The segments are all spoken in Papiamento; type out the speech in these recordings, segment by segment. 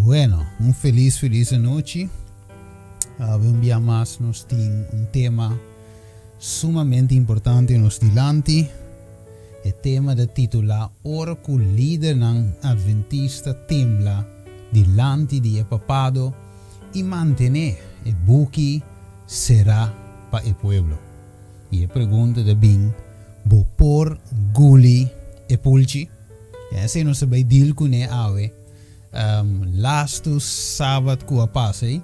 Bueno, un felis felis anochi. Awe un bia mas nos tin un tema sumamente importante nos dilanti. E tema ta titulá Ora ku lidernan adventista tembla dilanti di e papado i mantené e buki será pa e pueblo. I e pregunta ta bin, Bo por guli e pulchi? Esei nos ta bai deal kuné awe. Lastu sabat ku a pasa ei,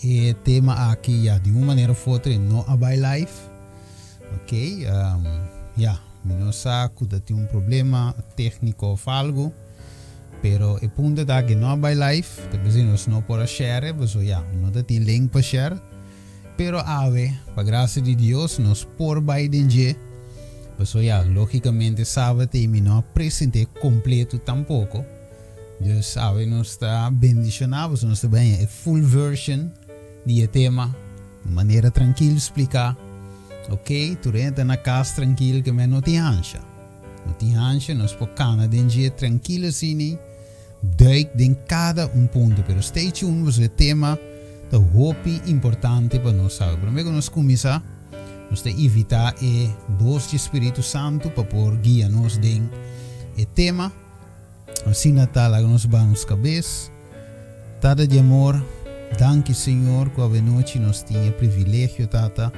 e tema aki ya di un manera of otro e no a bai live. Ok, ya, mi no sa ku ta tin un problema tékniko of algu, pero e punto ta ku e no a bai live, ta p'esei nos no por a share, pasobra ya, no ta tin link pa share. Pero awe, pa gracia di Dios, nos por bai den dje. Pasobra ya, logicamente sabat ei mi no a present'é completo tampoco. Dus awe nos ta bendicioná pasobra nos ta bai haña e full version di e tema, un manera trankil spliká. Ok, tur hende ta na cas trankil ke men no tin hansha. No tin hansha, nos por cana den dje trankil asina. Duik den kada un punto, pero stay tuned pasobra e tema ta hopi importante pa nos sabi. Prome ku nos kuminsá, nos ta invitá e bos di Spiritu Santu pa por guia nos den e tema. Asina ta, laga nos baha nos kabes. Tata di amor, danki Señor ku awenochi nos tin e privilegio, Tata,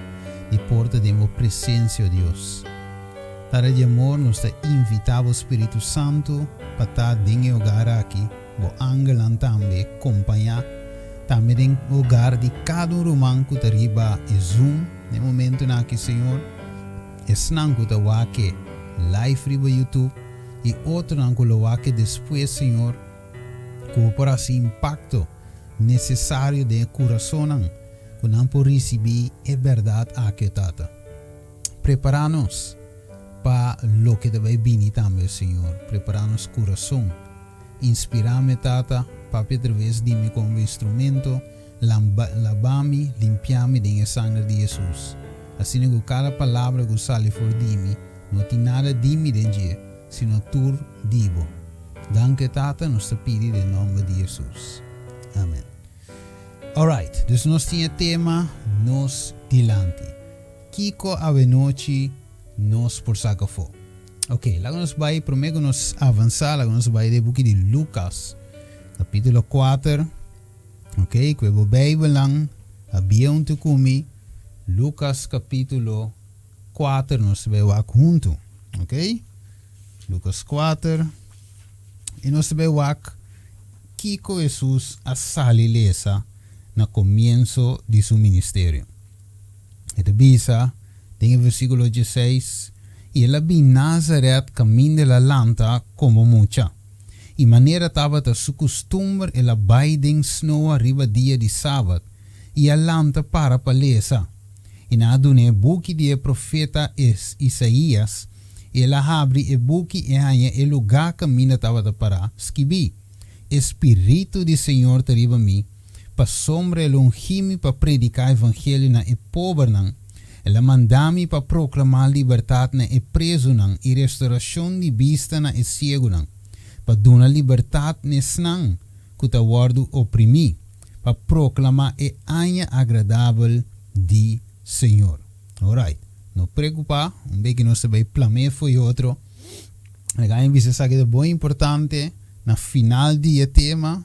di por ta den bo presensia, o Dios. Tata di amor, nos ta invitá bo Spiritu Santu pa ta den e hogar aki, bo angelnan tambe kompañá tambe den hogar di kada un ruman ku ta riba e Zoom den e momentunan aki, Señor, esnan ku ta wak e live riba YouTube i otronan ku lo wak e despues, Señor, ku bo por hasi impakto nesesario den e kurasonnan ku nan por risibí e bèrdat aki, o Tata. Prepará nos pa loke ta bai bini tambe, Señor. Prepará nos kurason. Inspirá mi, Tata, papia atraves di mi komo bo instrumento. Lamba, labá mi, limpiá mi den e sanger di Hesus. Asina ku kada palabra ku sali for di mi, no tin nada di mi den dje, sino tur di bo. Danke, Tata, nos ta pidi den nòmber di Hesus. Amen. Alright, dus nos tin e tema nos dilanti. Kiko awenochi nos por saka afó? Ok, laga nos bai, promé ku nos avansá, laga nos bai den e buki di Lukas, kapítulo kuater. Ok, ku e bo Beibelnan habia huntu ku mi, Lukas kapítulo kuater nos ta bai wak huntu. Ok, Lukas kuater, i nos ta bai wak kiko Hesus a sali lesa na komienso di su ministerio. E ta bisa den e versíkulo dieseis, I el a bin Nazaret kaminda el a lanta komo mucha. I manera tabata su kustumber el a bai den snoa riba dia di sabat i a lanta para pa lesa. I nan a dun'é e buki di e profeta Isaías, i el a habri e buki i haña e lugá kaminda tabata pará skibí, E spiritu di Señor ta riba mi, Pasobra el ungí mi pa prediká evangelio na e pobernan, el a mandá mi pa proklamá libertat na e prezunan i restorashon di bista na e siegunan, pa duna libertat n'esnan ku ta wòrdu oprimí, pa proklamá e aña agradabel di Señor. Orait, no preokupá, un beki nos ta bai plam'é fo'i otro. Laga mi bisa esaki ta bon importante na final di e tema.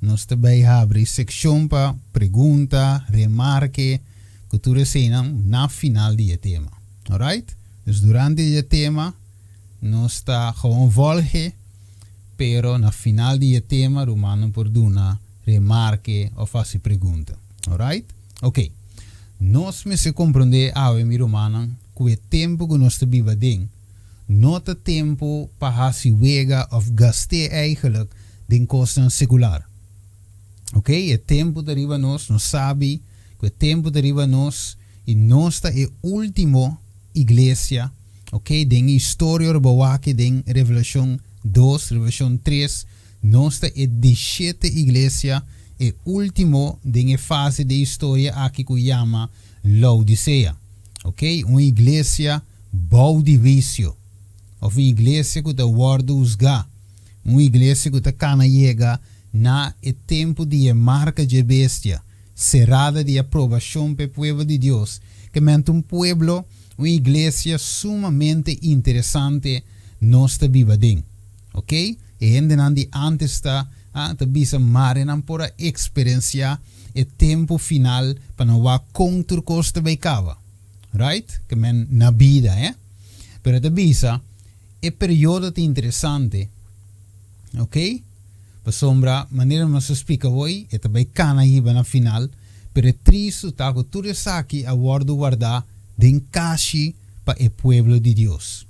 Nos ta bay habri seccion pa pregunta, remarke, cu tur eseynan na final di e tema. Alright? Dus durante di e tema nos ta gewoon volge, pero na final di e tema rumannan por duna remarke of haci pregunta. Alright? Ok. Nos mester comprende awe mi rumannan cu e tempo cu nos ta biba den no ta tempo pa haci wega of gast'é eigenlijk den kosnan sekular. Ok, e tempu ta riba nos, nos sabi ku e tempu ta riba nos i nos ta e último iglesia, ok, den e historia ora bo wak den Revelashon dos, Revelashon tres, nos ta e di shete iglesia, e último den e fase di historia aki ku yama Laodisea, ok, un iglesia bou di huisio, òf un iglesia ku ta wòrdu husgá. Un iglesia ku ta kana yega Na e tempu di e marka dje bestia, serada di aprobashon p'e pueblo di Dios, ke ment un pueblo, un iglesia sumamente interesante nos ta biba den. Ok? E hendenan di antes ta ta bisa mare nan por a eksperensiá e tempu final pa nan wak kon tur kos ta bai kaba. Right? Ke men na bida, eh? Pero e ta bisa e periodo ta interesante. Ok? Pasobra manera nos a splika hoy, e ta bai kana hiba na final, pero e tristu ta ku tur esaki a wòrdu wardá den kashi pa e pueblo di Dios.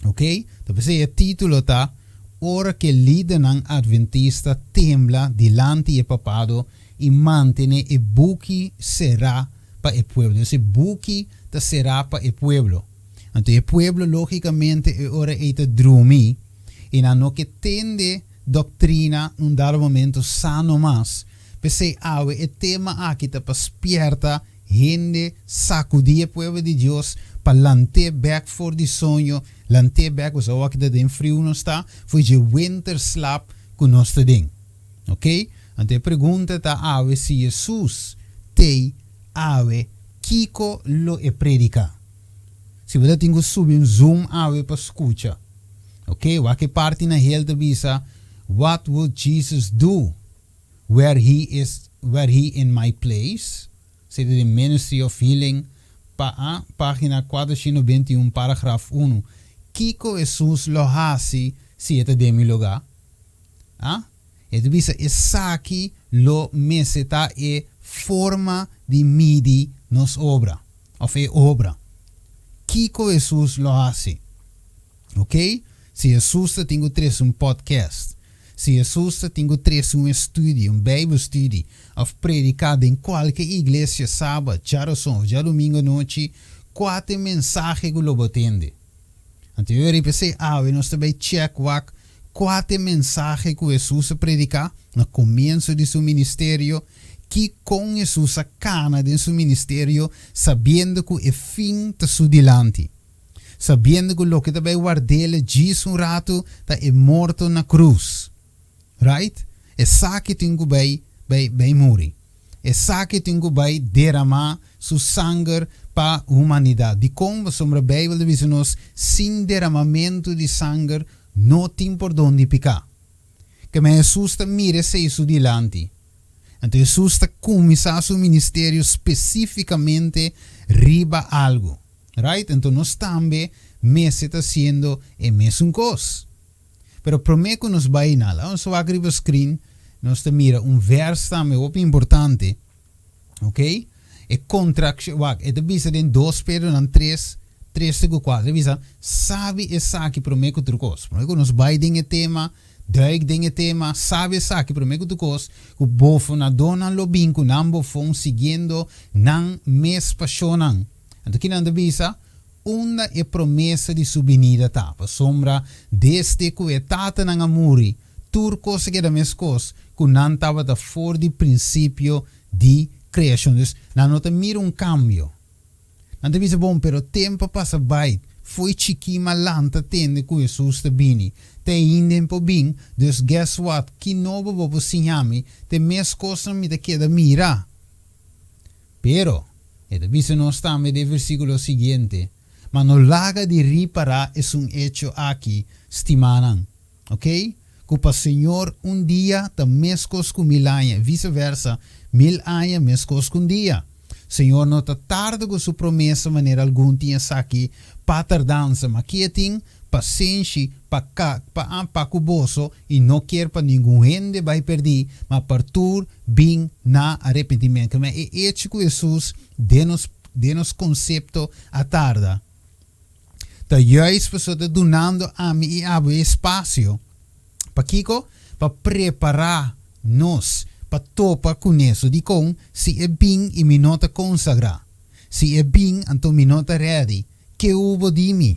Ok? Ta p'esei e título ta Ora ku e lidernan adventista tembla dilanti e papado i mantené e buki será pa e pueblo. Dus e buki ta será pa e pueblo. Anto e pueblo lógikamente e ora ei ta drumi i nan no ke tende doktrina un dado momento sano mas. P'esei awe e tema aki ta pa spierta hende, sakudí e pueblo di Dios pa lant'é bèk for di soño, lant'é bèk, pasobra awor aki ta den friu nos ta, for dje winterslaap ku nos ta den. Ok? Anto e pregunta ta awe si Hesus t'ei awe kiko lo e prediká? Si bo ta tin ku subi un zoom awe pa skucha. Ok, wak e parti na hel ta bisa, What would Jesus do were he is were he in my place? Esei ta den Ministry of Healing, pa a, página 421, paragraf unu. Kiko Hesus lo hasi si e ta den mi lugá? A? E ta bisa esaki lo mester ta e forma di midi nos obra, òf e obra. Kiko Hesus lo hasi? Ok? Si Hesus ta tin ku trese un podcast, si Hesus ta tin ku trese un estudio, un Bijbelstudie, òf prediká den kualke iglesia sabat, djaroson òf djadumingu anochi, kua ta e mensahe ku lo bo tende? Anto yo riba esei awe nos ta bai chèk wak kua ta e mensahe ku Hesus a prediká na komienso di su ministerio, ki kon Hesus a kana den su ministerio sabiendo ku e fin ta su dilanti, sabiendo ku loke ta bai ward'el djis un ratu ta e morto na krus. Right? Esaki tin ku bai bai bai muri. Esaki tin ku bai deramá su sanger pa humanidat. Dikon? Pasobra Beibel ta bisa nos, sin deramamentu di sanger no tin pordon di piká. Keme Hesus ta mira esei su dilanti. Anto Hesus ta kuminsá su ministerio spesífikamente riba algu. Right? Anto nos tambe mester ta hasiendo e mesun kos. Pero promé ku nos bai na, laga nos wak riba screen, nos ta mira un vers tambe hopi importante, ok? E kontrakshon, wak, e ta bisa den dos Pedronan tres, tres te ku kuater, e bisa, sabi esaki promé ku tur kos. Promé ku nos bai den e tema, duik den e tema, sabi esaki promé ku tur kos, ku bofonadónan lo bin ku nan bofon siguiendo nan mes pashonnan. Anto kinan ta bisa? Unda e promesa di su binida ta? Pasobra desde ku e tatanan a muri, tur kos a keda meskos ku nan tabata for di prinsipio di kreashon. Dus, nan no ta mira un kambio. Nan ta bisa, Bon, pero tempu a pasa bai, fo'i chikí m'a lanta tende ku Hesus ta bini. Te ainda e por bin, dus guess what, ki nobo bo por siña mi? Te mes kosnan mi ta keda mira. Pero, e ta bisa nos tambe den e versíkulo siguiente, Ma no laga di ripará esun echo aki, stimánan, oké, ku pa Señor un dia ta meskos ku mil aña, i viseversa, mil aña meskos ku un dia. Señor no ta tarda ku su promesa manera algun tin esaki pa tardansa, ma ki e tin pasenshi pa ka pa pa ku boso i no kier pa ningun hende bai perdí, ma pa tur bin na arepentimentu. Ma e echo ku Hesus den nos den nos konsepto a tarda ta juist pasobra ta dunando ami i abo e espasio. Pakiko? Pa prepará nos pa topa kuné. So dikon? Si e bin i mi no ta konsagrá, si e bin anto mi no ta ready, ke hubo di mi?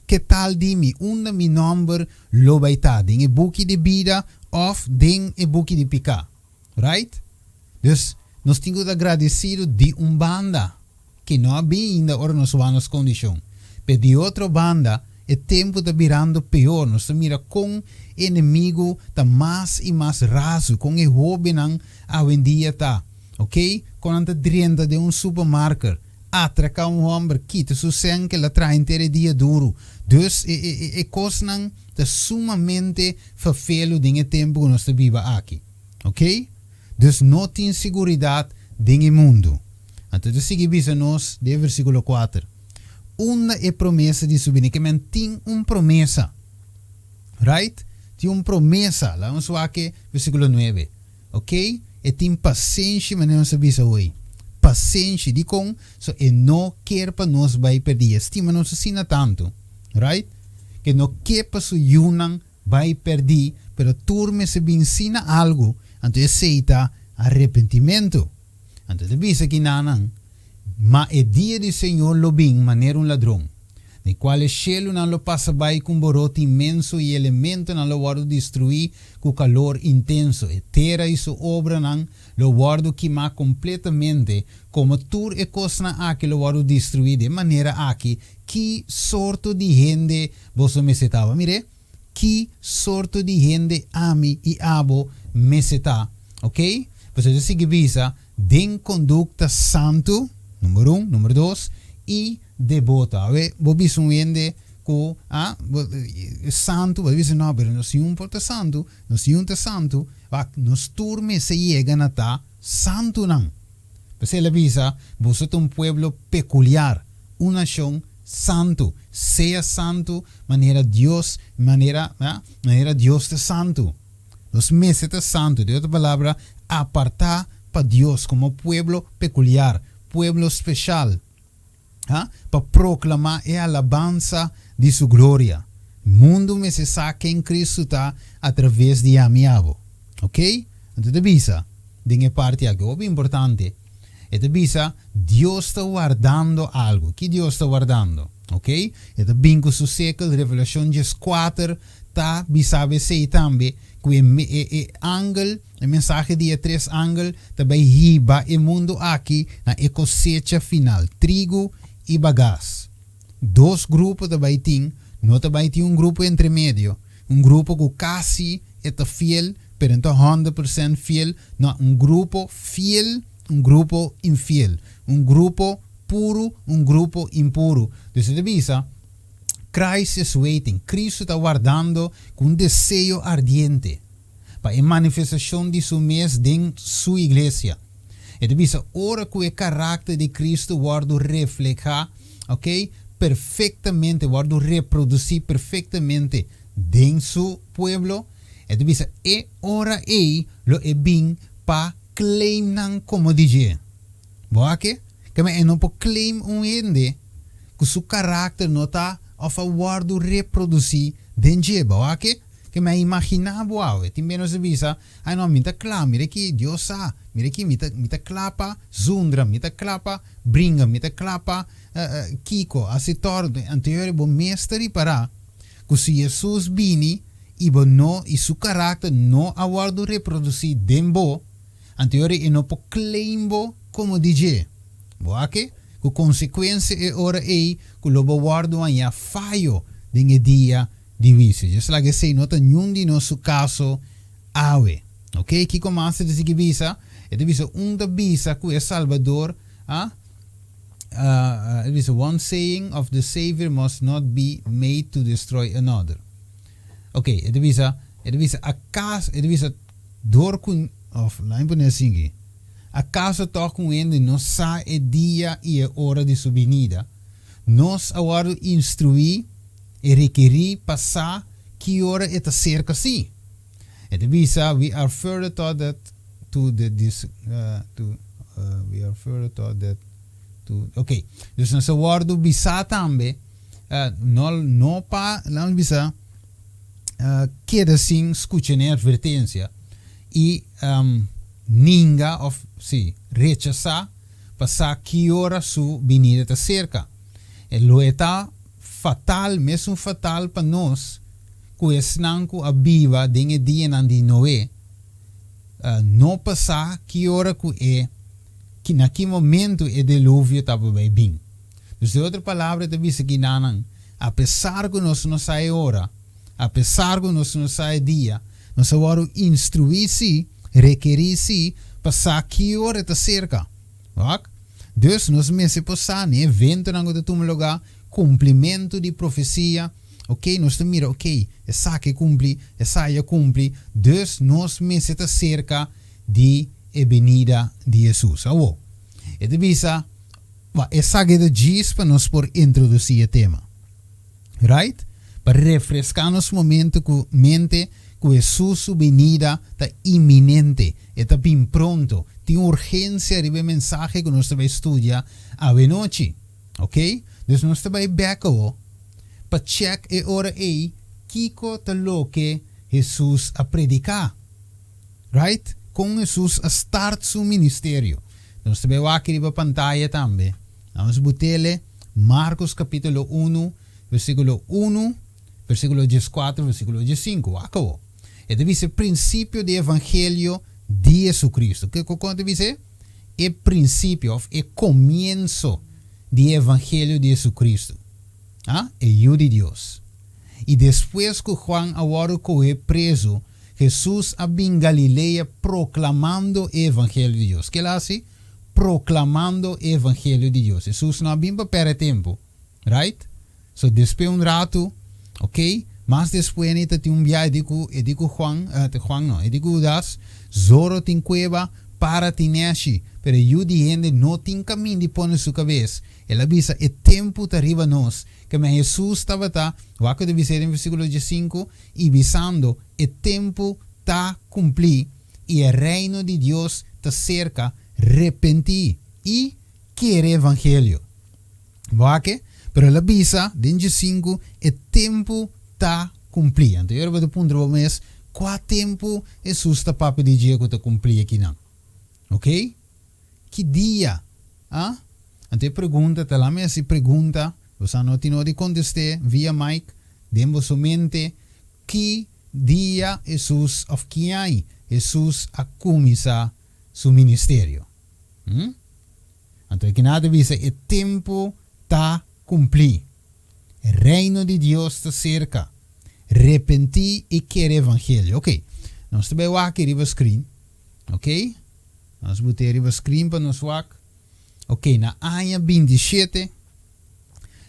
Ke tal di mi? Unda mi nòmber lo bai ta? Den e buki di bida òf den e buki di piká? Right? Dus, nos tin ku ta gradesido di un banda, ke no a bin ainda ora nos wak nos kondishon. Pero di otro banda, E tempu ta birando peor. Nos ta mira kon e enemigu ta mas i mas razu, kon e hóbennan awendia ta, ok? Kon nan ta drenta den un supermarker, atraká un hòmber, kita su sèn ku el a traha henter e dia duru. Dus e e e kosnan ta sumamente ferfelu den e tempu ku nos ta biba aki. Ok? Dus no tin siguridat den e mundu. Anto ta sigui bisa nos den e versíkulo kuater, Unda e promesa di su bini? Ke men tin un promesa. Right? Tin un promesa. Laga nos wak e versíkulo nuebe. Ok? E tin pasenshi manera nos a bisa hoy. Pasenshi. Dikon? So e no kier pa nos bai perdí. E stima nos asina tantu. Right? Ke no ke pa su yunan bai perdí, pero tur mester bin sina algu, anto esei ta arepentimentu. Anto ta bisa kinanan, Ma e dia di Señor lo bin manera un ladron, den kual e shelunan lo pasa bai ku un boroti inmenso i e elementonan lo wòrdu destruí ku kalor intenso, e tera i su obranan lo wòrdu kimá kompletamente, komo tur e kosnan aki lo wòrdu destruí den manera aki, ki sorto di hende boso mester taba? Mir'é, ki sorto di hende ami i abo mester ta? Oké? Pasobra ta sigui bisa, Den kondukta santu, number un, number dos, i deboto. Awe, bo bisa un hende ku a santu, bo ta bisa, no, pero nos niun por ta santu, nos niun ta santu. Wak, nos tur mester yega na ta santunan. P'esei el a bisa, Boso ta un pueblo pekuliar, un nashon santu. Sea santu manera Dios, manera, manera Dios ta santu. Nos mester ta santu, den otro palabra, apartá pa Dios komo pueblo pekuliar, pueblo speshal, pa proklamá e alabansa di su gloria. Mundu mester sa ken Kristu ta atraves di ami abo. Oké? Anto ta bisa den e parti aki, hopi importante, e ta bisa Dios ta wardando algu. Ki Dios ta wardando? Oké? E ta bin ku su sekel, Revelashon dieskuater ta bisa esei tambe, ku e e e angel, e mensahe di e tres angel ta bai hiba e mundu aki na e kosecha final, trigu i bagas. Dos grupo ta bai tin, no ta bai tin un grupo entre medio, un grupo ku kasi e ta fiel, pero no ta 100% fiel, no, un grupo fiel, un grupo infiel, un grupo puru, un grupo impuru. Dus e ta bisa, Christ is waiting, Cristo ta wardando ku un deseo ardiente pa e manifestashon di Su mes den Su iglesia. E ta bisa ora ku e karakter di Cristo wòrdu reflehá, ok, perfektamente, wòrdu reprodusí perfektamente den Su pueblo, e ta bisa e ora ei lo e bin pa claim nan komo di dje. Bo a ke? Keme e no por claim un hende ku su karakter no ta òf a wòrdu reprodusí den dje. Bo a ke? Keme a imaginá bo awe. Tin bes nos ta bisa, Ai no, mi ta kla, mira aki, Dios sa, mira aki, mi ta mi ta kla pa zundra, mi ta kla pa bringa, mi ta kla pa kiko, hasi tòrto. Anto bo mes ta ripará ku si Hesus bini i bo no i su karakter no a wòrdu reprodusí den bo, Anto e ora e no por claim bo como di dje. Bo a ke? Cu consecuencia e ora ey cu lo bo wordo haña fayo den e dia di huicio. Just laga esey no ta niun di nos su caso awe. Ok, kico mas e ta sigui bisa? E ta bisa un ta bisa cu e Salbador a e bisa one saying of the Savior must not be made to destroy another. Ok, e ta bisa, e ta bisa acaso, e ta bisa Dor ku, òf laat mi pone asin aki, akaso tòg un hende no sa e dia i e ora di su binida? Nos a wòrdu instruí i rekerí pa sa ki ora e ta serka sí. E ta bisa, We are further taught that to the dis, to, we are further taught that to, ok. Dus nos a wòrdu bisá tambe, no, no pa, laat mi bisa, keda sin skucha n'e atvertensia i ninga òf, sí, rechasá pa sa ki ora su binida ta serka. E lo e ta fatal, mesun fatal pa nos ku esnan ku a biba den e dianan di Noe, no pa sa ki ora ku e, na ki momentu e deluvio tabata bai bin. Dus den otro palabra e ta bisa ki nanan. Apesar ku nos no sa e ora, apesar ku nos no sa e dia, nos a wòrdu instruí sí, rekerí sí, pa sa ki ora e ta serka. Wak? Dus nos mester por sa n'e eventonan ku ta tuma lugá, kumplimentu di profesia, ok, nos ta mira, ok, esaki a kumpli, esai a kumpli, dus nos mester ta serka di e benida di Hesus. Awor, e ta bisa, Ba, esaki ta djis pa nos por introdusí e tema. Right? Pa refreská nos momento ku mente ku Hesus su benida ta inminente, e ta bin pronto. Tin urgensia riba e mensahe ku nos ta bai studia awenochi. Ok? Dus nos ta bai bèk awo pa chèk e ora ei kiko ta loke Hesus a prediká. Right? Kon Hesus a start su ministerio. Nos ta bai wak riba pantaya tambe. Nos butele Marcos capítulo 1, versículo 1, versículo 14, versículo 15. Wak awo. E ta bisa e principio di evangelio di Jesucristo. Kiko kon ta bisa? E principio of e comienso di evangelio di Jesucristo. Ah, e Yu di Dios. I despues ku Juan a wòrdu kohe prezu, Hesus a bin Galilea proklamando e evangelio di Dios. Ke el a hasi? Proklamando e evangelio di Dios. Hesus no a bin pa pèrdè tempu. Right? So, despues un ratu, ok, mas despues e ta tin un biahe di ku, e di ku Juan, Juan no, e di ku Hudas, Zoro tin kueba, para tin nèshi, pero e Yu di hende no tin kamin di pone su kabes. El a bisa, E tempu ta riba nos. Keme Hesus tabata, wak ku ta bis'é den versíkulo diesinku, i bisando, E tempu ta kumplí, i e reino di Dios ta serka, repentí i kere evangelio. Wak e? Pero el a bisa den diesinku, E tempu ta kumplí. Anto yo riba ta puntra bo mes, Kua tempu Hesus ta papia di dje ku ta kumplí akinan? Oké? Ki dia? Ah? Anto e pregunta ta lami hasi pregunta, boso no tin ora di kontest'é via mic, den boso mente, ki dia Hesus òf ki aña Hesus a kuminsá su ministerio? Hm? Anto e kina ta bisa e tempu ta kumplí. E reino di Dios ta serka. Repentí i kere evangelio. Oké, nos ta bai wak riba screen. Oké? Nos bot'é riba screen pa nos wak. Ok, na aña 27,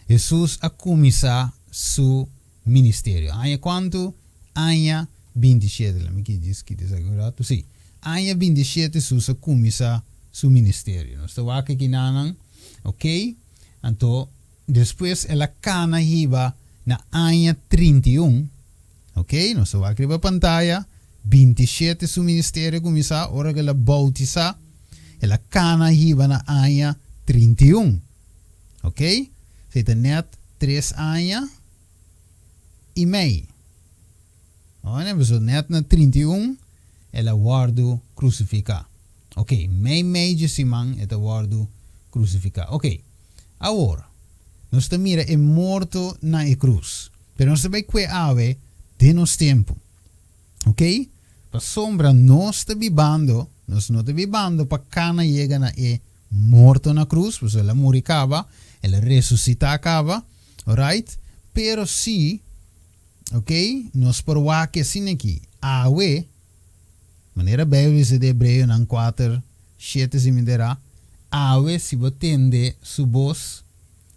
Hesus a kuminsá su ministerio. Aña kuantu? Aña 27. Lami ki djis kita esaki un ratu. Sí, aña 27 Hesus a kuminsá su ministerio. Nos ta wak aki nanan. Ok, anto despues el a kana hiba na aña 31. Ok, nos ta wak riba pantaya, 27 su ministerio a kuminsá ora ku el a boutisá, el a kana hiba na aña 31. Ok, esei ta nèt tres aña i mei. Ora, pasobra nèt na 31 el a wòrdu krusifiká. Ok, mei mei dje siman e ta wòrdu krusifiká. Ok, awor, nos ta mira e morto na e krus. Pero nos ta bai kue awe den nos tempu. Ok? Pasobra nos ta bibando, nos no ta bibando pa kana yega na e morto na krus, pasobra el a muri kaba, el a resusitá kaba, alright? Pero si, ok, nos por wak asina aki, awe, manera Bijbel bisa den Hebreonan kuater, shete si mi ta era, awe si bo tende su bos,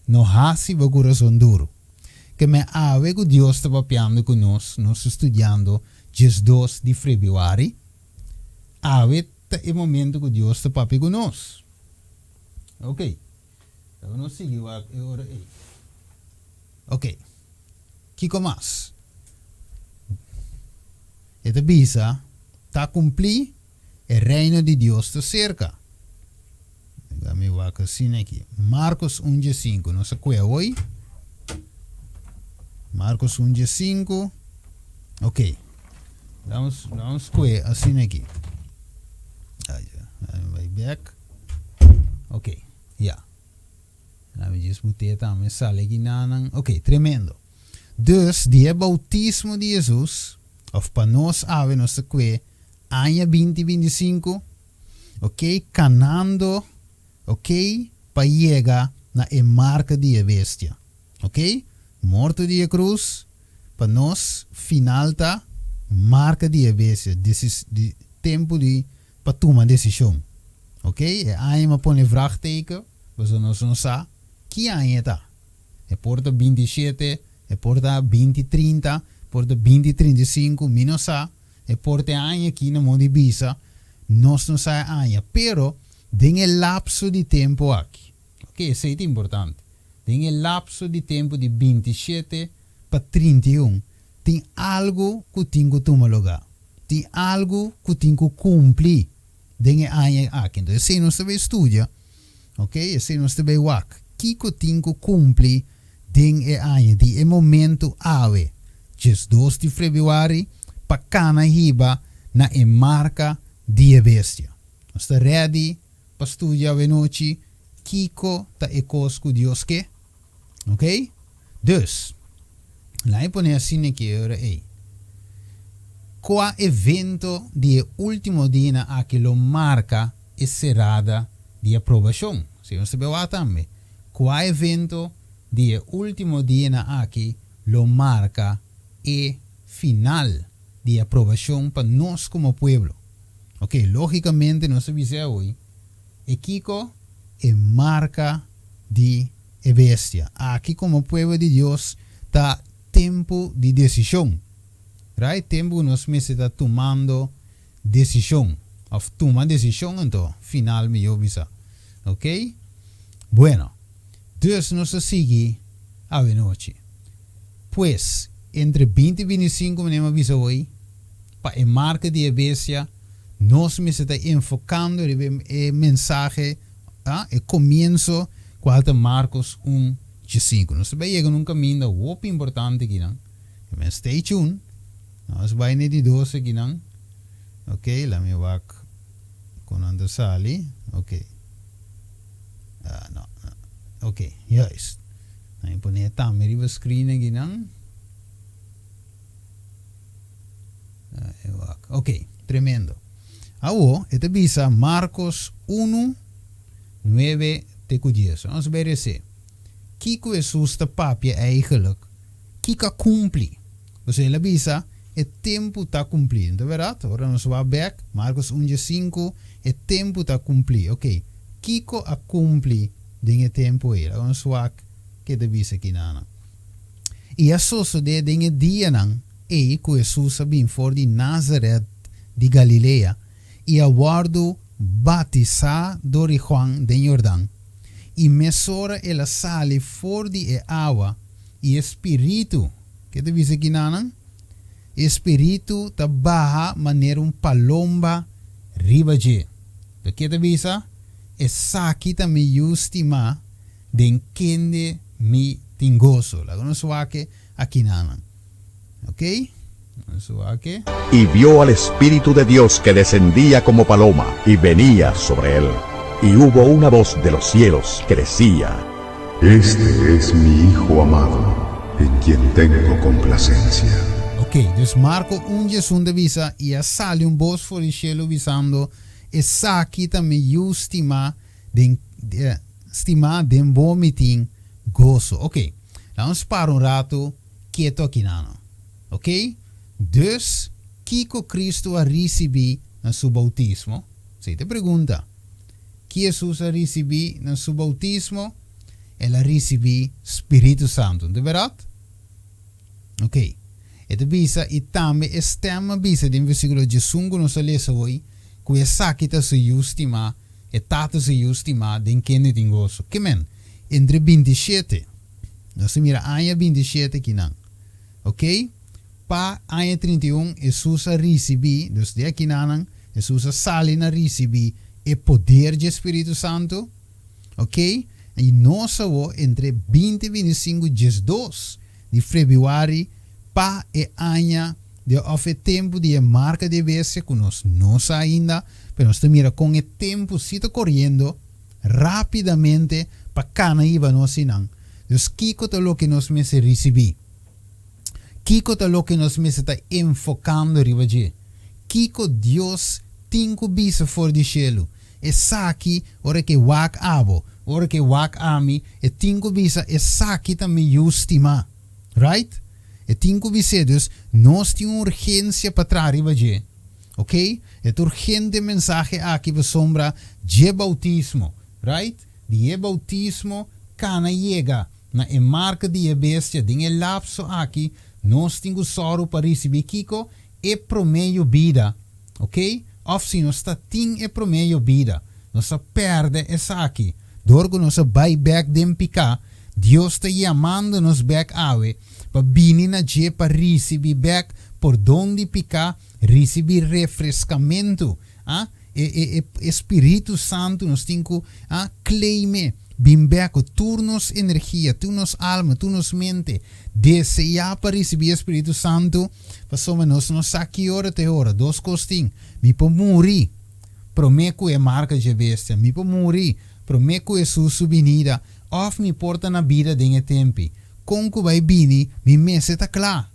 No hasi bo kurason duru. Ke men awe ku Dios ta papiando ku nos, nos ta studiando 12 di febrüari, awe ta e momento ku Dios ta papia ku nos. Ok, laga nos sigui wak e ora ei. Ok, kiko mas? E ta bisa, Ta kumplí. E reino di Dios ta serka. Laga mi wak asina aki. Marcos un dje sinku. Nos a kue awoi. Marcos un dje sinku. Ok. Laga nos kue asina aki. Ai, bai bek. Ok, ya. Laga mi djis but'é tambe sali aki nanan. Ok, tremendo. Dus, di e bautismo di Jesus, of pa nos awe nos ta kue aña 2025, ok, kanando, ok, pa yega na e marka di e bestia. Ok? Morto di e krus pa nos final ta marka di e bestia, di tempu di pa tuma desishon. Ok, e aña mi a pone vraagteken pasobra nos no sa ki aña e ta. E por ta 27, e por ta 2030, por ta 2035, mi no sa. E por ta e aña aki na modo di bisa, nos no sa e aña. Pero den e lapso di tempu aki, ok, esei ta importante, den e lapso di tempu di 27 pa 31, tin algu ku tin ku tuma lugá. Tin algu ku tin ku kumpli den e aña aki. Entonces esei nos ta bay studia, ok, esei nos ta bay wak. Kiko tin ku kumpli den e aña di e momento awe, 12 di febrüari, pa kana hiba na e marka di e bestia. Nos ta ready pa studia awe nochi kiko ta e kos ku Dios ke? Ok? Dus, laat mi pone asina aki e ora ei. Kua evento di e último dianan aki lo marka e serada di aprobashon? Si nos ta bai wak tambe. Kua evento di e último dianan aki lo marka e final di aprobashon pa nos komo pueblo? Ok, lógikamente nos ta bisa awe e kiko e marka di e bestia. Aki komo pueblo di Dios ta tempu di desishon. Right? Tempu ku nos mester ta tumando desishon. Òf tuma desishon anto final mihó bisa. Ok? Bueno, dus nos ta sigui awenochi. Pues, entre 20 i 25 manera mi a bisa hoy, pa e marka di e bestia, nos mester ta enfokando riba e mensahe, e komienso, kual ta Markos 1, 15. Nos ta bai yega na un kaminda hopi importante akinan. Men stay tuned. Nos bai na e di dos akinan. Ok, laat mi wak kon nan ta sali. Ok. No, no. Ok, juist. Nan mi pone e tambe riba screen akinan. Ok, tremendo. Awo, e ta bisa Marcos 1, 9 te ku 10. Nos bai rese. Kiko Hesus ta papia eigenlijk? Kiko a kumpli? Pasobra el a bisa, e tempu ta kumplí. No ta bèrdat? Ora nos wak bèk, Marcos 1 15, e tempu ta kumplí. Ok, kiko a kumpli den e tempu ei? Laga nos wak ke ta bisa kinan. I a sosodé den e dianan ei ku Hesus a bin for di Nazaret di Galilea i a wòrdu batisá dor di Juan den Jordan. I mesora el a sali for di e awa, i e spiritu, ke ta bisa kinanan? E spiritu ta baha manera un palomba riba dje. Ta ke ta bisa? Esaki ta mi Yu stimá, den kende mi tin goso. Laga nos wak akinanan. Ok? Nos wak. Y vio al Espíritu de Dios que descendía como paloma y venía sobre él. Y hubo una voz de los cielos que decía: Este es mi Hijo amado, en quien tengo complacencia. Ok, dus Marko 1 11 ta bisa, I a sali un bos for di shelu bisando, Esaki ta mi Yu stimá, den stimá den bo mi tin goso. Ok, laga nos para un ratu ketu akinano. Ok, dus kiko Kristu a risibí na su boutismo? Esei ta e pregunta. Ki Hesus a risibí na su boutismo? El a risibí spiritu santu, no ta bèrdat? Ok, e ta bisa, i tambe e stèm a bisa den versíkulo 11 ku nos a lesa hoy, ku esaki ta su Yu stimá, E Tata su Yu stimá den kende tin goso. Ke men? Entre 27, nos ta mira aña 27 akinan, ok? Pa aña 31 Hesus a risibí, dus di akinanan Hesus a sali na risibí e poder dje Spiritu Santu, ok? I nos awor entre 20, 25, 12 di febrüari pa e aña di òf e tempu di e marka di e bestia ku nos no sa ainda, pero nos ta mira kon e tempu si ta koriendo rápidamente pa kana hiba nos einan. Dus kiko ta loke nos mester risibí? Kiko ta loke nos mester ta enfokando riba dje? Kiko Dios tin ku bisa for di shelu? Esaki, ora ku e wak abo, ora ku e wak ami, e tin ku bisa, Esaki ta mi yu stimá. Right? E tin ku bis'é, dus nos tin un urgensia pa traha riba dje. Ok? E ta urgente mensahe aki pasobra dje boutismo. Right? Di e boutismo kana yega na e marka di e bestia den e lapso aki nos tin ku sòru pa risibí kiko? E promé yobida. Ok? Òf si nos ta tin e promé yobida, nos a pèrdè esaki dor ku nos a bai bèk den piká. Dios ta yamando nos bèk awe pa bini na dje pa risibí bèk pordon di piká, risibí refreskamentu. A E e e Spiritu Santu nos tin ku a claim'é, bin bèk ku tur nos energia, tur nos alma, tur nos mente, deseá pa risibí e Spiritu Santu, pasobra nos no sa ki ora ta e ora. Dos kos tin, mi por muri promé ku e marka dje bestia, mi por muri promé ku Hesus su binida, òf mi por ta na bida den e tempi. Kon ku bai bini, mi mester ta kla.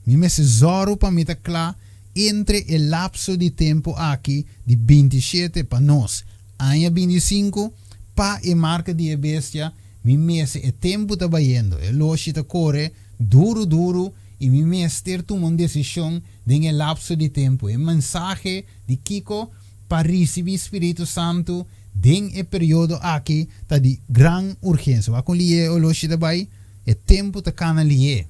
Mi mester zòru pa mi ta kla entre e lapso di tempu aki di bintishete pa nos aña bintisinku pa e marka di e bestia, mi mester e tempu ta bayendo, e loshi ta kore duru duru i mi mester tuma un desishon den e lapso di tempu. E mensahe di kiko pa risibí Spiritu Santu den e periodo aki ta di gran urgensia. Wak kon lié e oloshi ta bai? E tempu ta kana lié.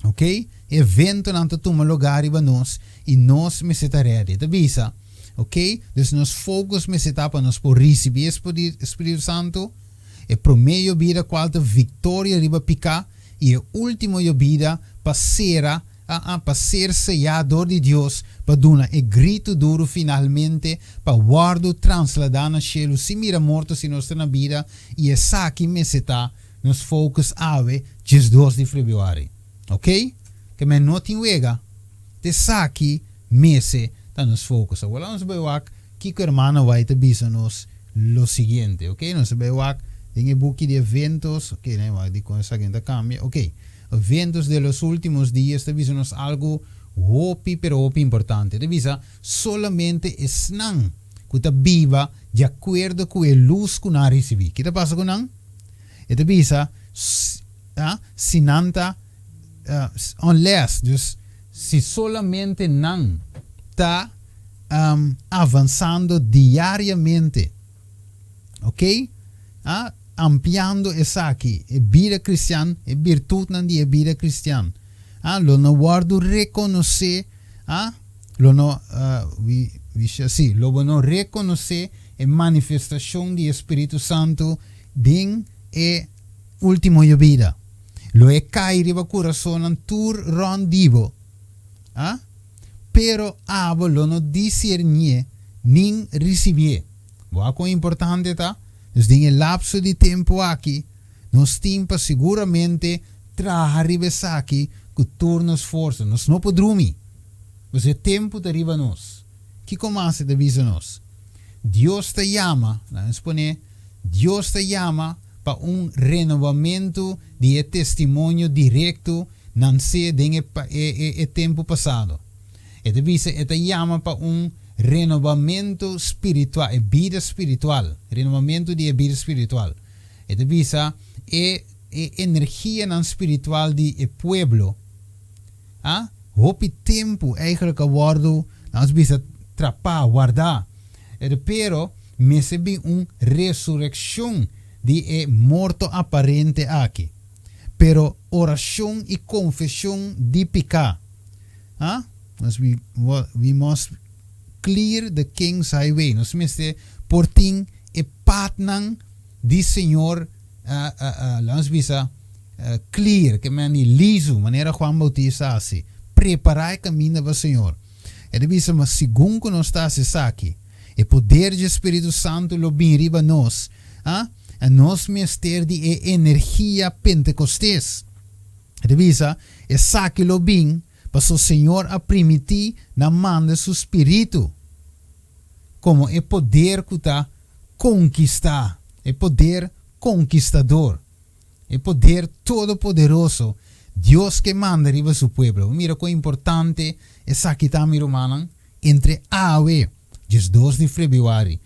Ok? Eventonan ta tuma lugá riba nos i nos mester ta ready. E ta bisa, ok, dus nos focus mester ta pa nos por risibí e Spiritu Santu, e promé yobida kual ta viktoria riba piká i e último yobida pa sera, pa ser seyá dor di Dios pa duna e gritu duru finalmente pa wòrdu trasladá na shelu sin mira morto si nos ta na bida i esaki mester ta Nos focus awe 12 di februari. Ok? Ke men no tin wega. T'esaki mese ta nos focus. Awor nos a bay wak kiko hermana White ta bisa nos lo siguiente. Ok? Nos a bay wak den e buki di eventos. Ok, nan wak dikon esaki no ta cambia. Ok. Eventos de los últimos días ta bisa nos algo hopi pero hopi importante. Ta bisa solamente esnan ku ta biba di akuerdo ku e lus ku nan a risibí. Ki ta pasa ku nan? E ta bisa, si nan ta, unless, dus si solamente nan ta avansando diariamente, ok, ampliando esaki, e bida kristian, e birtutnan di e bida kristian, lo no wòrdu rekonosé, lo no, we, we shall see, lo bo no rekonosé e manifestashon di e Spiritu Santu den e último yobida. Lo e kai riba kurasonnan tur rònt di bo, a pero abo lo no disernié nin risibié. Bo a kon importante ta? Dus den e lapso di tempu aki, nos tin pa siguramente traha riba esaki ku tur nos forsa. Nos no por drumi, pasobra e tempu ta riba nos. Kiko mas e ta bisa nos? Dios ta yama, laga nos pone, Dios ta yama pa un renobamentu di e testimonio direkto nansé den e e tempu pasado. E ta bisa e ta yama pa un renobamentu spiritual, e bida spiritual, renobamentu di e bida spiritual. E ta bisa e e energianan spiritual di e pueblo a hopi tempu eigenlijk a wòrdu, laga nos bisa, trapá, wardá. Pero mester bin un resurekshon di e morto aparente aki. Pero orashon i konfeshon di piká, a nos we, we must clear the King's highway. Nos mester por tin e patnan di Señor, laga nos bisa, clear, ke men di lizu, manera Juan Bautista a hasi. Prepará e kaminda pa Señor. E ta bisa, ma segun ku nos ta hasi esaki, e poder dje Spiritu Santu lo bin riba nos, a i nos mester di e energia Pentekostes. E ta bisa, esaki lo bin paso Señor a primití na manda su Spiritu komo e poder ku ta konkistá, e poder konkistador. E poder todopoderoso Dios ke manda riba su pueblo. Bo mira kon importante esaki ta, mi rumannan. Entre awe, 12 di febrüari,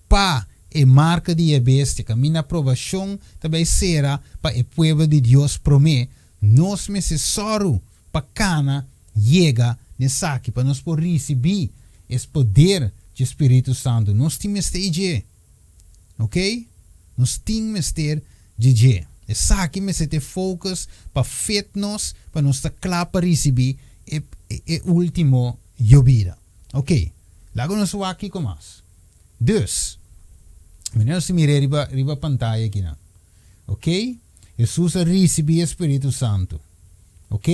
pa e marka di e bestia kaminda aprobashon ta bai sera pa e pueblo di Dios promé. Nos mester sòru pa kana yega n'esaki pa nos por risibí es poder dje Spiritu Santu. Nos tin mester i dje. Ok? Nos tin mester dje dje. Esaki mester ta e focus pa fit nos pa nos ta kla pa risibí e e último yobida. Ok. Laga nos wak kiko mas. Dus, manera nos ta mir'é riba riba pantaya akinan. Ok? Hesus a risibí e spiritu santu. Ok?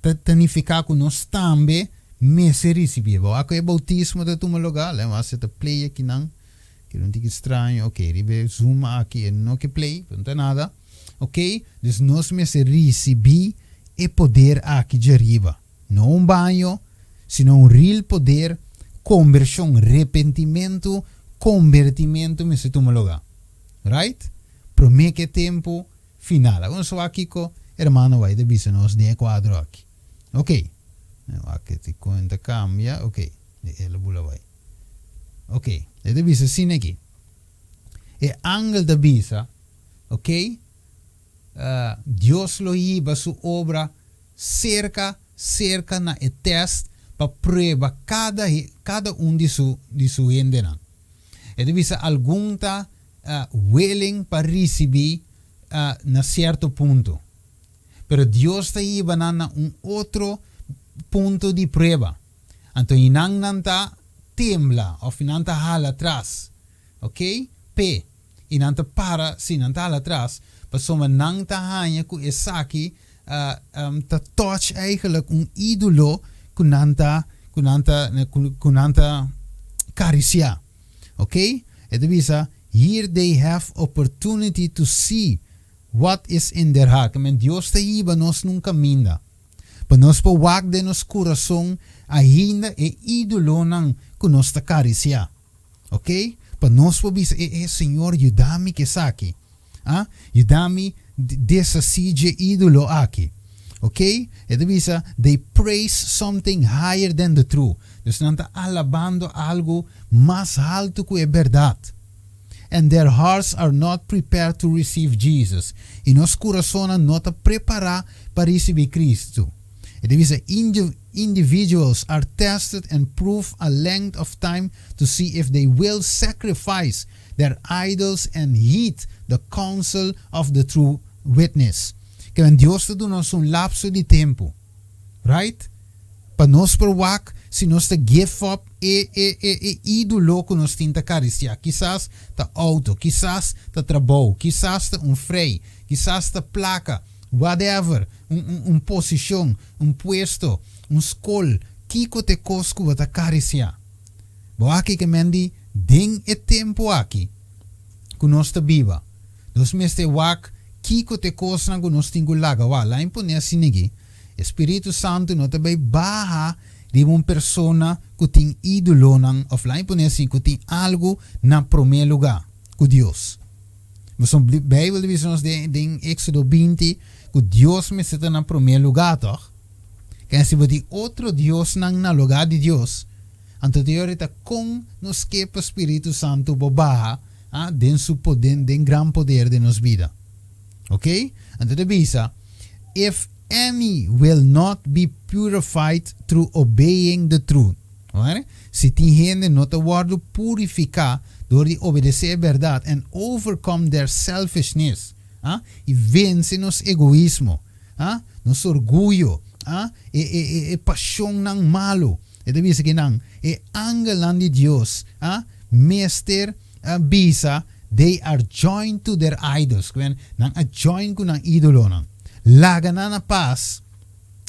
Ta ta nifiká ku nos tambe mester risibí. Bo wak ku e boutismo ta tuma lugá? Lei wak si ta play akinan. Keda un tiki straño. Ok, riba e zoom aki e no ke play, pero no ta nada. Ok? Dus nos mester risibí e poder aki djariba. No un baño, sino un real poder, kombershon, repentimentu, kombertimentu mester tuma lugá. Right? Promé ku e tempu final. Awor nos wak kiko hermano White a bisa nos den e kuadro aki. Ok. Wak e ti kon ta kambia. Ok. El a bula bai. Ok. E ta bisa asina aki. E angel ta bisa, ok, Dios lo hiba su obra serka, serka na e tèst pa prueba kada, kada un di su, di su hendenan. E ta bisa algun ta willing pa risibí na sierto punto. Pero Dios ta hiba nan na un otro punto di prueba. Anto i nan nan ta tembla of nan ta hala atras. Ok? P'e. I nan ta para, sí, nan ta hala atras, pasobra nan ta haña ku esaki ta touch eigenlijk un ídolo ku nan ta, ku nan ta, ku nan ta karisiá. Ok? E ta bisa, Here they have opportunity to see what is in their heart. Ke men Dios ta hiba nos na un kaminda pa nos por wak den nos kurason ainda e ídolonan ku nos ta karisiá. Ok? Pa nos por bisa, E, e, Señor, yuda mi ku esaki. A? Yuda mi deshasí dje ídolo aki. Ok? E ta bisa, They praise something higher than the truth. Dus nan ta alabando algu mas haltu ku e bèrdat. And their hearts are not prepared to receive Jesus. I nos kurasonnan no ta prepará pa risibí Kristu. E ta bisa, Individuals are tested and proved a length of time to see if they will sacrifice their idols and heed the counsel of the true witness. Ke Dios ta duna nos un lapso di tempu, right? Pa nos por wak si nos ta give up e e e e ídolo ku nos tin ta karisiá. Kisas ta outo, kisas ta trabou, kisas ta un frei, kisas ta plaka, whatever, un un un posishon, un puesto, un skol, kiko ta e kos ku bo ta karisiá? Bo aki ke men di den e tempu aki ku nos ta biba, nos mester wak kiko ta e kosnan ku nos tin ku laga wak. Lain pone asina aki, e Spiritu Santu no ta bai baha riba un persona ku tin ídolonan òf lain pone asina ku tin algu na promé lugá ku Dios. Pasobra Beibel ta bisa nos den Éxodo 20 ku Dios mester ta na promé lugá, tòg? Ken si bo tin otro diosnan na lugá di Dios, anto te yora ta kon nos ke pa Spiritu Santu bo baha den su poder, den gran poder den nos bida. Ok? Anto ta bisa, If any will not be purified through obeying the truth. Wak? Si tin hende no ta wòrdu purifiká dor di obedesé e bèrdat and overcome their selfishness, i vense nos egoismo, nos orguyo, e e e e pashonnan malu. E ta bisa ki nan, e angelnan di Dios, mester bisa they are joined to their idols, ku nan a join ku nan idolonan. Laga nan na pas,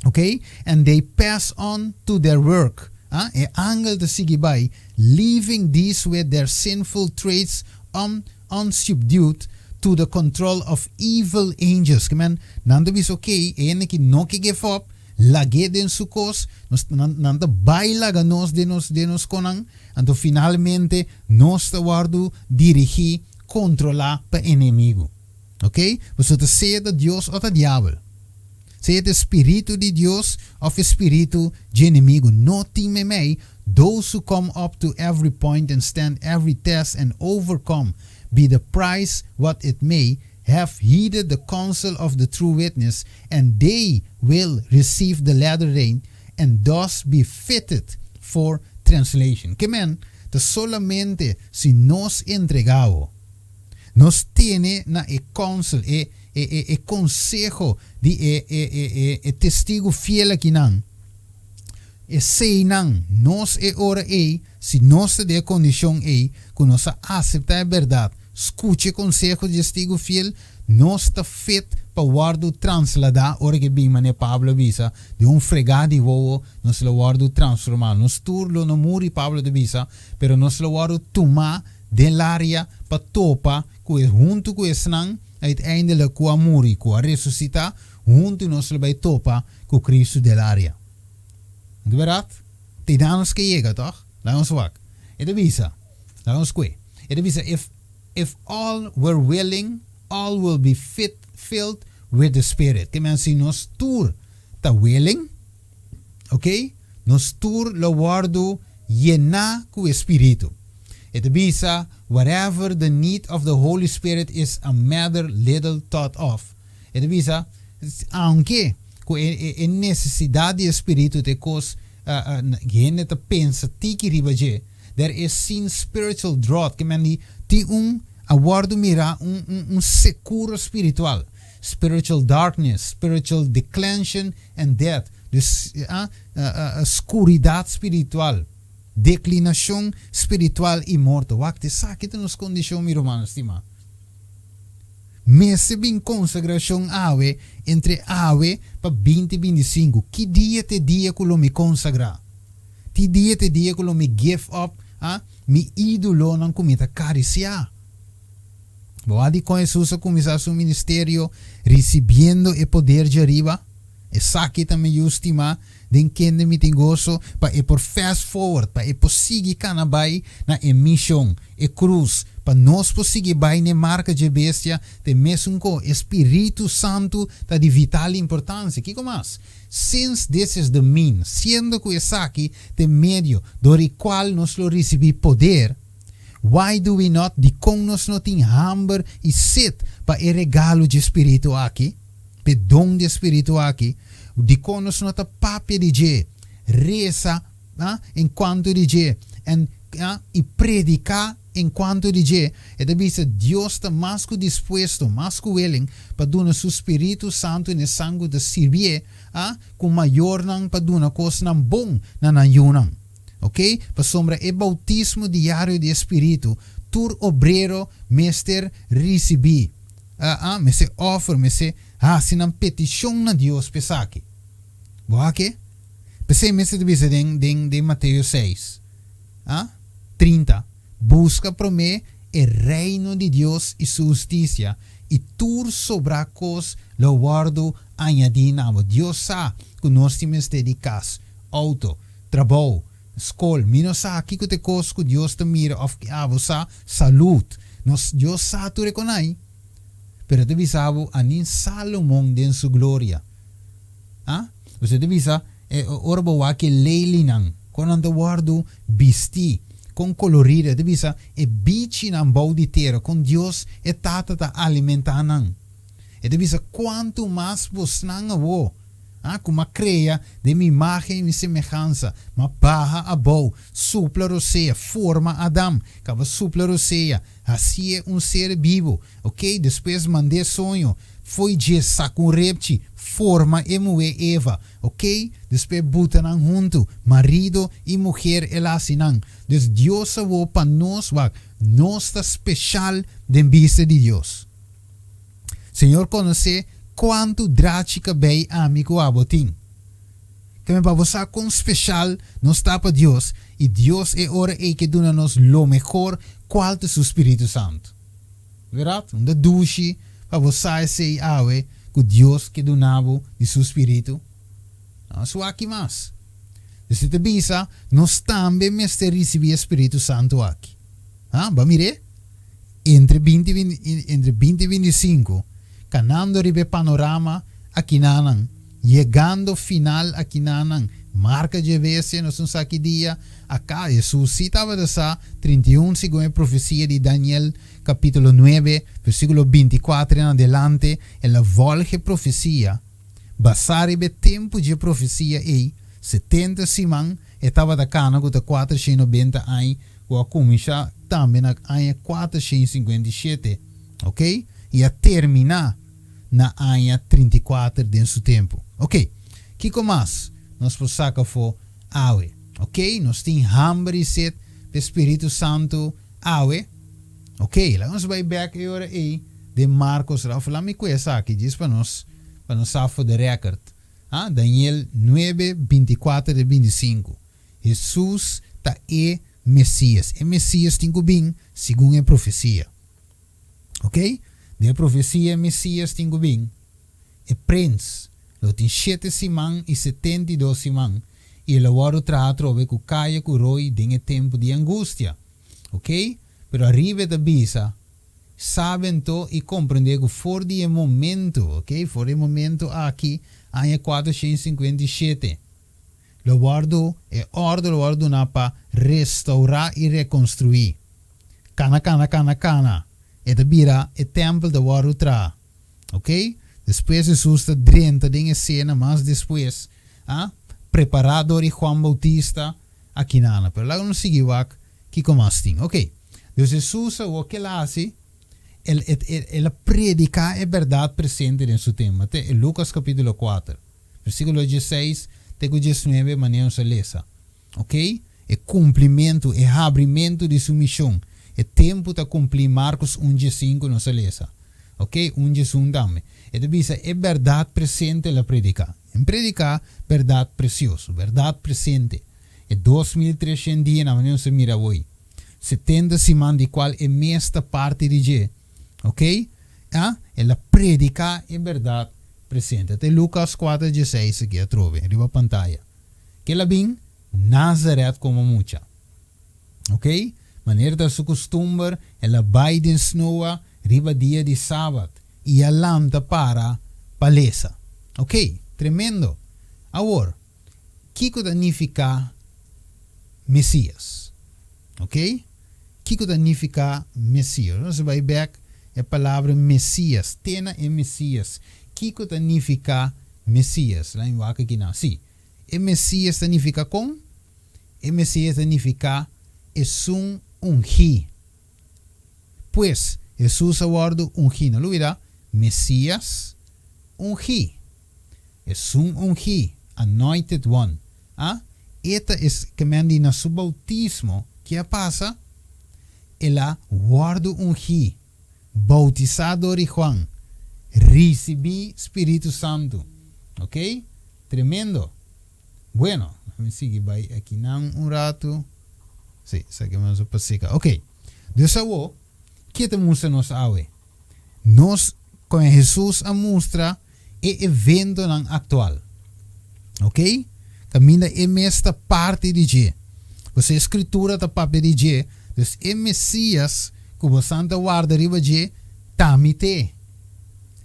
ok, and they pass on to their work, e angel ta sigui bai, leaving these with their sinful traits un unsubdued to the control of evil angels. Ke men, nan ta bisa ok, e hende ki no ke give up, lag'é den su kos, nos, nan, nan ta bai laga nos den nos, den nos konan, anto finalmente nos ta wòrdu dirigí, kontrolá pa enemigu. Ok? Pasobra ta sea ta Dios o ta diabel. Sea ta e spiritu di Dios òf e spiritu dje enemigu. No tin meimei, those who come up to every point and stand every test and overcome, be the price what it may, have heeded the counsel of the true witness, and they will receive the latter rain and thus be fitted for translation. Ke men, ta solamente si nos entregá, nos tene na e counsel, e konseho di e testigu fiel akinan. Eseinan, nos e ora ei, si nos ta den e kondishon ei, ku nos a aseptá e bèrdat, skucha e konseho di testigu fiel, nos ta fit pa wòrdu transladá, ora ku e bin manera Pablo a bisa, den un fregá di wowo nos lo wòrdu transformá. Nos tur lo no muri, Pablo ta bisa, pero nos lo wòrdu tumá den laria pa topa ku e huntu ku esnan uiteindelijk ku a muri, ku a resusitá, huntu nos lo bai topa ku Kristu den laria. Di bèrdat? Te dan nos ke yega, tòg? Laga nos wak. E ta bisa, laga nos kue. E ta bisa, If, if all were willing, all will be fit, filled with the Spirit. Ke men si nos tur ta willing, ok, nos tur lo wòrdu yená ku e Spiritu. E ta bisa, Whatever the need of the Holy Spirit is a matter little thought of. E ta bisa, aunke ku e nesesidat di e Spiritu ta e kos hende ta pensa tiki riba dje, there is seen spiritual drought, ke men di tin un a wòrdu mirá un sekuro spiritual, spiritual darkness, spiritual declension and death, dus skuridat spiritual, deklinashon spiritual i morto. Wak, esaki ta nos kondishon, mi rumannan stimá. Mester bin konsagrashon awe entre awe pa 2025. Ki dia ta e dia ku lo mi konsagrá? Ki dia ta e dia ku lo mi give up mi ídolonan ku mi ta karisiá? Bo a di kon Hesus a kuminsá su ministerio risibiendo e poder djariba? Esaki ta mi Yu stimá, den kende mi tin goso, pa e por fast forward, pa e por sigui kana bai na e mishon, e krus, pa nos por sigui bai n'e marka dje bestia, te mesun ko e Spiritu Santu ta di vital importansia. Kiko mas? Since this is the mean, siendo ku esaki ta e medio dor i kual nos lo risibí poder, why do we not, dikon nos no tin hamber i set pa e regalo dje Spiritu aki? P'e don di e Spiritu aki, dikon nos no ta papia di dje, resa en kuantu di dje, en i prediká en kuantu di dje? E ta bisa, Dios ta mas ku dispuesto, mas ku willing, pa duna su Spiritu Santu n'e san ku ta sirbié, ku mayornan pa duna kosnan bon na nan yunan. Oke? Pasobra e boutismo diario di e Spiritu, tur obrero mester risibí. Aa, mester offer, mester hasi nan petishon na Dios pa esaki. Bo a ke? P'esei mester ta bisa den den den Mateo seis, a, 30, Buska promé e reino di Dios i su hustisia, i tur sobrá kos lo wòrdu añadí na bo. Dios sa ku nos tin mester di kas, outo, trabou, skol. Mi no sa kiko ta e kos ku Dios ta mira òf ki abo sa, salud. Nos, Dios sa tur e konai. Pero e ta bisa bo, anin Salomon den su gloria. Ah? Bo ta bisa, e, ora bo wak e lelinan, kon nan ta wòrdu bistí, kon kolorido. E ta bisa, e bichinan bou di tera, kon Dios e Tata ta alimentá nan. E ta bisa, kuantu mas bosnan awó, Ah, ku m'a krea den mi imágen i mi semehansa, m'a baha abou, supla rosea, forma Adam, kaba supla rosea, hasié un ser bibu, ok, despues mand'é soño, fo'i dje saka un repchi, forma e muhé Eva, ok, despues buta nan huntu, marido i muher el a hasi nan. Dus Dios a wou pa nos, wak, nos ta speshal den bista di Dios. Señor konosé kuantu drachi kabei ami ku abo tin. Keme pa bo sa kon speshal nos ta pa Dios i Dios e ora ei ke duna nos lo mehor kual ta su Spiritu Santu. Bèrdat? Un ta dushi pa bo sa esei awe ku Dios ke duna bo di su Spiritu. No a aki mas. Dus e ta bisa nos tambe mester risibí e Spiritu Santu aki. Ha? Bo a mir'é? Entre 20 entre 20 i 25, kanando riba e panorama akinanan, yegando final akinanan, Marka dje bestia, nos no sa ki dia. Aka, Hesus sí tabata sa, 31 segun e profesia di Daniel kapítulo 9, versíkulo 24 en adelante, el a vòlg e profesia. Basá riba e tempu dje profesia ei, 70 siman, e tabata kana ku ta 490 aña, ku a kuminsá tambe na aña 457, ok, i a terminá na aña 34 den su tempu. Ok, kiko mas nos por saka afó awe? Ok, nos tin hamber i set p'e Spiritu Santu awe? Ok, laga nos bai bek e ora ei den Marcos raf. Laat mi kue esaki djis pa nos pa nos sa for the record. Ha, Daniel 9, 24 te 25. Hesus ta e Mesias. E Mesias tin ku bin segun e profesia. Ok? Den e profesia e Mesias tin ku bin. E prens lo tin shete siman i 72 siman, i e lo wòrdu traha atrobe ku kaya ku roi den e tempu di angustia. Ok? Pero ariba e ta bisa, Sabe anto i komprendé ku for di e momento, ok, for di e momento aki, aña 457, lo wòrdu, e òrdu lo wòrdu duná pa restourá i rekonstruí. Kana, kana, kana, kana, e ta bira, e tèmpel ta wòrdu traha. Ok? Despues Hesus ta drenta den esena mas despues, a, prepará dor di Juan Boutista akinana. Pero laga nos sigui wak kiko mas tin. Ok. Dus Hesus awor ke el a hasi? El, el, el a prediká e bèrdat presente den su tempu. Te e Lukas kapítulo 4, versíkulo 16 te ku 19 manera nos a lesa. Ok? E kumplimentu, e habrimentu di su mishon. E tempu ta kumplí, Markos un 15 nos a lesa. Ok, un 11 tambe. E ta bisa e bèrdat presente el a prediká. En prediká bèrdat presioso, bèrdat presente. E 2300 dianan manera nos a mira awoi. 70 siman di kual e mes ta parti di dje. Ok? A, el a prediká e bèrdat presente. Ta e Lukas 4 16 aki atrobe riba pantaya. Kel a bin Nazaret komo mucha. Ok? Manera ta su kustumber, el a bai den snoa riba dia di sabat i a lanta para pa lesa. Ok, tremendo! Awor, kiko ta nifiká Mesias? Ok? Kiko ta nifiká Mesias? Nos bai bèk e palabra Mesias, te na e Mesias. Kiko ta nifiká Mesias? Laat mi wak akinan. Sí, e Mesias ta nifiká kon? E Mesias ta nifiká esun ungí. Pues, Hesus a wòrdu ungí. No lubidá, Mesias ungí. Esun ungí, anointed one. A E ta es ke men di na su boutismo, ke a pasa? El a wòrdu ungí, boutisá dor di Juan, risibí Spiritu Santu. Ok? Tremendo! Bueno, mi sigui bai akinan un ratu. Sí, esaki mas a pasika. Ok. Dus awo, ke ta mustra nos awe? Nos, kon Hesus a mustra e eventonan aktual. Ok? Kaminda e mes ta parti di dje. Pasobra e Skritura ta papia di dje. Dus e Mesias ku bosan ta warda riba dje, ta mi t'e.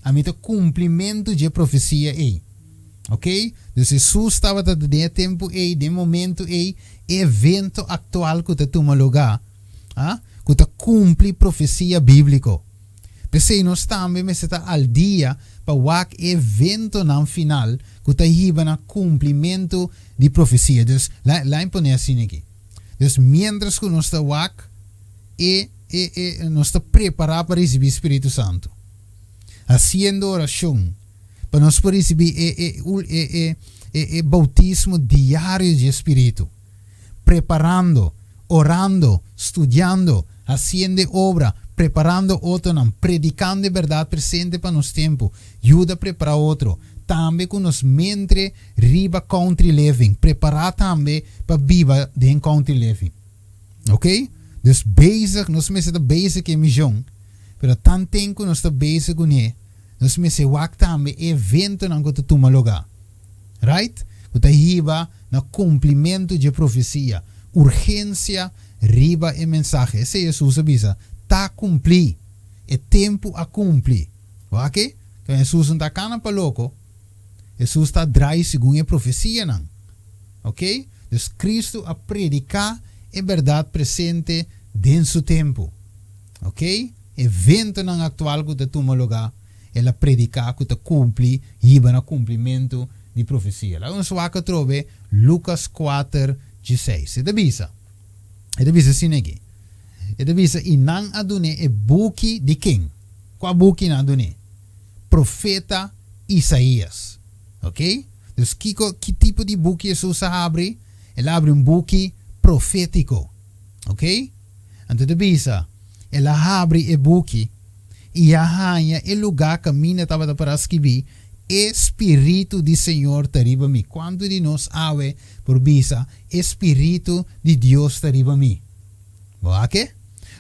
Ami ta kumplimentu dje profesia ei. Ok? Dus Hesus tabata den e tempu ei, den e momentu ei, e evento aktual ku ta tuma lugá, a, ku ta kumpli profesia bíbliko. P'esei nos tambe mester ta al dia pa wak e eventonan final ku ta hiba na kumplimentu di profesia. Dus, la, la mi pone asina aki. Dus, miéntras ku nos ta wak e, e, e, nos ta prepará pa risibí Spiritu Santu, hasiendo orashon, pa nos por risibí e, e, e, e, e, e boutismo diario dje Spiritu, preparando, orando, studiando, hasiendo e obra, preparando otronan, predikando e bèrdat presente pa nos tempu, yuda prepará otro, tambe ku nos mente riba country living, prepará tambe pa biba den country living. Ok? Dus bezig, nos mester ta bezig ku e mishon, pero tanten ku nos ta bezig kuné, nos mester wak tambe e eventonan ku ta tuma lugá. Right? Ku ta hiba na kumplimentu dje profesia. Urgensia riba e mensahe. Esei Hesus a bisa, Ta kumplí! E tempu a kumpli. Wak e? Enton Hesus no ta kana pa loko. Hesus ta drai segun e profesianan. Ok? Dus Kristu a prediká e bèrdat presente den su tempu. Ok? Eventonan aktual ku ta tuma lugá, el a prediká ku ta kumpli, hiba na kumplimentu di profesia. Laga nos wak atrobe Lukas kuater, dieseis. E ta bisa, e ta bisa asina aki, e ta bisa, I nan a dun'é e buki di ken? Kua buki nan a dun'é? Profeta Isaías. Ok? Dus kiko, ki tipo di buki Hesus a habri? El a habri un buki profétiko. Ok? Anto ta bisa, El a habri e buki i a haña e lugá kaminda tabata para skibí, E spiritu di Señor ta riba mi. Kuantu di nos awe por bisa, E spiritu di Dios ta riba mi? Bo a ke?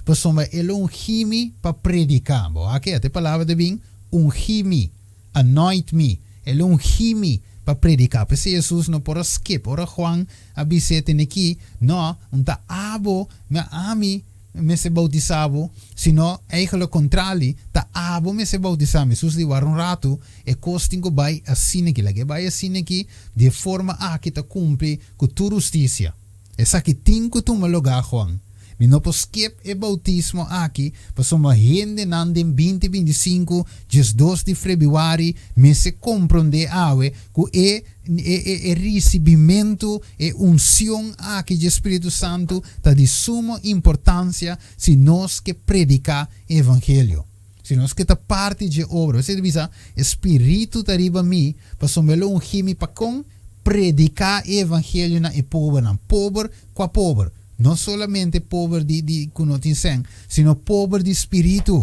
Pasobra El a ungí mi pa prediká. Bo a ke? Ata e palabra ta bin, ungí mi. Anoint me, El a ungí mi pa prediká. P'esei Hesus no por a skip. Ora Juan a bis'é tene ki, No, un ta abo, mi ami mester boutisá bo, sino eigenlijk kontrali, ta abo mester boutisá mi. Hesus di, Wara un ratu, e kos tin ku bai asin'aki. Laga e bai asin'aki, di e forma aki ta kumpli ku tur hustisia. Esaki tin ku tuma lugá, Juan. Mi no por skip e boutismo aki pasobra hendenan den 2025, 12 di febrüari, mester komprondé awe ku e e e risibimentu, e unsion aki dje Spiritu Santu ta di sumo importansia si nos ke prediká e evangelio. Si nos ke ta parti dje obra. Esei ta bisa, E Spiritu ta riba mi, pasobra el a ungí mi pa kon prediká e evangelio na e pobernan. Pober, kua pober? No solamente pober di di ku no tin sèn, sino pober di spiritu.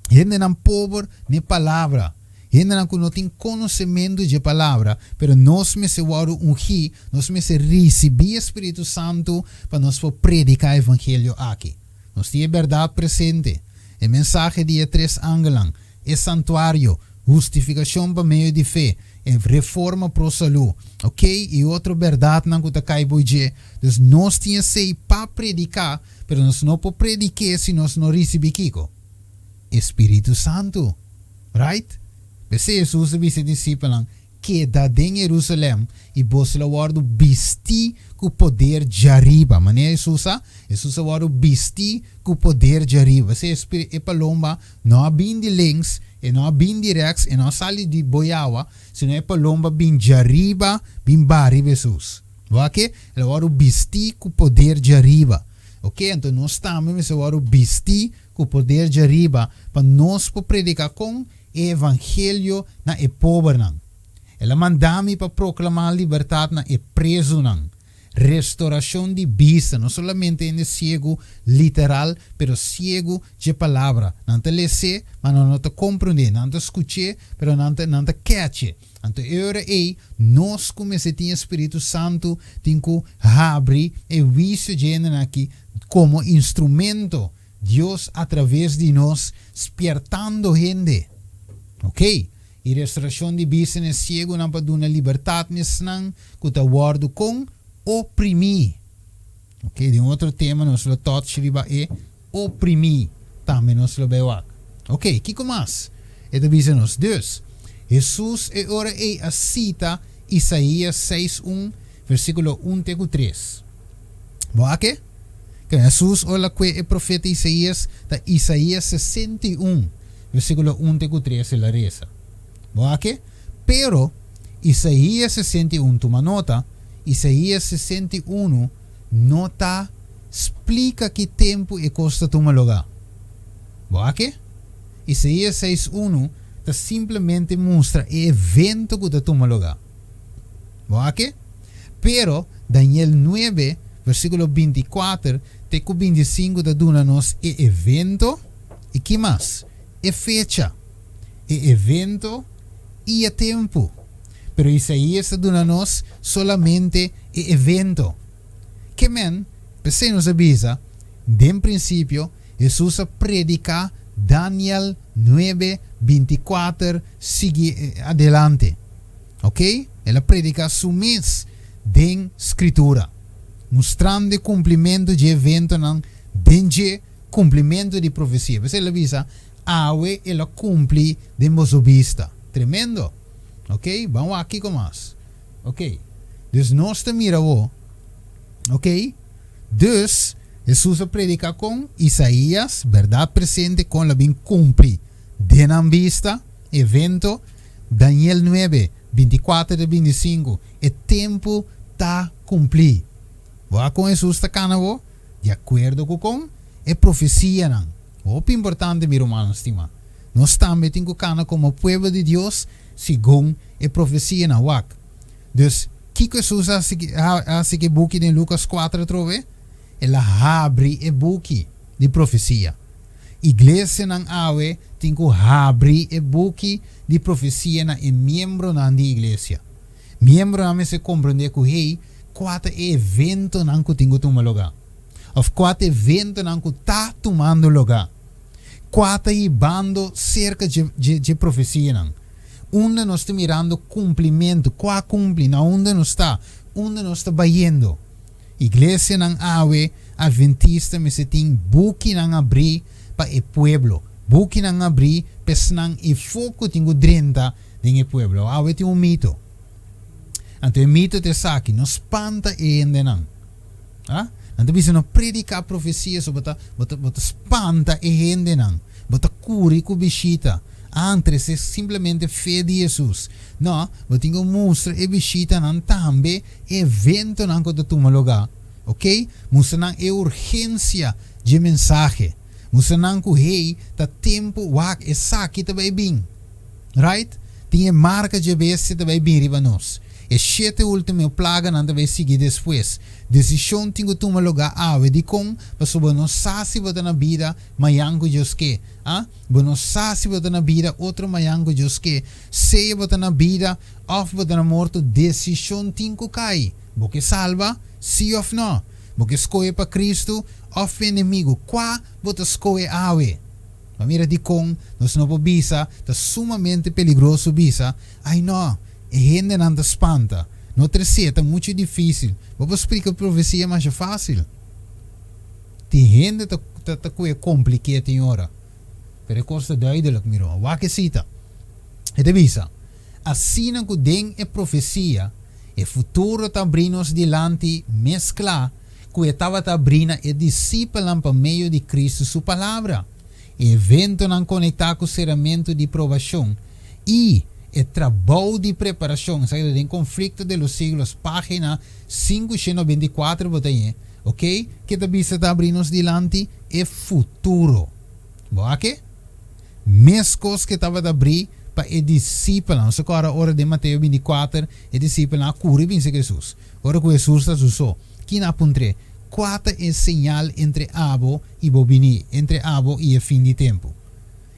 Hendenan pober n'e palabra. Hendenan ku no tin konosementu dje palabra, pero nos mester wòrdu ungí, nos mester risibí e Spiritu Santu pa nos por prediká e evangelio aki. Nos tin e bèrdat presente, e mensahe di e tres angelnan, e santuario, hustifikashon pa medio di fe, e reforma pro salú, ok, i otro bèrdatnan ku ta kai bou dje. Dus nos tin esei pa prediká, pero nos no por predik'é si nos no risibí kiko? E Spiritu Santu. Right? P'esei Hesus a bisa e disipelnan, Keda den Jerusalem i boso lo wòrdu bistí ku poder djariba. Manera Hesus a? Hesus a wòrdu bistí ku poder djariba. P'esei e e palomba no a bin di links, e no a bin di rèks, e no a sali di boyawa, sino e palomba bin djariba bin baha riba Hesus. Bo a ke? El a wòrdu bistí ku poder djariba. Oke, anto nos tambe mester wòrdu bistí ku poder djariba pa nos por prediká kon? E evangelio na e pobernan. El a manda mi pa proklamá libertat na e prezunan, restorashon di bista, no solamente hende siegu literal, pero siegu dje palabra. Nan ta les'é, ma nan no ta komprondé, nan ta skuch'é, pero nan ta nan ta kèch'é. Anto e ora ei, nos ku mester tin e Spiritu Santu tin ku habri e wisio dje hendenan aki komo instrumento Dios a traves di nos spiertando hende. Ok. I restauracion di bista n'e ciegonan pa duna libertad n'esnan cu ta wordo con oprimi. Ok, den otro tema nos lo touch riba e oprimi. Tambe nos lo bay wak. Ok, kico mas e ta bisa nos? Dus, Jesus e ora ey a cita Isaías seis un, versiculo un te cu tres. Bo a ke? Ke Hesus ora kue e profeta Isaías ta Isaías 61, versíkulo 1 te ku 3 el a resa. Bo a ke? Pero, Isaías 61, tuma nota, Isaías 61 no ta splika ki tempu e kos ta tuma lugá. Bo a ke? Isaías 61 ta simplemente mustra e evento ku ta tuma lugá. Bo a ke? Pero, Daniel 9, versíkulo 24 te ku 25 ta duna nos e evento i ki mas? E fecha, e evento i e tempu. Pero Isaías ta duna nos solamente e evento. Ke men, p'esei nos a bisa, den prinsipio, Hesus a prediká Daniel 9, 24 sigui adelante. Ok, el a prediká su mes den Skritura, mustrando e kumplimentu dje eventonan den dje kumplimentu di profesia. P'esei el a bisa, Awe el a kumpli den boso bista. Tremendo! Ok, ban wak kiko mas. Ok, Dus nos ta mira awor, ok? Dus, Hesus a prediká kon Isaías, bèrdat presente kon el a bin kumpli den nan bista, evento, Daniel nuebe, 24 te 25, e tempu ta kumplí. Bo a kon Hesus ta kana awor? Di akuerdo ku kon e profesianan. Hopi importante, mi rumannan stimá. Nos tambe tin ku kana komo pueblo di Dios segun e profesianan. Wak. Dus, kiko Hesus a hasi ku e buki den Lukas kuater atrobe? El a habri e buki di profesia. Iglesianan awe tin ku habri e buki di profesia na e miembronan di iglesia. Miembronan mester komprendé ku hey, kua ta e eventonan ku tin ku tuma lugá, òf kua ta e eventonan ku ta tumando lugá. Kua ta hibando serka dje dje profesianan? Unda nos ta mirando kumplimentu? Kua a kumpli? Na unda nos ta? Unda nos ta bayendo? Iglesianan awe Adventista mester tin bukinan abrí pa e pueblo, bukinan abrí pa esnan ifó ku tin ku drenta den e pueblo. Awe tin un mito. Anto e mito ta esaki, no spanta e hendenan. Ah, nan ta bisa no prediká profesia so bo ta bo ta bo ta spanta e hendenan, bo ta kuri ku bishita. Ah, trese simplemente fe di Hesus. No, bo tin ku mustra e bishitanan tambe e eventonan ku ta tuma lugá. Ok? Mustra nan e urgensia dje mensahe. Mustra nan ku hey, ta tempu wak esaki ta bai bin. Right? Tin e marka dje bestia ta bai bin riba nos. E shete ultimo plaganan ta bai sigui despues. Desishon tin ku tuma lugá awe. Dikon? Pasobra bo no sa si bo ta na bida mayan ku Dios ke. A? Bo no sa si bo ta na bida otro mayan ku Dios ke. Sea bo ta na bida òf bo ta na morto, desishon tin ku kai. Bo ke salba? Sí òf nò? Bo ke skohe pa Kristu òf pa enemigu? Kua bo ta skohe awe? Ma mira dikon nos no por bisa, ta sumamente peligroso bisa, Ai no, e hendenan ta spanta. No tres'é, ta muchu difísil. Bo por splika profesia masha fásil. Tin hende ta ta ku e kompliké tin ora. Pero e kos ta duidelik, mira, wak e sita. E ta bisa, Asina ku den e profesia e futuro ta abrí nos dilanti mes kla, ku e tabata abrí na e disipelnan pa medio di Kristu su palabra, e eventonan konektá ku seramentu di probashon i e trabou di preparashon, esaki ta den Conflicto de los Siglos, página 594 bo ta hañ'é, oke, ke ta bisa ta abrí nos dilanti e futuro. Bo a ke? Meskos ku e tabata abrí pa e disipelnan. Nos ta kòrda ora den Mateo 24 e disipelnan a kuri binse ku Hesus. Ora ku Hesus ta su so, Kina a puntr'é, Kua ta e señal entre abo i bo bini, entre abo i e fin di tempu?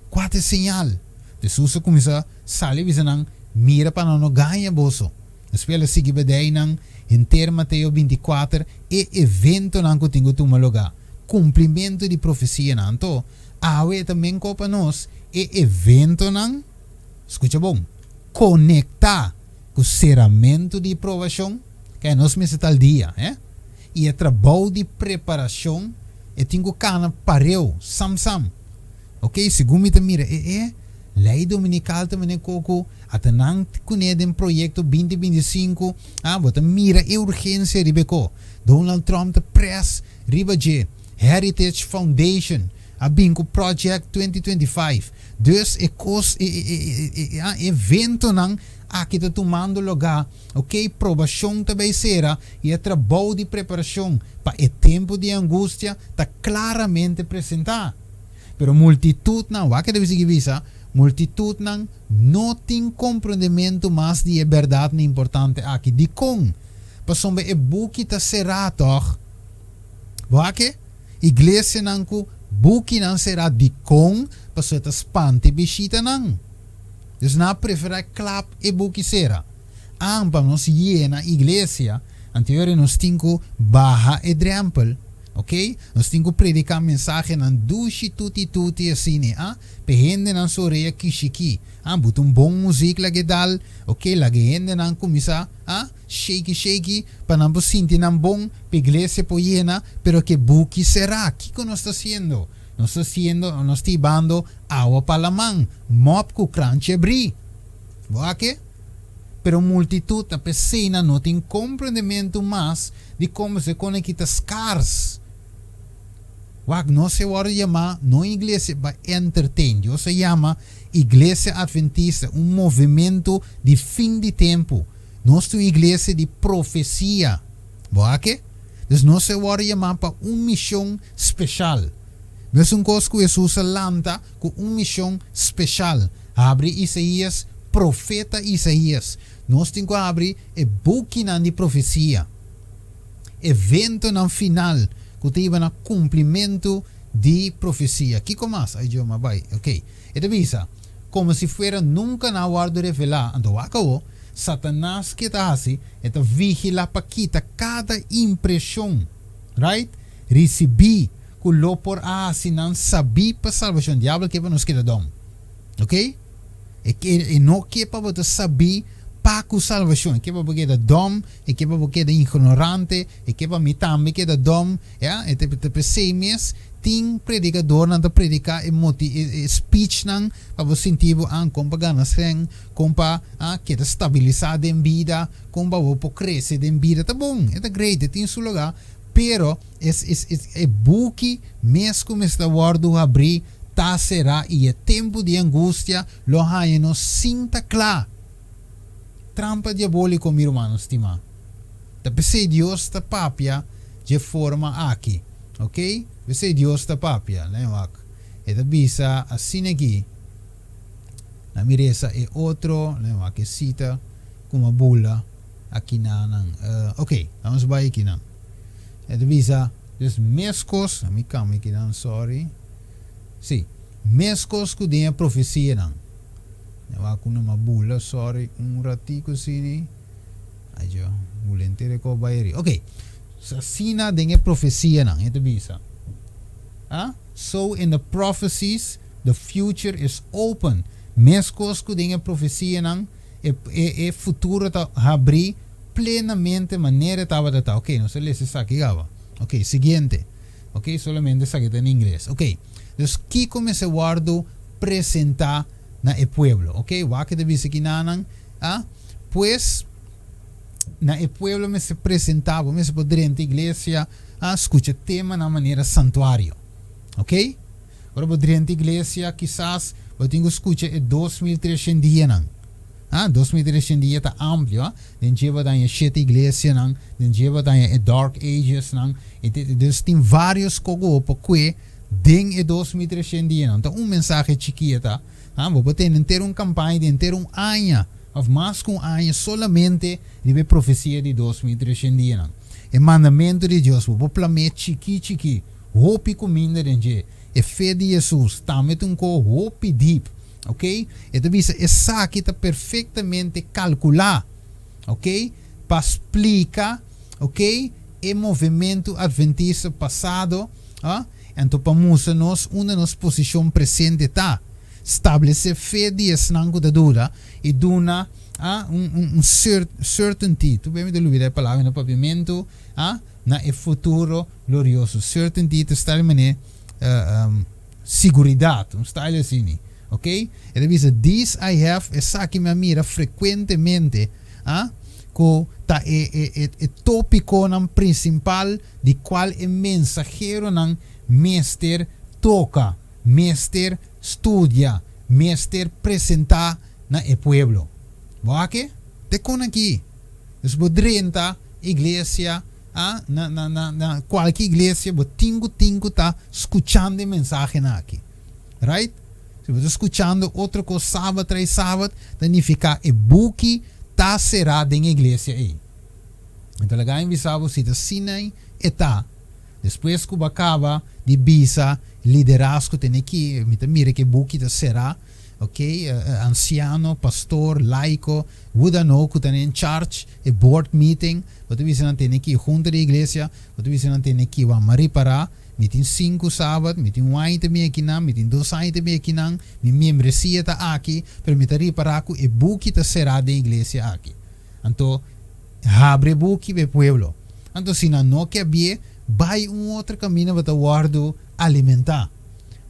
Kua ta e señal? Hesus a kuminsá sali a bisa nan, Mira pa nan no gaña boso. Despues el a sigui bedei nan henter Mateo 24 e eventonan ku tin ku tuma lugá, kumplimentu di profesianan. Anto, awe e ta menkó pa nos e eventonan, skucha bon, konektá ku seramentu di probashon, Kaya nos mester ta al dia, eh? I e trabou di preparashon e tin ku kana pareu, sam sam. Ok, segun mi ta mira e e lei dominikal ta mene koko ata nan kuné den proyekto 2025, ah, bo ta mira e urgensia riba e ko. Donald Trump ta press riba dje. Heritage Foundation a bin ku Project 2025. Dus e kos, e e e e e eventonan aki ta tumando lugá. Ok, probashon ta bay sera i e trabou di preparashon pa e tempu di angustia ta klaramente presentá. Pero multitutnan, wak e ta sigui bisa, multitutnan no tin komprondementu mas di e bèrdatnan importante aki. Dikon? Pasobra e buki ta será, tòg? Wak e iglesianan ku bukinan será, dikon? Pasobra e ta spanta e bishitanan. Dus nan a preferá klap e buki sera. An pa nos yena iglesia, anterior nos tin ku baha e drempel, ok? Nos tin ku prediká mensahenan dushi tuti tuti asina, a? Pa e hendenan su orea kishikí. A buta un bon muzik laga e dal, ok? Laga e hendenan kuminsá, a? Shake shake, pa nan por sinti nan bon, pa iglesia por yena, pero ku e buki será. Kiko nos ta hasiendo? Nos ta hasiendo, nos ta hibando awa pa laman, mòp ku kranchi abrí. Bo a ke? Pero multitut ta p'esei nan no tin komprendementu mas di kon mester kone kita skars. Wak, nos e wòrdu yamá no iglesia pa entertain. Dios a yama Iglesia Adventista un movementu di fin di tempu. Nos ta un iglesia di profesia. Bo a ke? Dus nos e wòrdu yamá pa un mishon speshal. Mesun kos ku Hesus a lanta ku un mishon speshal. Habri Isaías, profeta Isaías. Nos tin ku habri e bukinan di profesia. Eventonan final ku ta hiba na kumplimentu di profesia. Kiko mas? Ai Dios, m'a bai. Oké. E ta bisa, Komo si fuera nunka nan a wòrdu revelá. Anto wak awor, Satanas ke ta hasi? E ta vigilá pa kita kada impreshon, right, risibí ku lo por a hasi nan sabí pa salbashon. Diabel ke pa nos keda dòm. Oké? E ke, e no ke pa bo ta sabí pa ku salbashon. E ke pa bo keda dòm, e ke pa bo keda ignorante, e ke pa mi tambe keda dòm. Ya, e ta ta p'esei mes tin predikadornan ta prediká e moti e e speechnan pa bo sinti bo, ah, kon pa gana sèn, kon pa, ah, keda stabilisá den bida, kon pa bo por krese den bida. Ta bon, e ta great, e tin su lugá, pero Es es es e buki mes ku mester wòrdu habrí ta será i e tempu di angustia lo haña nos sin ta kla. Trampa diabóliko, mi rumannan stimá. Ta p'esei Dios ta papia dje forma aki. Oké? P'esei Dios ta papia. Lei wak. E ta bisa asina aki. Na mi resa e otro, lei wak e sita ku mi a bula akinanan. Oké, lanos bai akinan. E ta bisa, Dus meskos, mi kambia kinan, sorry. Sí, meskos ku den e profesianan. Mi wak ku nan a bula, sorry, un ratiku asini. Ajo, bula henter e kos bai eri. Ok, so asina den e profesianan, e ta bisa. Ah, so in the prophecies, the future is open. Meskos ku den e profesianan, e, e, e futuro ta habrí plenamente manera e tabata ta. Ok, nos a lesa esaki kaba. Ok, siguiente. Ok, solamente esaki ta na ingles. Ok, dus kiko mester wòrdu presentá na e pueblo? Ok, wak e ta bisa kinanan, ah, pues na e pueblo mester presentá, bo mester por drenta iglesia, ah, skucha temanan manera santuario. Ok, ora bo drenta iglesia kisas bo tin ku skucha e 2300 dianan. Ah, 2300 dia ta amplio, ah. Den dje bo ta haña shete iglesianan, den dje bo ta haña e Dark Agesnan, e te, dus tin varios kogo pa kue den e 2300 dianan. Ta un mensahe chikí e ta. Ah, bo por tene henter un kampaña di henter un aña òf mas ku un aña solamente riba e profesia di 2300 dianan. E mandamentu di Dios, bo por plam'é chikí chikí, hopi kuminda den dje. E fe di Hesus tambe ta un ko hopi dip. Ok, e ta bisa esaki ta perfectamente calcula, ok, pa splica, ok, e movimento adventista pasado, ah, anto pa mustra nos unda nos posicion presente ta, stablece fe di esnan cu ta duda y duna, ah, un, un, un certainty, tu bem mi ta lubida e palabra na papiamento, ah, na e futuro glorioso. Certainty ta sta di manera, um, Siguridat, un style asini, ok? E ta bisa, This I have, esaki mi a mira frekuentemente, ah, ku ta e e e e topikonan prinsipal di kual e mensaheronan mester toka, mester studia, mester presentá na e pueblo. Bo a ke? Te kon aki. Dus bo drenta iglesia. A Na na na na kualke iglesia bo tin ku tin ku ta skuchando e mensahenan aki. Right? Si bo ta skuchando otro kos sabat tras sabat, ta nifiká e buki ta será den e iglesia ei. Mi ta laga mi bisa bo si ta asina e ta. Despues ku bo a kaba di bisa liderazgo tene ki, mi ta mira ku e buki ta será. Ok, ansiano, pastor, laiko, wudano ku ta in charge e board meeting, bo ta bisa nan tene ki hunta di iglesia, bo ta bisa nan tene ki wak ma ripará, mi tin sinku sabat, mi tin un aña ta bin akinan, mi tin dos aña ta bin akinan, mi miembresia ta aki, pero mi ta ripará ku e buki ta será den iglesia aki. Anto, habri e buki pa e pueblo. Anto si nan no ke abié, bai un otro kaminda bo ta wòrdu alimentá.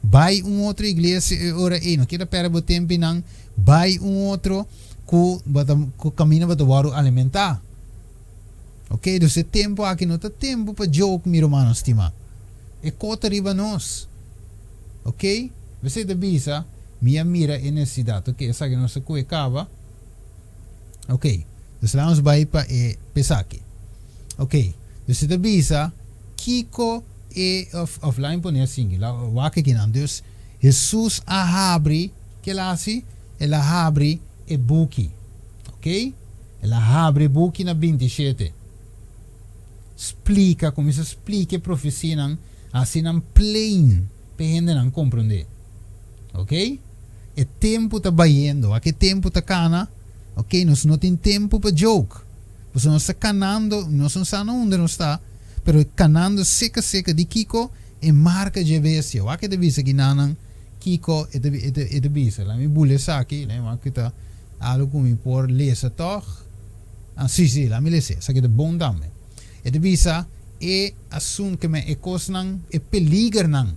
Bai un otro iglesia e ora ei, no keda perde bo tempu einan, bai un otro, Ku bo ta ku kaminda bo ta wòrdu alimentá. Ok, dus e tempu aki no ta tempu pa joke mi rumannan stimá. E ko ta riba nos. Ok, Besei ta bisa, Mi a mira e nesesidat. Ok, esaki nos a kohe kaba. Ok, dus laat nos bai pa e pesaki. Ok, dus e ta bisa kiko e of of laat mi pone asinki, la wak akinan. Dus Hesus a habri, ke el a hasi? El a habri e buki. Ok, el a habri e buki na 27. Splika, kuminsá splika e profesianan, hasi nan plain pa e hendenan komprondé. Ok? E tempu ta bayendo. Wak e tempu ta kana. Ok, nos no tin tempu pa joke. Pasobra nos ta kanando, nos no sa na unda nos ta, pero kanando seka seka di kiko? E marka dje bestia. Wak e ta bisa kinanan kiko e ta e ta e ta bisa. Laat mi bula esaki, laat mi wak ku ta algu ku mi por lesa tòg. Ah, si, si, laat mi lesa. Esaki ta bon tambe. E ta bisa e asun ke men e kosnan, e peligernan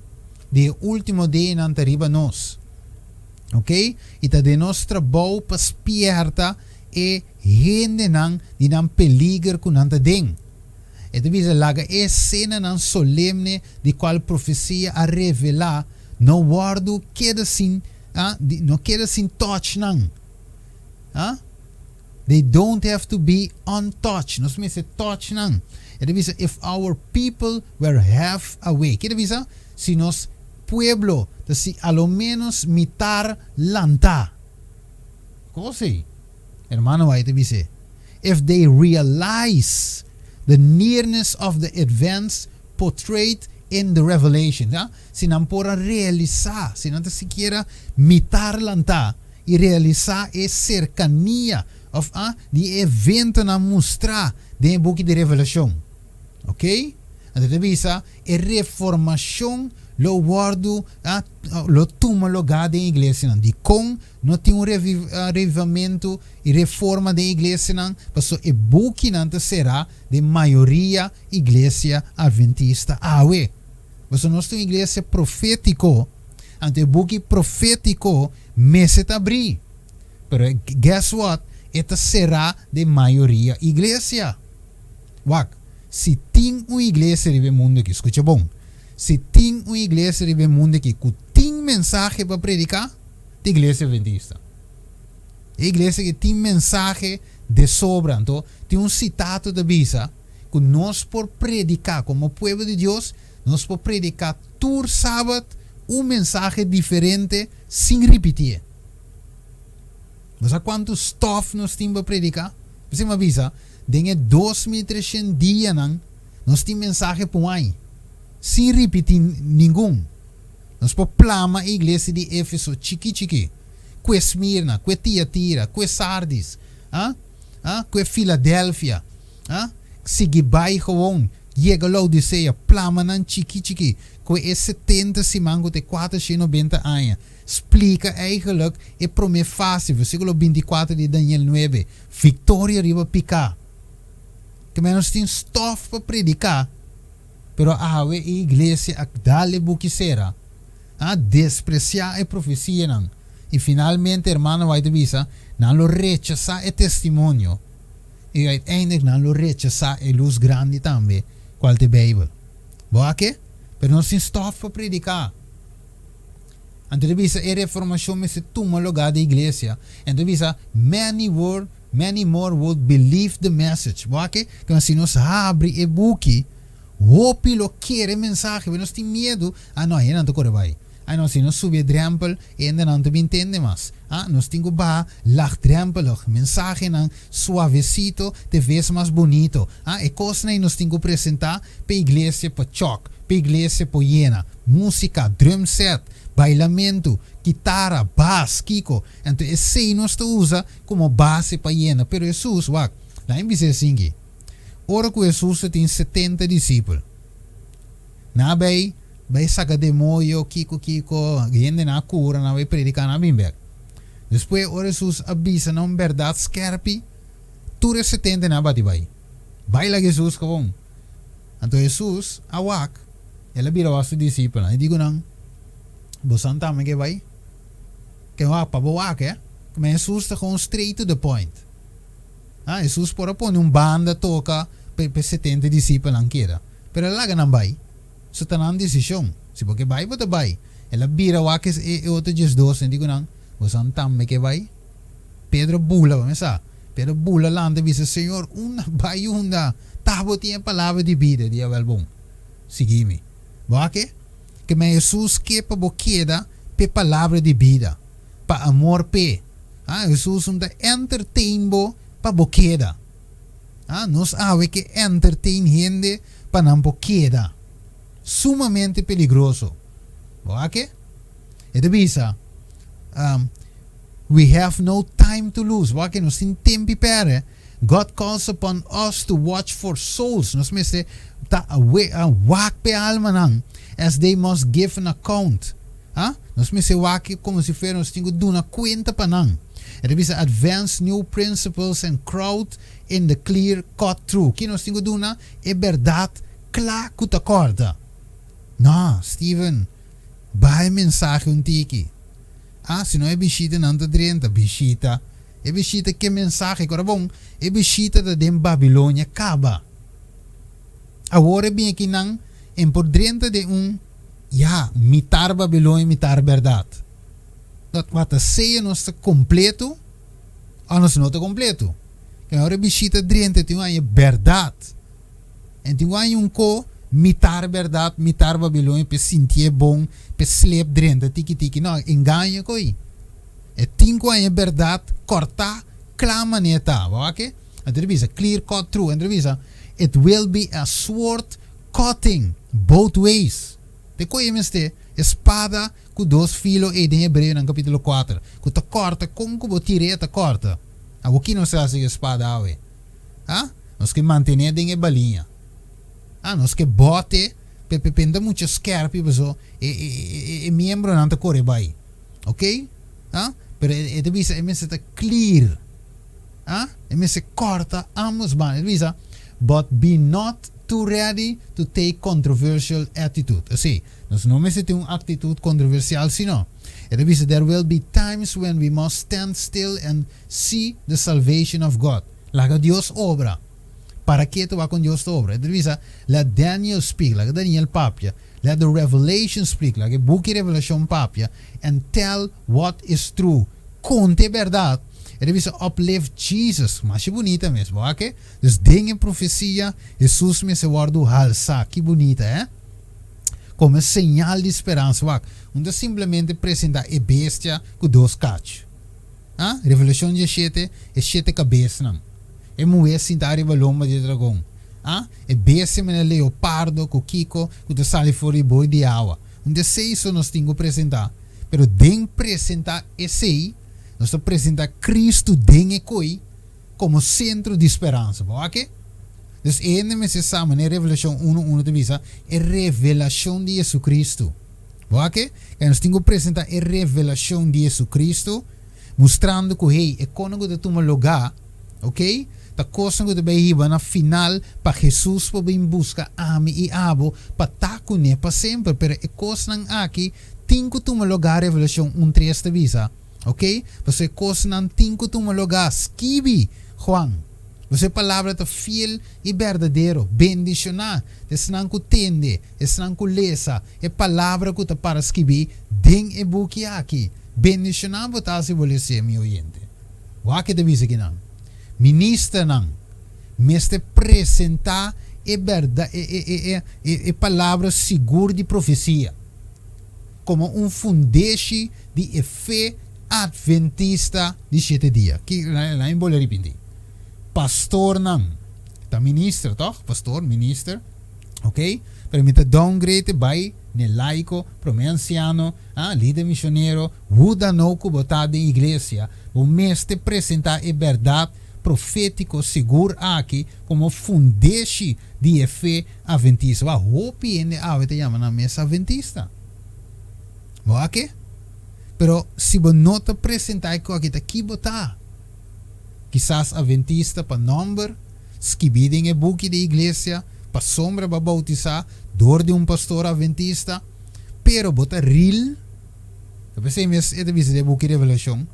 di e último dianan ta riba nos. Ok? I ta den nos trabou pa spierta e hendenan di nan peliger ku nan ta den. E ta bisa, Laga e esenanan solemne di kual profesia a revelá no wòrdu keda sin, ah, di, no keda sin touch nan. Ah? They don't have to be untouched. Nos mester touch nan. E ta bisa, If our people were half awake. Ke ta bisa? Si nos pueblo ta si a lo menos mitar lantá. Kos ei? Hermano White ta bis'é, If they realize the nearness of the events portrayed in the Revelation. Ja? Si nan por a realisá, si nan ta sikiera mitar lantá i realisá e serkania òf a di e eventonan mustrá den e buki di Revelashon. Ok? Anto ta bisa e reformashon lo wòrdu a lo tuma lugá den iglesianan. Dikon no tin un revivamentu i reforma den iglesianan? Pasobra e bukinan ta será den mayoria iglesia adventista awe. Pasobra nos ta un iglesia profétiko, anto e buki profétiko mester ta abrí. Pero guess what? E ta será den mayoria iglesia. Wak, si tin un iglesia riba e mundu aki, skucha bon, si tin un iglesia riba e mundu aki ku tin mensahe pa prediká, ta iglesia adventista. E iglesia aki tin mensahe de sobra. Anto, tin un sitato ta bisa ku nos por prediká komo pueblo di Dios, nos por prediká tur sabat un mensahe diferente sin ripitié. Bo sa kuantu stòf nos tin pa prediká? P'esei mi a bisa, Den e 2300 dianan nos tin mensahe pa un aña, sin ripití ningun. Nos por plama e iglesia di Efeso chikí chikí, ku e Smirna, ku e Tiatira, ku e Sardis, a, a, ku e Filadelfia, a, sigui bai gewoon, yega Laodisea, plama nan chikí chikí, ku e 70 siman ku ta e 490 aña. Splika eigenlijk e promé fase, versíkulo 24 di Daniel 9. Victoria riba piká. Ke men nos tin stof pa prediká, pero awe e iglesia a dal e buki sera, a despresiá e profesianan, i finalmente hermano White a bisa, nan lo rechasá e testimonio, i uiteindelijk nan lo rechasá e lus grandi tambe, kual ta e Beibel. Bo a ke? Pero nos tin stof pa prediká. Anto ta bisa e reformacion mester tuma lugar den iglesia. Anto ta bisa many were, many more would believe the message. Bo wak ke si nos habri e buki, hopi lo kere e mensahe, pero nos tin miedu, ah no, hendenan ta kore bai. Ah no, si nos subi e drempel, e hendenan ta bin tende mas. Ah, nos tin ku baha laagdrempelig, mensahenan suavecito te ves mas bonito. Ah, e kosnan ei nos tin ku presenta pa e iglesia pa chòk, pa e iglesia por yena. Músika, drum set, bailamentu, kitara, bas, kiko. Anto esei nos ta usa komo base pa yena. Pero Hesus, wak, laga mi bisa esaki, ora ku Hesus ta tin 70 disipel, nan a bai bai saka demoyo, kiko kiko, hendenan a kura, nan a bai prediká, nan a bin bèk. Despues ora Hesus a bisa nan un bèrdat skèrpi, tur e 70 nan a bati bai. Bai laga Hesus kobon. Anto Hesus a wak, el a bira wak su disipelnan i di ku nan, Bosan tambe ke bai? Ke wak pa bo wak, eh? Ma Hesus ta gewoon straight to the point. Ah, Hesus por a pone un banda toka pa e 70 disipelnan keda. Pero el a laga nan bai. So ta nan desishon. Si bo ke bai, bo ta bai. El a bira wak e otro 12 en di ku nan, Bosan tambe ke bai? Pedro bula, bo mesa. Pedro bula lanta bisa, Señor, unda bai unda? Ta bo tin e palabra di bida. E di, Awel bon, sigui mi. Bo a ke? Ke men Hesus ke pa bo keda p'e palabra di bida, pa amor p'e. Ah, Hesus un ta entertain bo pa bo keda. Ah, nos awe ke entertain hende pa nan por keda. Sumamente peligroso. Bo a ke? E ta bisa, We have no time to lose. Bo a ke? Nos tin tempi pèrdè. God calls upon us to watch for souls. Nos mester ta wak p'e almanan, as they must give an account. Ha? Nos mester wak komo si fuera nos tin ku duna kuenta pa nan. E ta bisa advance new principles and crowd in the clear cut truth. Ki nos tin ku duna? E bèrdat kla ku ta kòrta. No, Steven, baha e mensahe un tiki. Ah, si no e bishita nan ta drenta. Bishita? E bishita ke mensahe? Kora bon, e bishita ta den Babilonia kaba. Awor e bin akinan en por drenta den un, ya, mitar Babilonia, mitar bèrdat. Dat wak ta sea nos ta kompleto òf nos no ta kompleto. Ke ora e bishita drenta tin un aña bèrdat. En tin un aña un ko mitar bèrdat, mitar Babilonia p'e sintié bon, p'e slep drenta tiki tiki. No, engaño ko'i. E tin ku haña bèrdat kòrtá kla manera ta. Bo wak e? Anto ta bisa clear cut true. Anto ta bisa it will be a sword cutting both ways. Te koe mester e spada ku dos filo ei den Hebreonan kapítulo kuater ku ta kòrta kon ku bo tir'é e ta kòrta. Awor ki nos ta hasi ku e spada awe? Ha? Nos ke mantené den e baliña. Ha? Nos ke bòt'e pe pe p'e no ta mucho skèrpi paso e e e e miembronan ta kore bai. Ok? Ha? Pero e ta bisa e mester ta clear. Ha? E mester corta ambos banda. E ta bisa, But be not too ready to take controversial attitude. Así, nos no mester tin un actitud controversial sino. E ta bisa, There will be times when we must stand still and see the salvation of God. Laga Dios obra. Para ketu wak con Dios ta obra. E ta bisa, Let Daniel speak. Laga Daniel papia. Let the revelation speak, laga e buki Revelashon papia, and tell what is true, konta e bèrdat. E ta bisa uplift Jesus, masha bunita mes, bo wak e? Dus den e profesia, Jesus mester wòrdu halsá, ki bunita, eh? Komo e señal di speransa, wak, un ta simplemente presentá e bestia ku dos kachu. Ah, Revelashon 17, e shete kabesnan. E muhé sintá riba lomba di e dragon. A, E bestia manera leopardo ku kiko ku ta sali for di boi di awa. Un di esei so nos tin ku presentá. Pero den presentá esei, nos ta presentá Kristu den e koi komo sentro di speransa. Bo wak e? Dus e hende mester sa manera Revelashon unu unu ta bisa, e revelashon di JesuCristu. Bo wak e? Kaya nos tin ku presentá e revelashon di JesuCristu, mustrando ku, hey, e kono ku ta tuma lugá, Ok? Ta kosnan ku ta bai hiba na final pa Hesus por bin buska ami i abo pa ta kuné pa semper. Pero e kosnan aki tin ku tuma lugá, Revelashon un tres ta bisa. Ok? Pasobra e kosnan tin ku tuma lugá. Skibi, Juan. Pasobra e palabra ta fiel i berdadero. Bendishoná ta esnan ku tende, esnan ku lesa e palabra ku ta para skibí den e buki aki. Bendishoná bo ta si bo les'é, mi oyente. Wak e ta bisa kinan. Ministernan mester presentá e bèrdat, e, e, e, e, e, e palabra sigur di profesia komo un fundeshi di e fe atventista di shete dia. Ki, laat mi bolbe ripintí. Pastornan, ta minister tòg? Pastor, minister, ok? Pero mi ta downgrade bai n'e laiko, promé ansiano, ah, lider misionero, Huda no ku bo ta den iglesia, bo mester presentá e bèrdat profétiko sigur aki komo fundeshi di e fe aventista. Wak, hopi hende awe ta yama nan mes aventista. Bo a ke? Pero si bo no ta presentá e ku aki, ta ki bo ta? Kisas aventista pa nòmber, skibí den e buki di iglesia, pasobra bo a boutisá dor di un pastor aventista, pero bo ta ril. Ta p'esei mes e ta bisa den e buki Revelashon,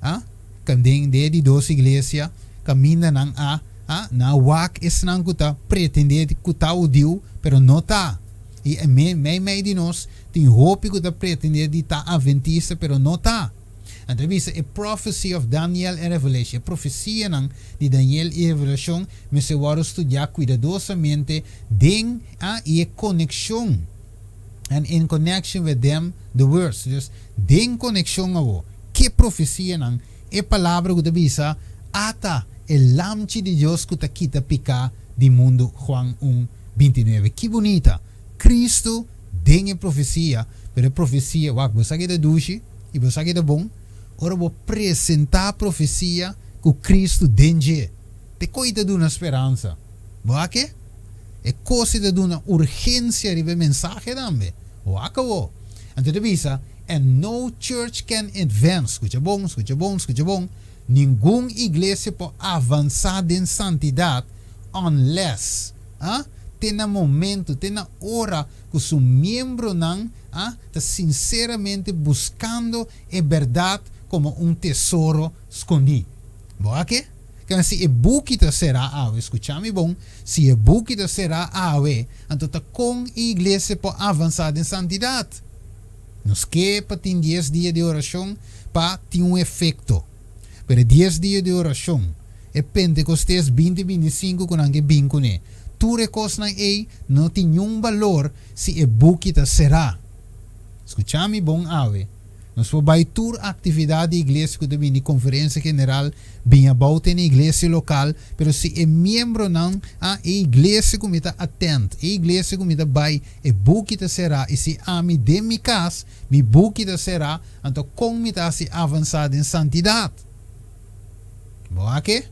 a. Den e di dos iglesia, kaminda nan a, a, nan a wak esnan ku ta pretendé ku ta hudiu, pero no ta. I mei mei di nos tin hopi ku ta pretendé di ta atventista, pero no ta. Anto e bisa e prophecy of Daniel and Revelation, e profesianan di Daniel i Revelashon mester wòrdu studiá kuidadosamente den a i e konekshon, and in connection with them the words. Dus den konekshon awor ke profesianan, e palabra ku ta bisa ata e Lamchi di Dios ku ta kita piká di mundu, Juan un, 29. Ki bunita! Kristu den e profesia, pero e profesia, wak, bo sa ke ta dushi i bo sa ke ta bon, ora bo presentá profesia ku Kristu den dje. Te koi ta duna speransa. Bo a ke? E kos ei ta duna urgensia riba e mensahe tambe. Wak awo. Anto ta bisa, And no church can advance, skucha bon, skucha bon, skucha bon, ningun iglesia por avansá den santidat unless, a, te na momento, te na ora ku su miembronan, a, ta sinseramente buskando e bèrdat komo un tesoro skondí. Bo a ke? Kende si e buki ta será awe, skucha mi bon, si e buki ta será awe, anto ta kon e iglesia por avansá den santidat? Nos ke pa tin dies dia di orashon pa tin un efekto. Pero e dies dia di orashon, e Pentekostes binti 25 ku nan ke bin kuné, tur e kosnan ei no tin niun balor si e buki ta será. Skucha mi bon awe. Nos por bai tur aktividat di iglesia ku ta bini konferensia general, bin abou te na iglesia lokal, pero si e miembronan, a e iglesia ku mi ta atend, e iglesia ku mi ta bai, e buki ta será, i si ami den mi kas, mi buki ta será, anto kon mi ta hasi avansá den santidat? Bo a ke?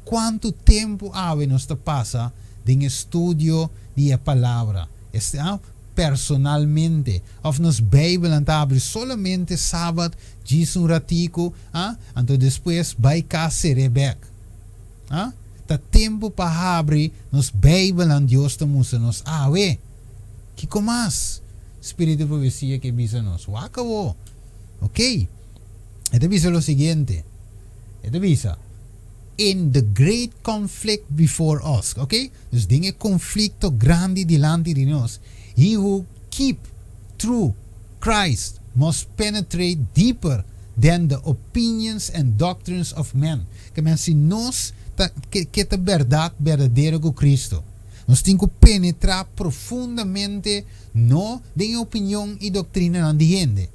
Kuantu tempu awe nos ta pasa den estudio di e Palabra? Esta, personalmente, òf nos Beibelnan ta habri solamente sabat djis un ratiku, a, anto despues bai kas ser'é bèk. A, ta tempu pa habri nos Beibelnan Dios ta mustra nos awe. Kiko mas Spiritu di Profesia ke bisa nos? Wak awo. Oké. E ta bisa lo siguiente. E ta bisa. In the great conflict before us, ok, dus den e conflicto grandi dilanti di nos, he who keep true Christ must penetrate deeper than the opinions and doctrines of men. Ke men si nos ta ke ke ta berdad berdadero ku Cristo, nos tin ku penetra profundamente no den e opinion i doctrinanan di hende.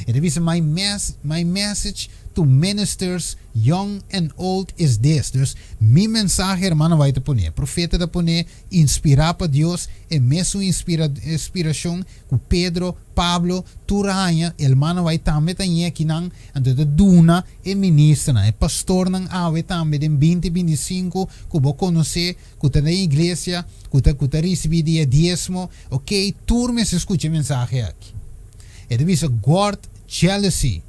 E ta bisa, My mes, my message to ministers young and old is this. Dus, mi mensahe, hermano, bai ta pone. Profeta ta pone, inspirá pa Dios, e mesun inspira, inspirashon ku Pedro, Pablo, tur a haña, hermano bai tambe ta hañ'é akinan, anto e ta duna e ministernan, e pastornan awe tambe den binti 25 ku bo konosé, ku ta den iglesia, ku ta, ku ta risibí di e diesmo, ok, tur mester skucha e mensahe aki. E ta bisa guard jealousy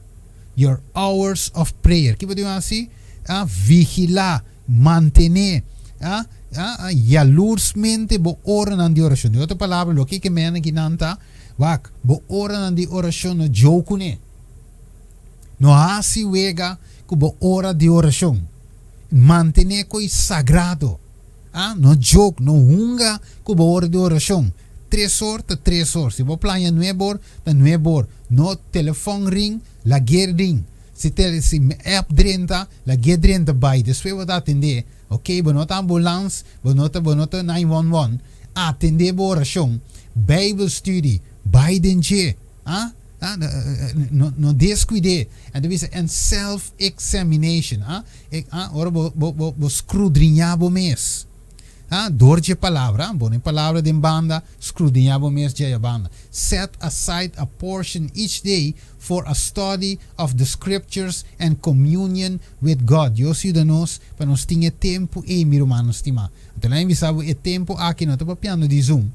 your hours of prayer. Ki bo tin hasi? Ah, vigilá, mantené, ah, ah, yalursmente bo oranan di orashon. Den otro palabra, loke ke menen kinan ta, wak, bo oranan di orashon no joke kuné. No hasi wega ku bo ora di orashon. Mantené koi sagrado. Ah, no joke, no hunga ku bo ora di orashon. Tres or ta tres or. Si bo plania nuebe or, ta nuebe or. No telefòn ring, lag'é ring. Si tele, si app drenta, lag'é drenta bai. Despues bo ta atendé. Ok, bo no ta ambulans, bo no ta, bo no ta 911. Atendé bo orashon. Bijbel studie, bai den dje. Ah, ah, no, no descuid'é. En ta bisa, en self-examination. Ah, e, ah, ora bo, bo, bo, bo scrudriñá bo mes. Ah, door dje palabra, bo no e palabra den banda, scrudriñá bo mes dje banda. Set aside a portion each day for a study of the scriptures and communion with God. Dios yuda nos pa nos tin e tempu ei, mi rumannan stimá. Anto nan a bisa bo e tempu aki no ta papiando di Zoom.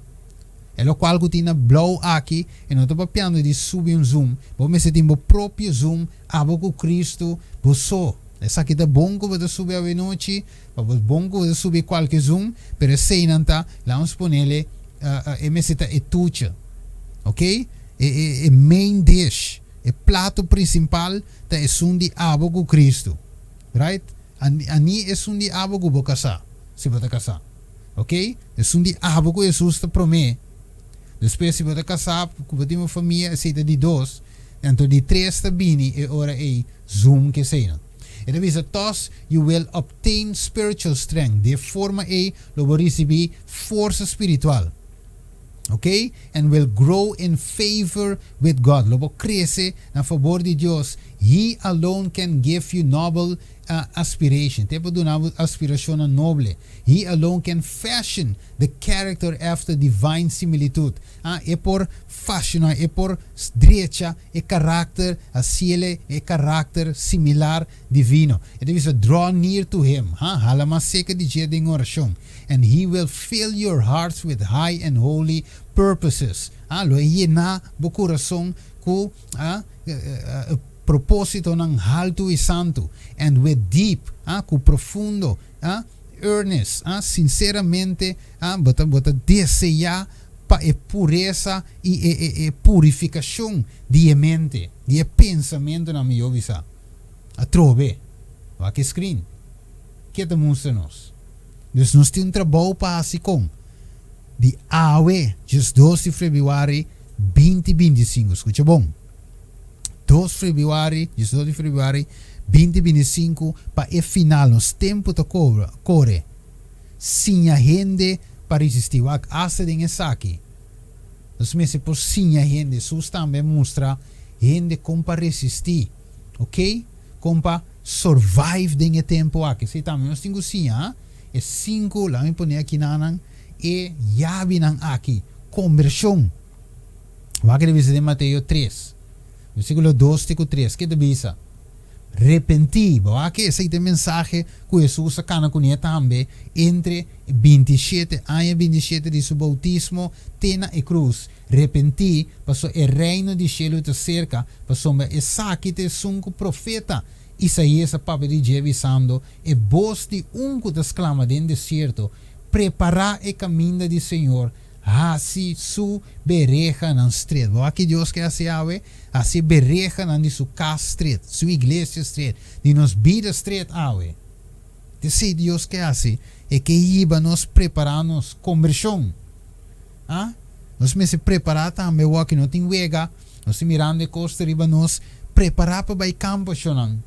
E lokual ku tin na blou aki, e no ta papiando di subi un Zoom. Bo mester tin bo propio Zoom, abo ku Cristo, bo so. Esaki ta bon ku bo ta subi awenochi, Pa bo bon ku bo ta subi kualke zoom, pero eseinan ta, lanos ponele, e mester ta e tuche, ok? E e e main dish, e plato principal ta esun di abo ku Cristo. Right? Ani esun di abo ku bo kasá, si bo ta kasá. Ok? Esun di abo ku Hesus ta promé. Despues si bo ta kasá, ku bo tin un famia, esei ta di dos. Anto di tres ta bini e ora ei zoom ku eseinan. E ta bisa, Thus you will obtain spiritual strength. Di e forma ei lo bo risibí forsa spiritual. Ok? And will grow in favor with God. Lo bo krese na fabor di Dios. He alone can give you noble aspiration. Te por duna bo aspirashonnan noble. He alone can fashion the character after divine similitude. Ah, e por fashiona, e por drecha e karakter, hasiele e karakter similar divino. E ta bisa, Draw near to Him, ha, hala mas serka di dje den orashon, and He will fill your hearts with high and holy purposes. Ha, lo e yena bo kurason ku, ha, propósitonan haltu i santu, and with deep, ha, ku profundo, ha, earnest, ha, sinseramente, ha, bo ta, bo ta deseá pa e puresa i e, e, e purifikashon di e mente, di e pensamentunan, mihó bisá. Atrobe, wak e screen. Ke ta mustra nos? Dus nos tin un trabou pa hasi kon di awe, 12 di febrüari 2025. Skucha bon. 2 febrüari, 12 di febrüari 2025 pa e final. Nos tempu ta kobra, kore. Siña hende pa resistí. Wak asta den esaki. Nos mester por siña hende. Hesus tambe a mustra hende kon pa resistí. Ok? Kon pa survive den e tempu aki. Esei tambe nos tin ku siña, ha? E sinku, laga mi pone aki nanan, e yabinan aki. Kombershon. Wak e ta bisa den Mateo tres, versíkulo dos te ku tres. Ke ta bisa? Repentí. Bo wak esei ta e mensahe ku Hesus a kana kuné tambe entre 27 aña 27 di su boutismo te na e krus. Repentí, pasobra e reino di shelu ta serka, pasobra esaki ta esun ku profeta Isaías a papia di dje, bisando, E bos di un ku ta sklama den desierto, Prepará e kaminda di Señor, hasi su berehanan stret. Bo wak ki Dios ke hasi awe? Hasi e berehanan di su kas stret, su iglesia stret, di nos bida stret awe. Ta esei Dios ke hasi. E ke hiba nos prepará nos kombershon. A Nos mester prepará tambe awor ki no tin wega, nos tin mirando e kos ta riba nos, prepará pa bai kampo shonnan.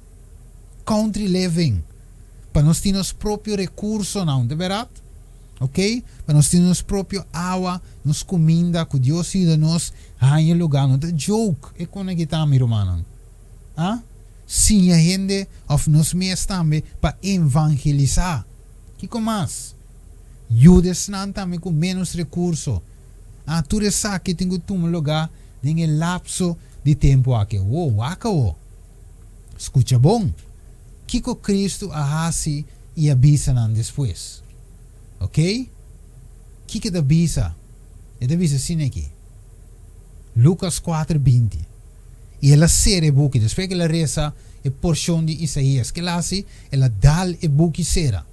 Country living, pa nos tin nos propio rekursonan, ta bèrdat? Ok, pa nos tin nos propio awa, nos kuminda, ku Dios yuda nos haña lugá. No ta joke e kon aki ta, mi rumannan. A Siña hende òf nos mes tambe pa evangelisá. Kiko mas? Yuda esnan tambe ku ménos rekurso. A Tur esaki tin ku tuma lugá den e lapso di tempu aki. Wo, wak awo! Skucha bon! Kiko Kristu a hasi i a bisa nan despues? Oke? Kiko e ta bisa? E ta bisa asina aki, Lukas kuater 20, I el a sera e buki. Despues ku el a resa e porshon di Isaías, ke el a hasi? El a dal e buki sera.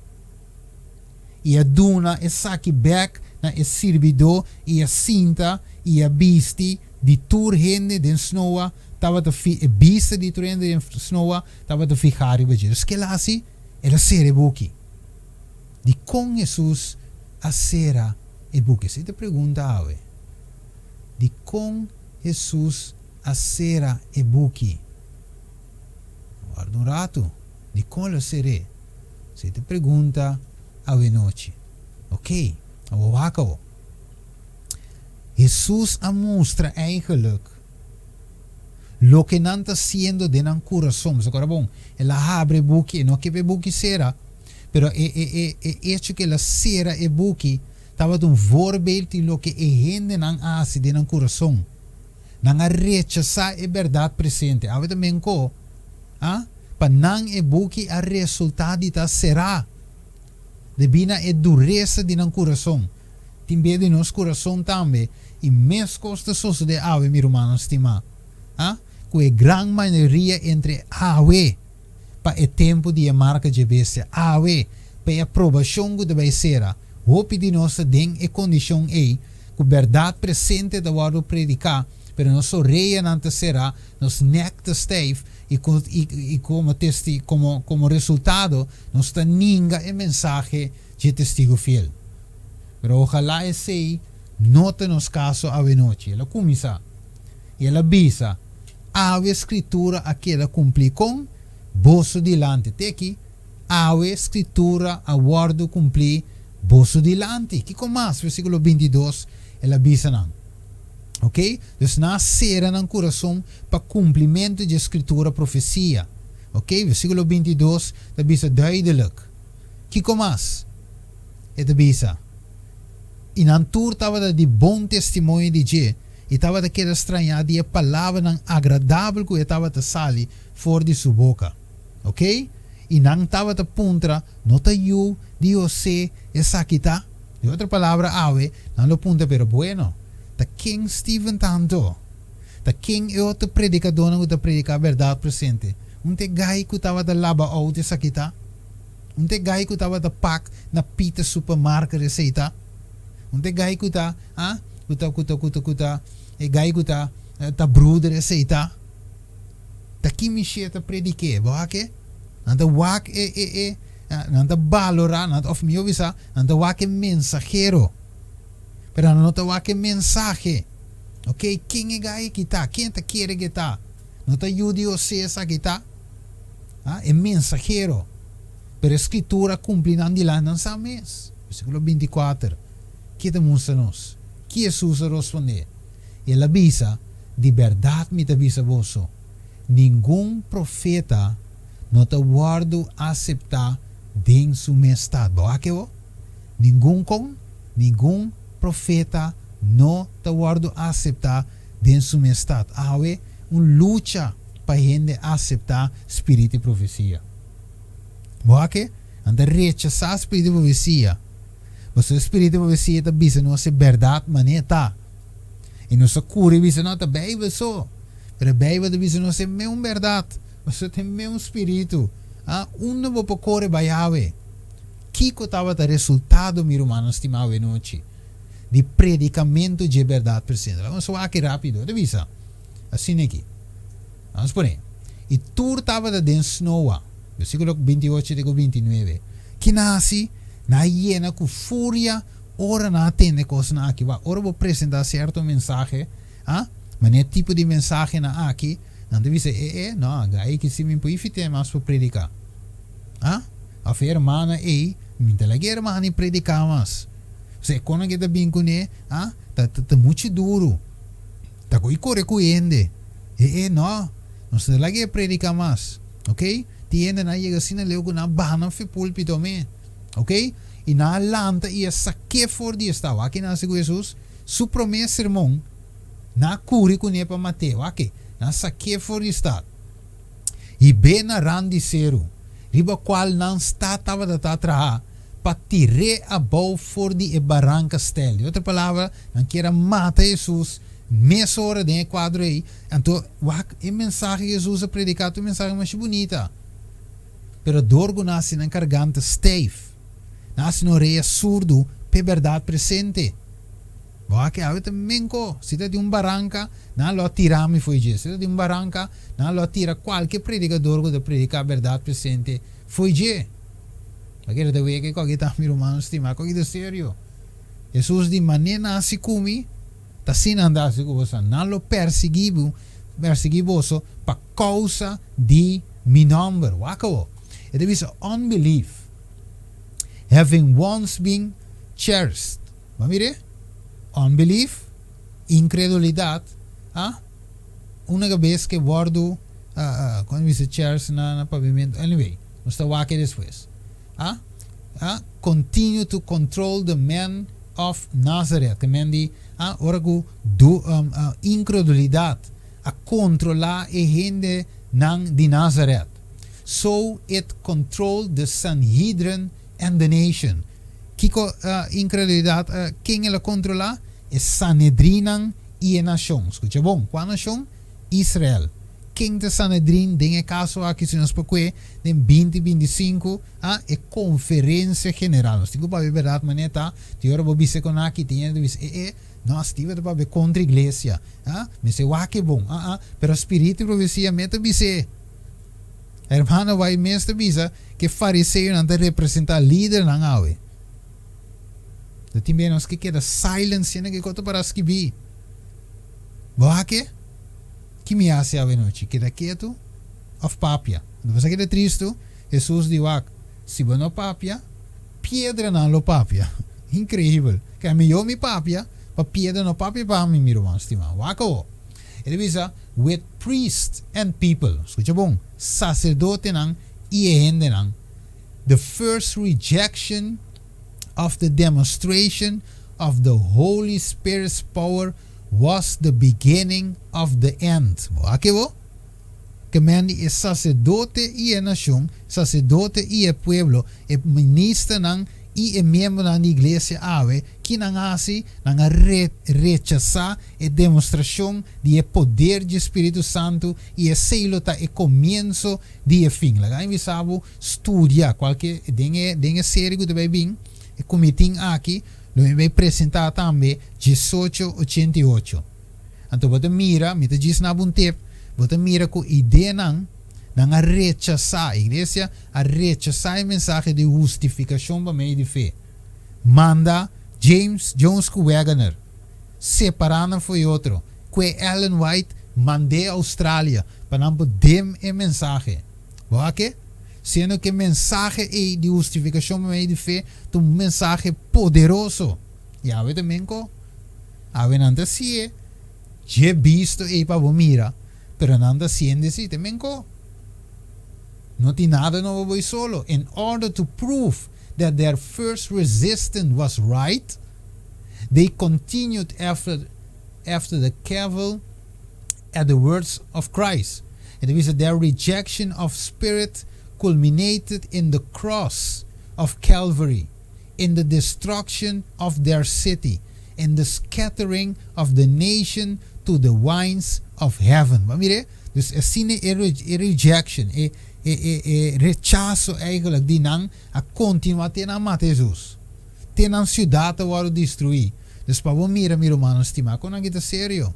I a duna esaki bek na e sirbidó i a sinta i a bisti di tur hende den snoa tabata fi e bista di tur hende den snoa tabata fihá riba dje. Dus kel a hasi? El a sera e buki. Dikon Hesus a sera e buki? Esei ta e pregunta awe. Dikon Hesus a sera e buki? Warda un ratu. Dikon el a ser'é? Si te pregunta awenochi. Ok, awor wak awor. Hesus a mustra eigenlijk loke nan ta siendo den nan kurason. Bo sa kòrda bon, el a habri e buki, e no ke pa e buki sera, pero e e e e echo ku el a sera e buki tabata un voorbeeld di loke e hendenan a hasi den nan kurason. Nan a rechasá e bèrdat presente. Awe ta menko, a? Pa nan e buki a resultá di ta será, debí na e duresa di nan kurason. Tin bia di nos kurason tambe, i meskos ta sosodé awe, mi rumannan stimá, a ku e gran mayoria entre awe pa e tempu di e marka dje bestia, awe pa e aprobashon ku ta bai sera. Hopi di nos ta den e kondishon ei, ku bèrdat presente ta wòrdu prediká. Pero nos oreanan ta será, nos nèk ta stijf i komo testi komo komo resultado nos ta ninga e mensahe dje testigu fiel. Pero ojalá esei no ta nos kaso awenochi. El a kuminsá i el a bisa, Awe Skritura a keda kumplí kon boso dilanti. Te aki, awe Skritura a wòrdu kumplí boso dilanti. Kiko mas? Versíkulo 22, el a bisa nan. Ok? Dus nan a sera nan kurason pa kumplimentu dje Skritura profesia. Ok? Versíkulo 22 ta bisa duidelik. Kiko mas? E ta bisa, I nan tur tabata di bon testimonio di dje, i tabata keda strañá di e palabranan agradabel ku e tabata sali for di su boka. Ok? I nan tabata puntra, No ta yu di José esaki ta? Den otro palabra, awe nan lo puntra, Pero bueno, ta ken Steven ta anto? Ta ken e otro predikadónan ku ta prediká bèrdat presente? Un ta e gai ku tabata laba outo esaki ta? Un ta e gai ku tabata pak na Pita Supermarket esei ta? Un ta e gai ku ta, ah, ku ta, ku ta, ku ta, ku ta, e gai ku ta, ta bruder esei ta? Ta ki mishe ta predik'é? Bo wak e? Nan ta wak e, e, e, nan ta balorá, nan ta, òf mihó bisá, nan ta wak e mensahero, pero nan no ta wak e mensahe. Oke, ken e gai aki ta? Ken ta kere ku e ta? No ta yu di José esaki ta? Ah, e mensahero. Pero e Skritura a kumpli nan dilanti nan sa mes. Versíkulo 24, Ke ta mustra nos? Ki Hesus a rospondé? I el a bisa, Di bèrdat mi ta bisa boso, ningun profeta no ta wòrdu aseptá den su mes stat. Bo wak awor? Ningun kon? Ningun profeta no ta wòrdu aseptá den su mes stat. Awe, un lucha pa hende aseptá spiritu di profesia. Bo wak? Nan ta rechasá spiritu di profesia. Pasobra spiritu di profesia ta bisa nos e bèrdat manera ta. I nos ta kuri bisa, no, ta Beibel so. Pero e Beibel ta bisa nos e meun bèrdat. Pasobra ta e meun spiritu. Ah, unda bo por kore bai awe? Kiko tabata resultado, mi rumannan stimá, awenochi di predikamentu dje bèrdat presente? Laga nos wak rápido. E ta bisa asina aki. Nos pone, I tur tabata den snoa. Versíkulo 28 te ku 29. Ki nan hasi? Nan a yena ku furia Ora nan a tende kosnan aki, wak, ora bo presentá sierto mensahe, ah, manera tipo di mensahenan aki, nan ta bisa, E, e, no, gai ki si mi por ifit'é mas pa prediká. Ah, òf e hermana ei, mi ta laga e hermana ei prediká mas. Osea, e konan ke ta bin kuné, ah, ta, ta, ta muchu duru. Ta ku i kore ku hende. E, e, no, nos no ta laga e prediká mas. Oké? Tin hendenan a yega asina leu ku nan a baha nan fi púlpito me. Ok? I nan a lanta i a sak'é for di e stad. Wak nan hasi ku Hesus? Su promé sermon, nan a kuri kuné pa mat'é. Wak e, nan a sak'é for di stad. Hib'é na rand di seru, riba kual nan stad tabata ta traha, pa tir'é abou for di e baranka steil. Den otro palabra, nan kier a mata Hesus mesora den e kuadro ei. Anto, wak e mensahe ku Hesus a prediká ta un mensahe masha bunita. Pero dor ku nan hasi nan karganta steif, nan hasi nan orea surdu p'e bèrdat presente. Bo a ke awe ta menko, si ta di un baranka, nan lo a tira mi fo'i dje. Si ta di un baranka, nan lo a tira kualke predikador ku ta prediká bèrdat presente fo'i dje. Bo kere ta weka ku aki ta mi rumannan stimá, ku aki ta serio. Hesus di, Manera nan hasi ku mi, ta asina nan ta hasi ku boso. Nan lo persiguí bo, persiguí boso pa kousa di mi nòmber. Wak awor. E ta bisa unbelief, having once been cherished. Bo a mir'é? Unbelief, inkredulidat, a Una bes ke wòrdu, kon ta bisa cherished na papiamentu? Anyway, nos ta wak e despues. A A Continue to control the man of Nazareth. Ke men di, a ora ku du, inkredulidat a kontrolá e hendenan di Nazaret. So it controlled the Sanhedrin and the nation. Kiko inkredulidat a ken el a kontrolá? E Sanedrinnan i e nashon. Skucha bon, kua nashon? Israel. Ken ta Sanedrin den e kaso aki si nos por kue den 20 25 a e konferensia general. Nos tin ku papia bèrdat manera ta, tin ora bo bisa kon aki, tin hende ta bisa e e. No, Steven ta papia kontra iglesia. Ah, mester wak e bon. Ah, ah, pero spiritu di profesia mes ta bis'é. Hermano White mes ta bisa ku e fariseonan ta representá lidernan awe. Ta tin bia nos ke keda silent siendo ke kos ta para skibí. Bo wak e? Ki mi hasi awe nochi? Keda ketu òf papia? Anto bo sa keda tristu? Hesus di wak, si bo no papia, piedranan lo papia. Inkreibel! Ke mihó mi papia pa piedra no papia pa mi, mi ruman stimá. Wak awo. E ta bisa, with priests and people, skucha bon, saserdotenan i e hendenan, the first rejection of the demonstration of the Holy Spirit's power was the beginning of the end. Bo a ke bo? Ke men di e saserdote i e nashon, saserdote i e pueblo, e ministernan i e miembronan di iglesia awe, ki nan a hasi? Nan a rechasá e demostrashon di e poder dje Spiritu Santu i esei lo ta e komienso di e fin. Laga mi bisa bo, studia kualke den e den e serie ku ta bai bin, e kumitin aki lo mi bai presentá tambe diesocho ochenta i ocho. Anto bo ta mira, mi ta djis na bo un tip, bo ta mira ku ideanan nan a rechasá, iglesia a rechasá e mensahe di hustifikashon pa medio di fe. Manda James Jones ku Waggoner, separá nan for e otro, ku e Ellen White mand'é Australia pa nan por dem e mensahe. Bo a ke? Siendo ku e mensahe ei di hustifikashon pa medio di fe ta un mensahe poderoso. I awe ta men ko? Awe nan ta si'e dje bisto ei pa bo mira, pero nan ta siende si te men ko. No tin nada nobo bo i solo. In order to prove that their first resistance was right, they continued after after the cavil at the words of Christ. E ta bisa their rejection of spirit culminated in the cross of Calvary. in the destruction of their city, in the scattering of the nation to the winds of heaven. Bo a mira? Dus asina e e rejection, e e e e rechaso eigenlijk di nan a continua te nan mata Hesus. Te nan ciudad a wordo destrui. Dus pa bo mira, mi rumannan stima, con nan ki ta serio.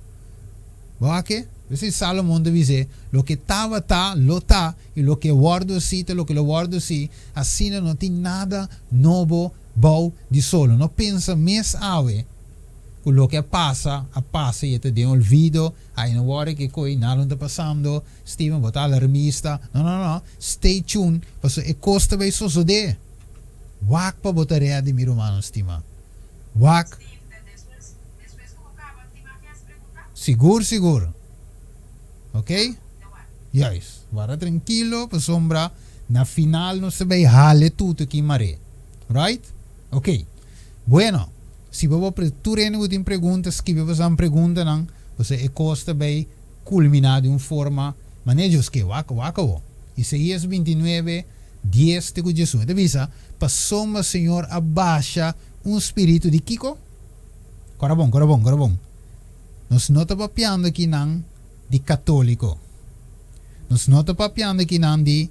Bo a ke? P'esei Salomon ta bis'é, Loke tabata, lo ta, i loke wòrdu hasí ta loke lo wòrdu hasí, asina no tin nada nobo bou di solo. No pensa mes awe ku loke a pasa, a pasa i e ta den olvido, ai no wòrdu ke koi, nada no ta pasando, Steven bo ta alarmista. No, no, no, stay tuned pasobra e kos ta bai sosodé. Wak pa bo ta ready mi rumannan stimá. Wak. Sigur sigur. Ok? Juist. Wara trankilo pasobra na final nos ta bay hale tutu ki mare. Right? Ok. Bueno, si bo bo tur hende ku tin pregunta skibi boso preguntanan pasobra e kos ta bay kulminá di un forma manera Dios ke. Wak wak awo. Isaías 29, 10 te ku 11 e ta bisa, Pasobra Señor a basha un spiritu di kiko? Kora bon, kora bon, kora bon. Nos no ta papiando akinan di katóliko. Nos no ta papiando akinan di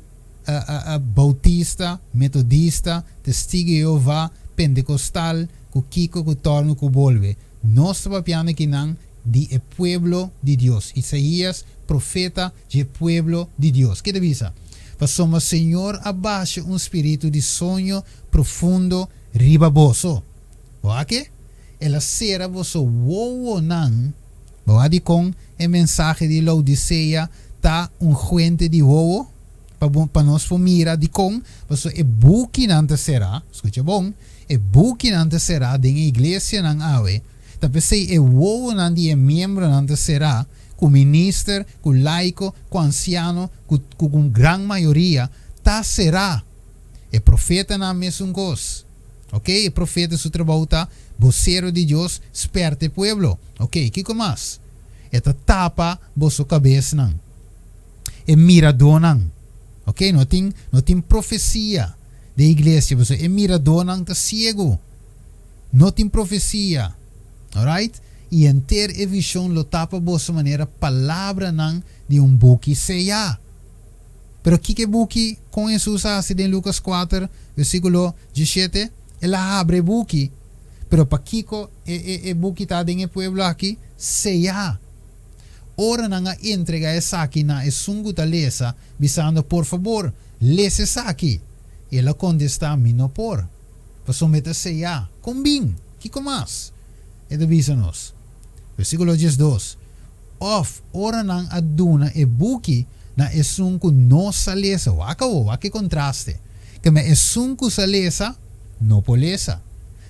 bautista, metodista, testigo di Jehová, pentekostal, ku kiko, ku tòrnu, ku bolbe. Nos ta papiando akinan di e pueblo di Dios. Isaías, profeta dje pueblo di Dios. Ke ta bisa? Pasobra Señor a basha un spiritu di soño profundo riba boso. Bo a ke? El a sera boso wowonan. Bo a dikon e mensahe di Laodisea ta un huente di wowo? Pa bo, pa nos por mira dikon, pasobra e bukinan ta será, skucha bon, e bukinan ta será den e iglesianan awe, ta p'esei e wowonan di e miembronan ta será, ku minister, ku laiko, ku ansiano, ku, ku un gran mayoria, ta será. E profetanan mesun kos. Ok, e profeta su trabou ta bosero di Dios, sperta e pueblo. Ok, kiko mas? E ta tapa boso kabesnan. E miradónan. Ok, no tin, no tin profesia den iglesia, pasobra e miradónan ta siegu. No tin profesia. Alright? I henter e vishon lo tapa boso manera palabranan di un buki seyá. Pero kiko e buki kon Hesus a hasi den Lukas kuater, versíkulo diesshete? El a habra e buki. Pero pakiko e e e buki ta den e pueblo aki? Seyá. Ora nan a entregá esaki na esun ku ta lesa, bisando, Por fabor, lesa esaki. El a kontestá, Mi no por, pasobra e ta seyá. Kon bin? Kiko mas? E ta bisa nos. Versíkulo 12, Òf, ora nan a duna e buki na esun ku no sa lesa. Wak awor, wak e kontraste. Keme esun ku sa lesa, no por lesa.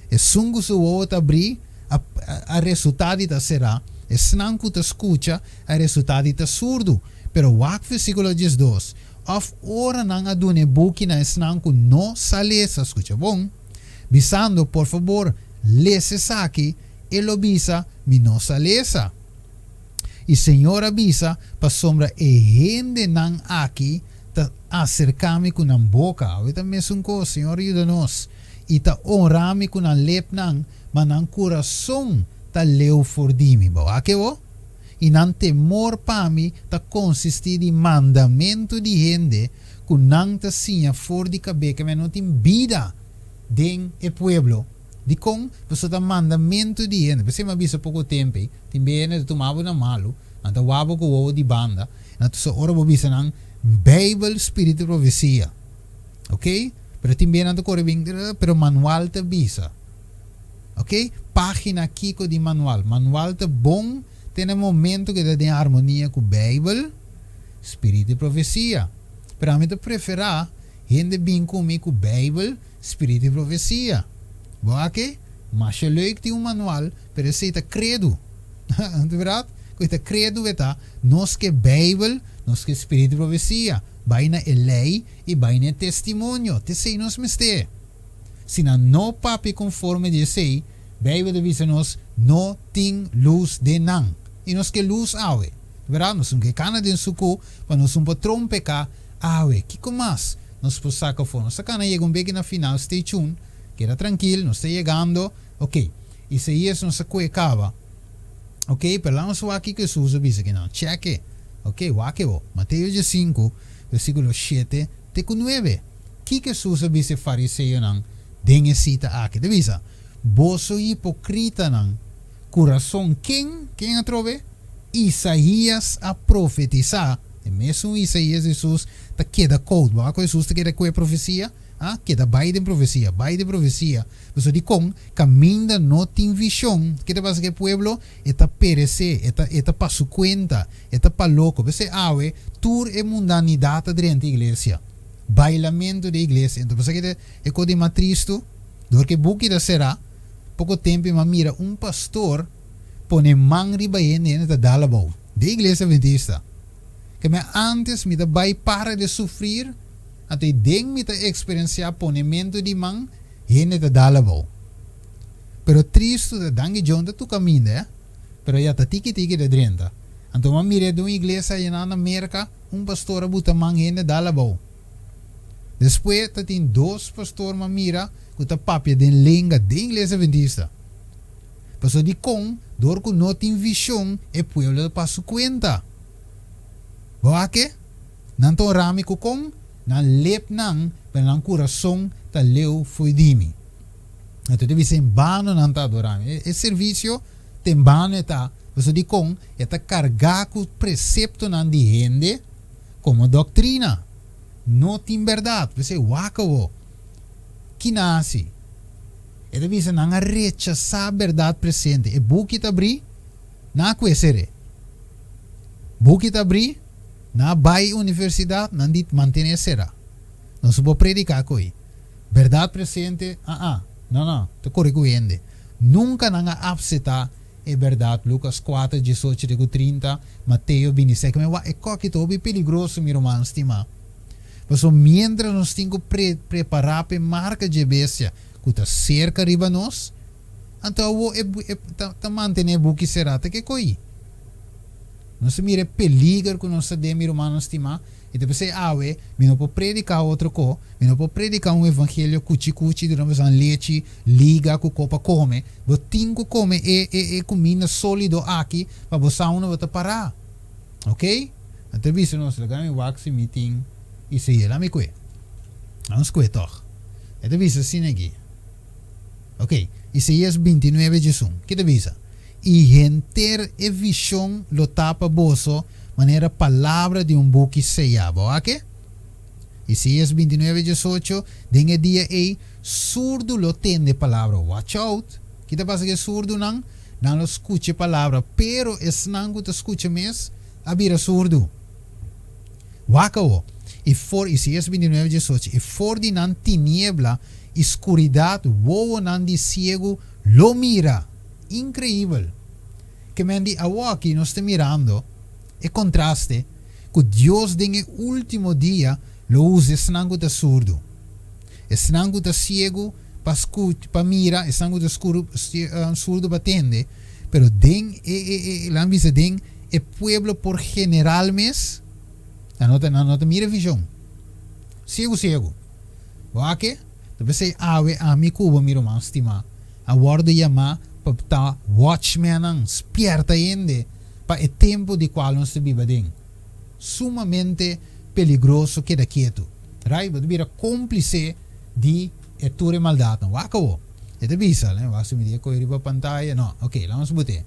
Esun ku su wowo ta abrí, a a resultá di ta será. Esnan ku ta skucha, a resultá di ta surdu. Pero wak versíkulo 12, Òf, ora nan a duna e buki na esnan ku no sa lesa, skucha bon, bisando, Por fabor, lesa esaki, e lo bisa, Mi no sa lesa. I Señor a bisa, Pasobra e hendenan aki ta aserká mi ku nan boka, awe ta mesun kos, Señor yuda nos, i ta onra mi ku nan lepnan, ma nan kurason ta leu for di mi. Bo wak e bo? I nan temor pa mi ta konsistí di mandamentu di hende ku nan ta siña for di kabé, ke men no tin bida den e pueblo. Dikon? Pasobra ta mandamentu di hende. P'esei mi a bisa poko tempu ei, tin bia hende ta tuma bo na malu, nan ta wak bo ku wowo di banda, nan ta ora bo bisa nan Beibel spiritu profesia. Oke? Pero tin bia nan ta kore bin, pero manual ta bisa. Oke? Pagina kiko di manual? Manual ta bon te na e momento ku e ta den harmonia ku Beibel, spiritu i profesia. Pero ami ta preferá hende bin ku mi ku Beibel, Spiritu di profesia. Bo a ke? Masha leuk tin un manual, pero esei ta kredu. Ta berdad? Ku e ta kredu e ta, nos ke Beibel, nos ke spiritu di profesia. Bai na e lei i bai na e testimonio. Ta esei nos mester. Si nan no papia konforme di esei, Beibel ta bisa nos, no tin lus den nan. I nos ke lus awe. Ta berdad? Nos no ke kana den sukú pa nos un por trompeká awe. Kiko mas? Nos por saca afó. Nos ta cana yega un beki na final, stay tuned, keda trankil, nos ta yegando, ok. Isaías nos a cue caba, ok, pero laat nos wak kico Hesus a bisa kinan, check e, ok, wak e bo, Mateo diesinku, versiculo shete te cu nuebe. Kico Hesus a bisa e fariseonan den e cita aki? Ta bisa, Boso hipocritanan, cu rason ken, ken atrobe? Isaías a profetisa, E mesun Isaías Hesus ta keda koud. Bo a ku Hesus ta keda ku e profesia? A keda bai den profesia, bai den profesia. Pasobra dikon? Kaminda no tin vishon, ke ta pasa ku e pueblo? E ta peresé, e ta e ta pa su kuenta, e ta pa loko. P'esei awe tur e mundanidat ta drenta iglesia. Bailamentu den iglesia. Enton pasobra ke ta e kos di mas tristu? Dor ku e buki ta será, poko tempu mi a mira un pastor pone man riba hende, hende ta dal abou. Den iglesia adventista. Ke me antes mi ta bai para de sufrir, anto i den mi ta eksperensiá ponementu di man, hende ta dal abou. Pero tristu ta danki John ta tuka minda eh, pero ya ta tiki tiki ta drenta. Anto mi a mir'é den un iglesia ayina na Merka, un pastor a buta man hende dal abou. Despues ta tin dos pastor mi a mira ku ta papia den lenga den iglesia adventista. Pasobra dikon? Dor ku no tin vishon, e pueblo ta pas su kuenta. Bo a ke? Nan ta ora mi ku kon? Nan lepnan, pero nan kurason ta leu fo'i di mi. Anto ta bisa en bano nan ta adorá mi. E servisio ta en bano e ta, pasobra dikon? E ta kargá ku preseptonan di hende komo doktrina. No tin bèrdat. P'esei wak awor. Ki nan hasi? E ta bisa nan a rechasá bèrdat presente. E buki ta abrí, nan a kue ser'é. Buki ta abrí, nan a bai universidat, nan di mantené será. Nos no por prediká ku ei. Bèrdat presente, aa, no no, ta kore ku hende. Nunka nan a apsetá e bèrdat, Lukas kuater, diesocho te ku trinta, Mateo bintisei. Keme wak e kòki ta hopi peligroso, mi ruman stimá. Pasobra miéntras nos tin ku prepará pa e marka dje bestia ku ta serka riba nos, anto awor e e ta mantené e buki será. Ta ke koi? Nos ta mira e peliger ku nos ta den, mi rumannan stimá, i ta p'esei awe mi no por prediká otro ko, mi no por prediká un evangelio kuchi kuchi duna boso lechi liga ku ko pa kome. Bo tin ku kome e e e kuminda sólido aki pa bo sa unda bo ta pará. Oké? Nan ta bisa nos, Laga mi wak si mi tin Isaías. Laga mi kue. Laga nos kue tòg. E ta bisa asina aki. Oké. Isaías 29, 11. Ki ta bisa? I henter e vishon lo ta pa boso manera palabra di un buki seyá. Bo wak e? Isaías 29, 18, Den e dia ei, surdu lo tende palabra. Watch out! Ki ta pasa ku e surdunan? Nan lo skucha e palabra, pero esnan ku ta skucha mes a bira surdu. Wak awo, i for, Isaías 29, 18, I for di nan tiniebla i skuridat wowonan di siegu lo mira. Inkreibel! Ke men di awoki nos ta mirando e kontraste ku Dios den e último dia lo usa esnan ku ta surdu, esnan ku ta siegu pa skucha, pa mira, esnan ku ta skuru, surdu pa tende, pero den e, e, e, laat mi bisa den e pueblo por general mes, nan no ta, nan no ta mira vision. Siegu, siegu. Bo a ke? Ta p'esei awe ami ku bo, mi ruman stimá, a wòrdu yamá pa ta watchmennan, spièrta hende pa e tempu di kual nos ta biba den. Sumamente peligroso keda ketu. Right? Bo ta bira kómplise di e tur e maldatnan. Wak awo. E ta bisa, wak si mi di e kohe riba pantaya. No, ok, laga nos but'é.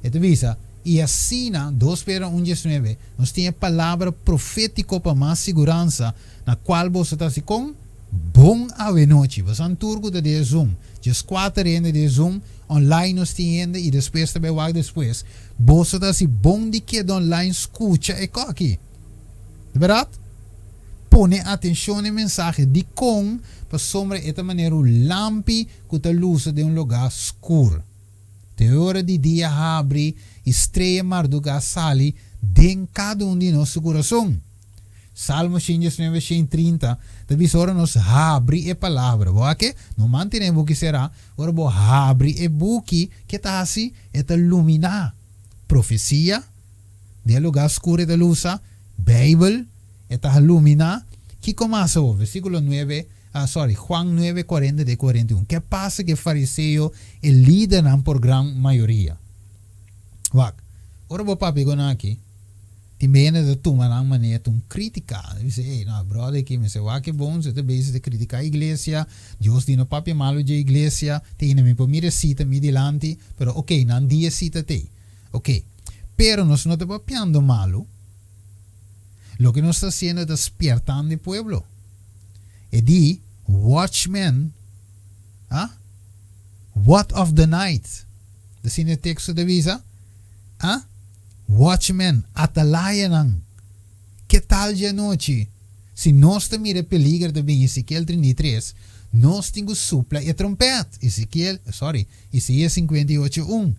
E ta bisa, I asina, dos Pedro un diesnuebe, nos tin e palabra profétiko pa mas siguransa, na kual boso ta hasi kon? Bon awenochi. Boso an tur ku ta den e Zoom. Dieskuater hende den e Zoom, online nos tin hende i despues ta bai wak despues. Boso ta hasi bon di keda online skucha e koki. Di bèrdat? Pone atenshon na e mensahe. Dikon? Pasobra e ta manera un lampi ku ta lusa den un lugá skur. Te ora di dia habri i strea mardugá sali den kada un di nos su kurason. Salmo 119, 130 ta bisa ora nos habri e palabra. Bo a ke? No mantené e buki será. Ora bo habri e buki, ke ta hasi? E ta luminá. Profesia, den e lugá skur e ta lusa. Beibel, e ta luminá. Kiko mas awor? Versíkulo nuebe, ah, sorry, Juan nuebe, kuarenta te kuarenta i un. Ke pasa ku e fariseo, e lidernan por gran mayoria? Wak, ora bo papia ku nan aki, Tin bende ta tuma nan manera ta un critica. Ta bisa, ey, no, brother aki mester wak e bon, su ta bezig ta critica iglesia, Dios di no papia malo dje iglesia, te hende mi por mira e cita mi dilanti, pero ok, nan di e cita t'ey. Ok, pero nos no ta papiando malo, loke nos ta haciendo ta spiertando e pueblo. E di, watchmen, ah, what of the night? Ta asina e texto ta bisa, ah? Watchmen, atalayanan, ke tal dje anochi? Si nos ta mira e peliger ta bin Ezekiel 33, nos tin ku supla e trompèt, Ezekiel, sorry, Isaías 58, un.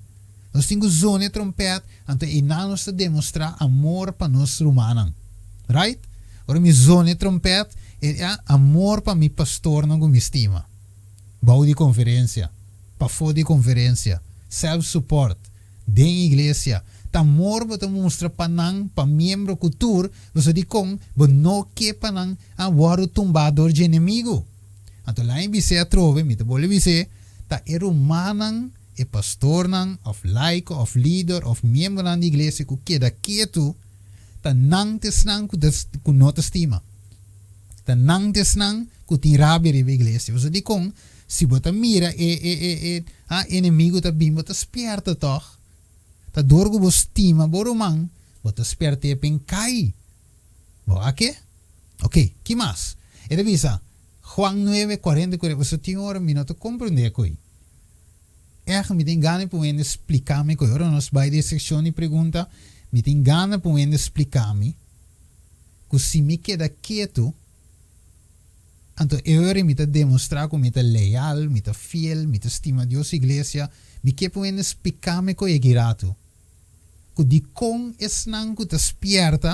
Nos tin ku zona e trompèt, anto einan nos ta demostrá amor pa nos rumannan. Right? Ora mi zona e trompèt, e ta amor pa mi pastornan ku mi stima. Bou di konferensia, pafó di konferensia, self-support. Den iglesia, ta amor bo ta mustra pa nan, pa miembro ku tur, pasobra dikon bo no ke pa nan a wòrdu tumbá dor dje enemigu. Anto laña e bis'é atrobe, mi ta bolbe bis'é, ta e rumannan, e pastornan, òf laiko, òf lider, òf miembronan di iglesia ku keda ketu, ta nan ta esnan ku ta ku no ta stima. Ta nan ta esnan ku tin rabia riba iglesia. Pasobra dikon Si bo ta mira e e e e ha enemigo ta bin bo ta spierta tog. Ta dor ku bo stima bo ruman bo ta spiert'é p'en kai. Bo a ke? Ok, ki mas? E ta bisa, Juan nuebe, kuarenta i kuarenta, pasobra tin ora mi no ta komprendé koe. Ègt mi tin gana pa un hende splika mi koe. Ora nos bai den sekshon di pregunta, mi tin gana pa un hende splika mi ku si mi keda ketu, Anto e ora mi ta demostrá ku mi ta leal, mi ta fiel, mi ta stima Dios su iglesia, mi ke pon hende spika mi ku e giratu, ku dikon esnan ku ta spièrta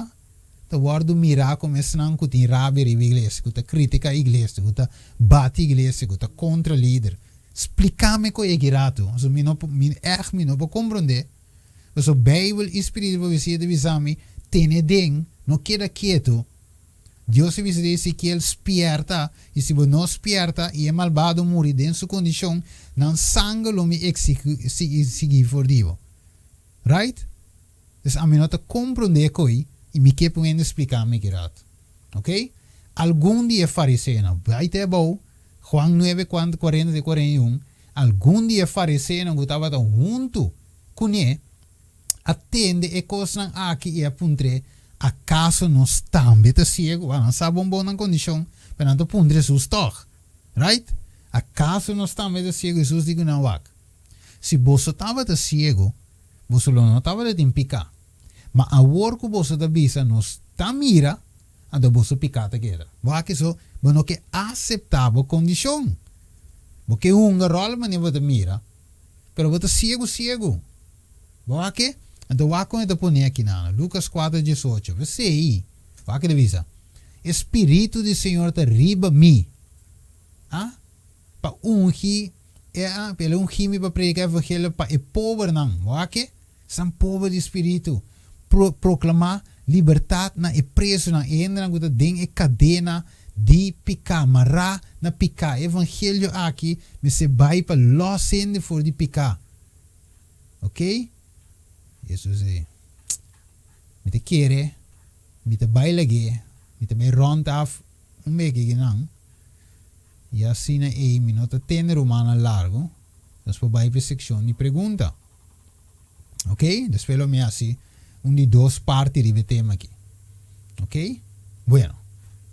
ta wòrdu mirá komo esnan ku tin rabia riba iglesia, ku ta kritiká iglesia, ku ta bati iglesia, ku ta kontra lider. Splika mi ku e giratu, pasobra mi no por, mi ègt mi no por komprondé, pasobra Beibel i spiritu di profesia ta bisa mi, tene den, no keda ketu. Dios a bisa di Ezekiel, Spierta, i si bo no spierta i e malbado muri den su kondishon, nan sanger lo mi eksigí for di bo. Right? Dus ami no ta komprondé koi i mi ke pa un hende splika mi ki rat. Ok? Algun di e fariseonan, bai te abou, Juan nuebe, kuarenta te 41. Algun di e fariseonan ku tabata huntu kuné a tende e kosnan aki i a puntr'é, Akaso nos tambe ta siegu? Wak, nan sa bon bon nan kondishon, pero nan ta puntra Hesus tòg. Right? Akaso nos tambe ta siegu? Hesus di ku nan, Wak, si boso tabata siegu, boso lo no tabata tin piká. Ma awor ku boso ta bisa, Nos ta mira, anto boso piká ta keda. Wak eso, bo no ke aseptá bo kondishon. Bo ke hunga ròl manera bo ta mira, pero bo ta siegu siegu. Bo wak e? Anto wak kon e ta pone aki nan. Lukas kuater diesocho. P'esei, wak e ta bisa, E spiritu di Señor ta riba mi, a pa ungi e a, el a ungi mi pa prediká evangelio pa e pobernan. Bo wak e? Esnan pober di spiritu. Pro, proklamá libertat na e presonan, e hendenan ku ta den e kadena di piká, mará na piká. E evangelio aki mester bai pa lòs hende for di piká. Ok? Hesus di, Mi ta kere, mi ta bai lag'é, mi ta bai rònt af un beke kinan, i asina ei mi no ta tende rumannan largu, nos por bai pa e sekshon di pregunta. Ok? Despues lo mi hasi un di dos parti riba e tema aki. Ok? Bueno,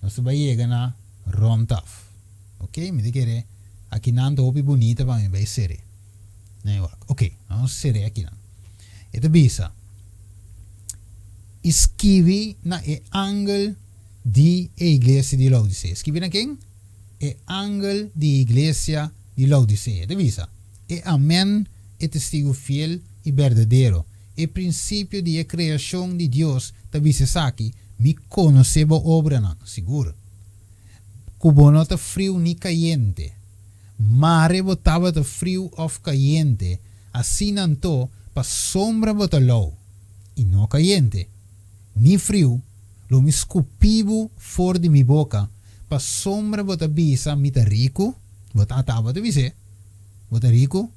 nos ta bai yega na rònt af. Ok? Mi ta kere akinan ta hopi bunita pa mi bai ser'é. Na wak. Ok, nos ser'é akinan. E ta bisa, I skibi na e angel di e iglesia di Laodisea. Skibi na ken? E angel di e iglesia di Laodisea. E ta bisa, E Amen, e testigu fiel i berdadero, e prinsipio di e kreashon di Dios, ta bisa esaki, Mi konosé bo obranan, sigur, ku bo no ta friu ni kayente. Mare bo tabata friu òf kayente, asina anto pasobra bo ta lou i no kayente, ni friu, lo mi skupi bo for di mi boka, pasobra bo ta bisa, Mi ta riku, bo ta tabata bis'é, Bo ta riku?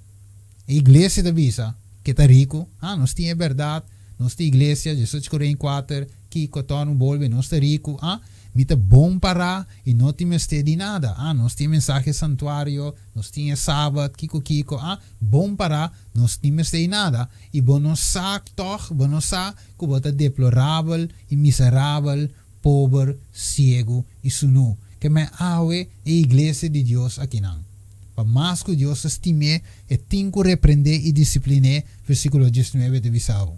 E iglesia ta bisa ke ta riku. Ha, nos tin e bèrdat, nos ta iglesia, Jesus Korin kuater, kiko, tòrnu, bolbe, nos ta riku. Ha, mi ta bon pará i no tin mester di nada. Ha, nos tin e mensahe santuario, nos tin e sabat, kiko, kiko. Ha, bon pará, nos tin mester di nada. I bo no sa tòg, bo no sa ku bo ta deplorabel i miserabel, pober, siegu i sunú. Ke men awe e iglesia di Dios akinan. Pa mas ku Dios ta stim'é, e tin ku reprendé i disiplin'é, versíkulo diesnuebe ta bisa bo.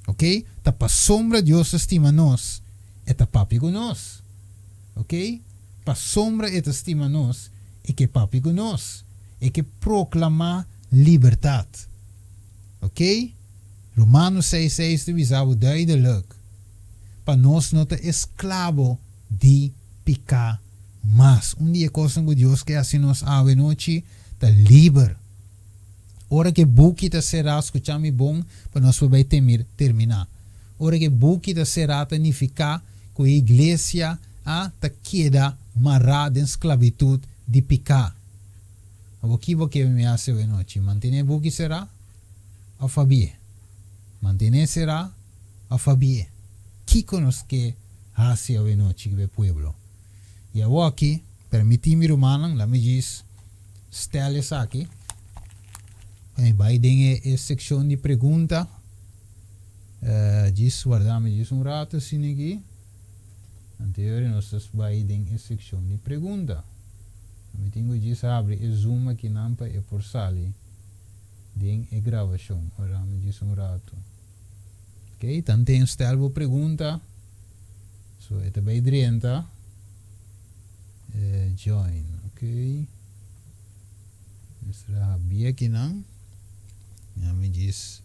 Oke? Ta pasobra Dios ta stima nos, e ta papia ku nos. Oke? Pasobra e ta stima nos, e ke papia ku nos. E ke proklamá libertat. Oke? Romanos seis seis ta bisa bo duidelik, Pa nos no ta esklabo di piká mas. Un di e kosnan ku Dios ke hasi nos awe nochi ta liber. Ora ku e buki ta será, skucha mi bon pa nos por bai terminá. Ora ku e buki ta será ta nifiká ku e iglesia a ta keda mará den sklabitut di piká. Awor ki bo ke mi hasi awe nochi? Mantené e buki será òf habié? Mantené será òf habié? Kiko nos ke hasi awe nochi ku e pueblo? I awoki, permití mi rumannan, laat mi djis stel esaki, pa mi bai den e sekshon di pregunta. Djis warda mi djis un rato asina aki. Anterior nos ta bai den e sekshon di pregunta. Mi tin ku djis habri e zoom akinan pa e por sali den e grabashon. Warda mi djis un rato. Ok, tanten stel bo pregunta. So e ta bay drenta. Join, ok. Mester a habia akinan. Ya mi djis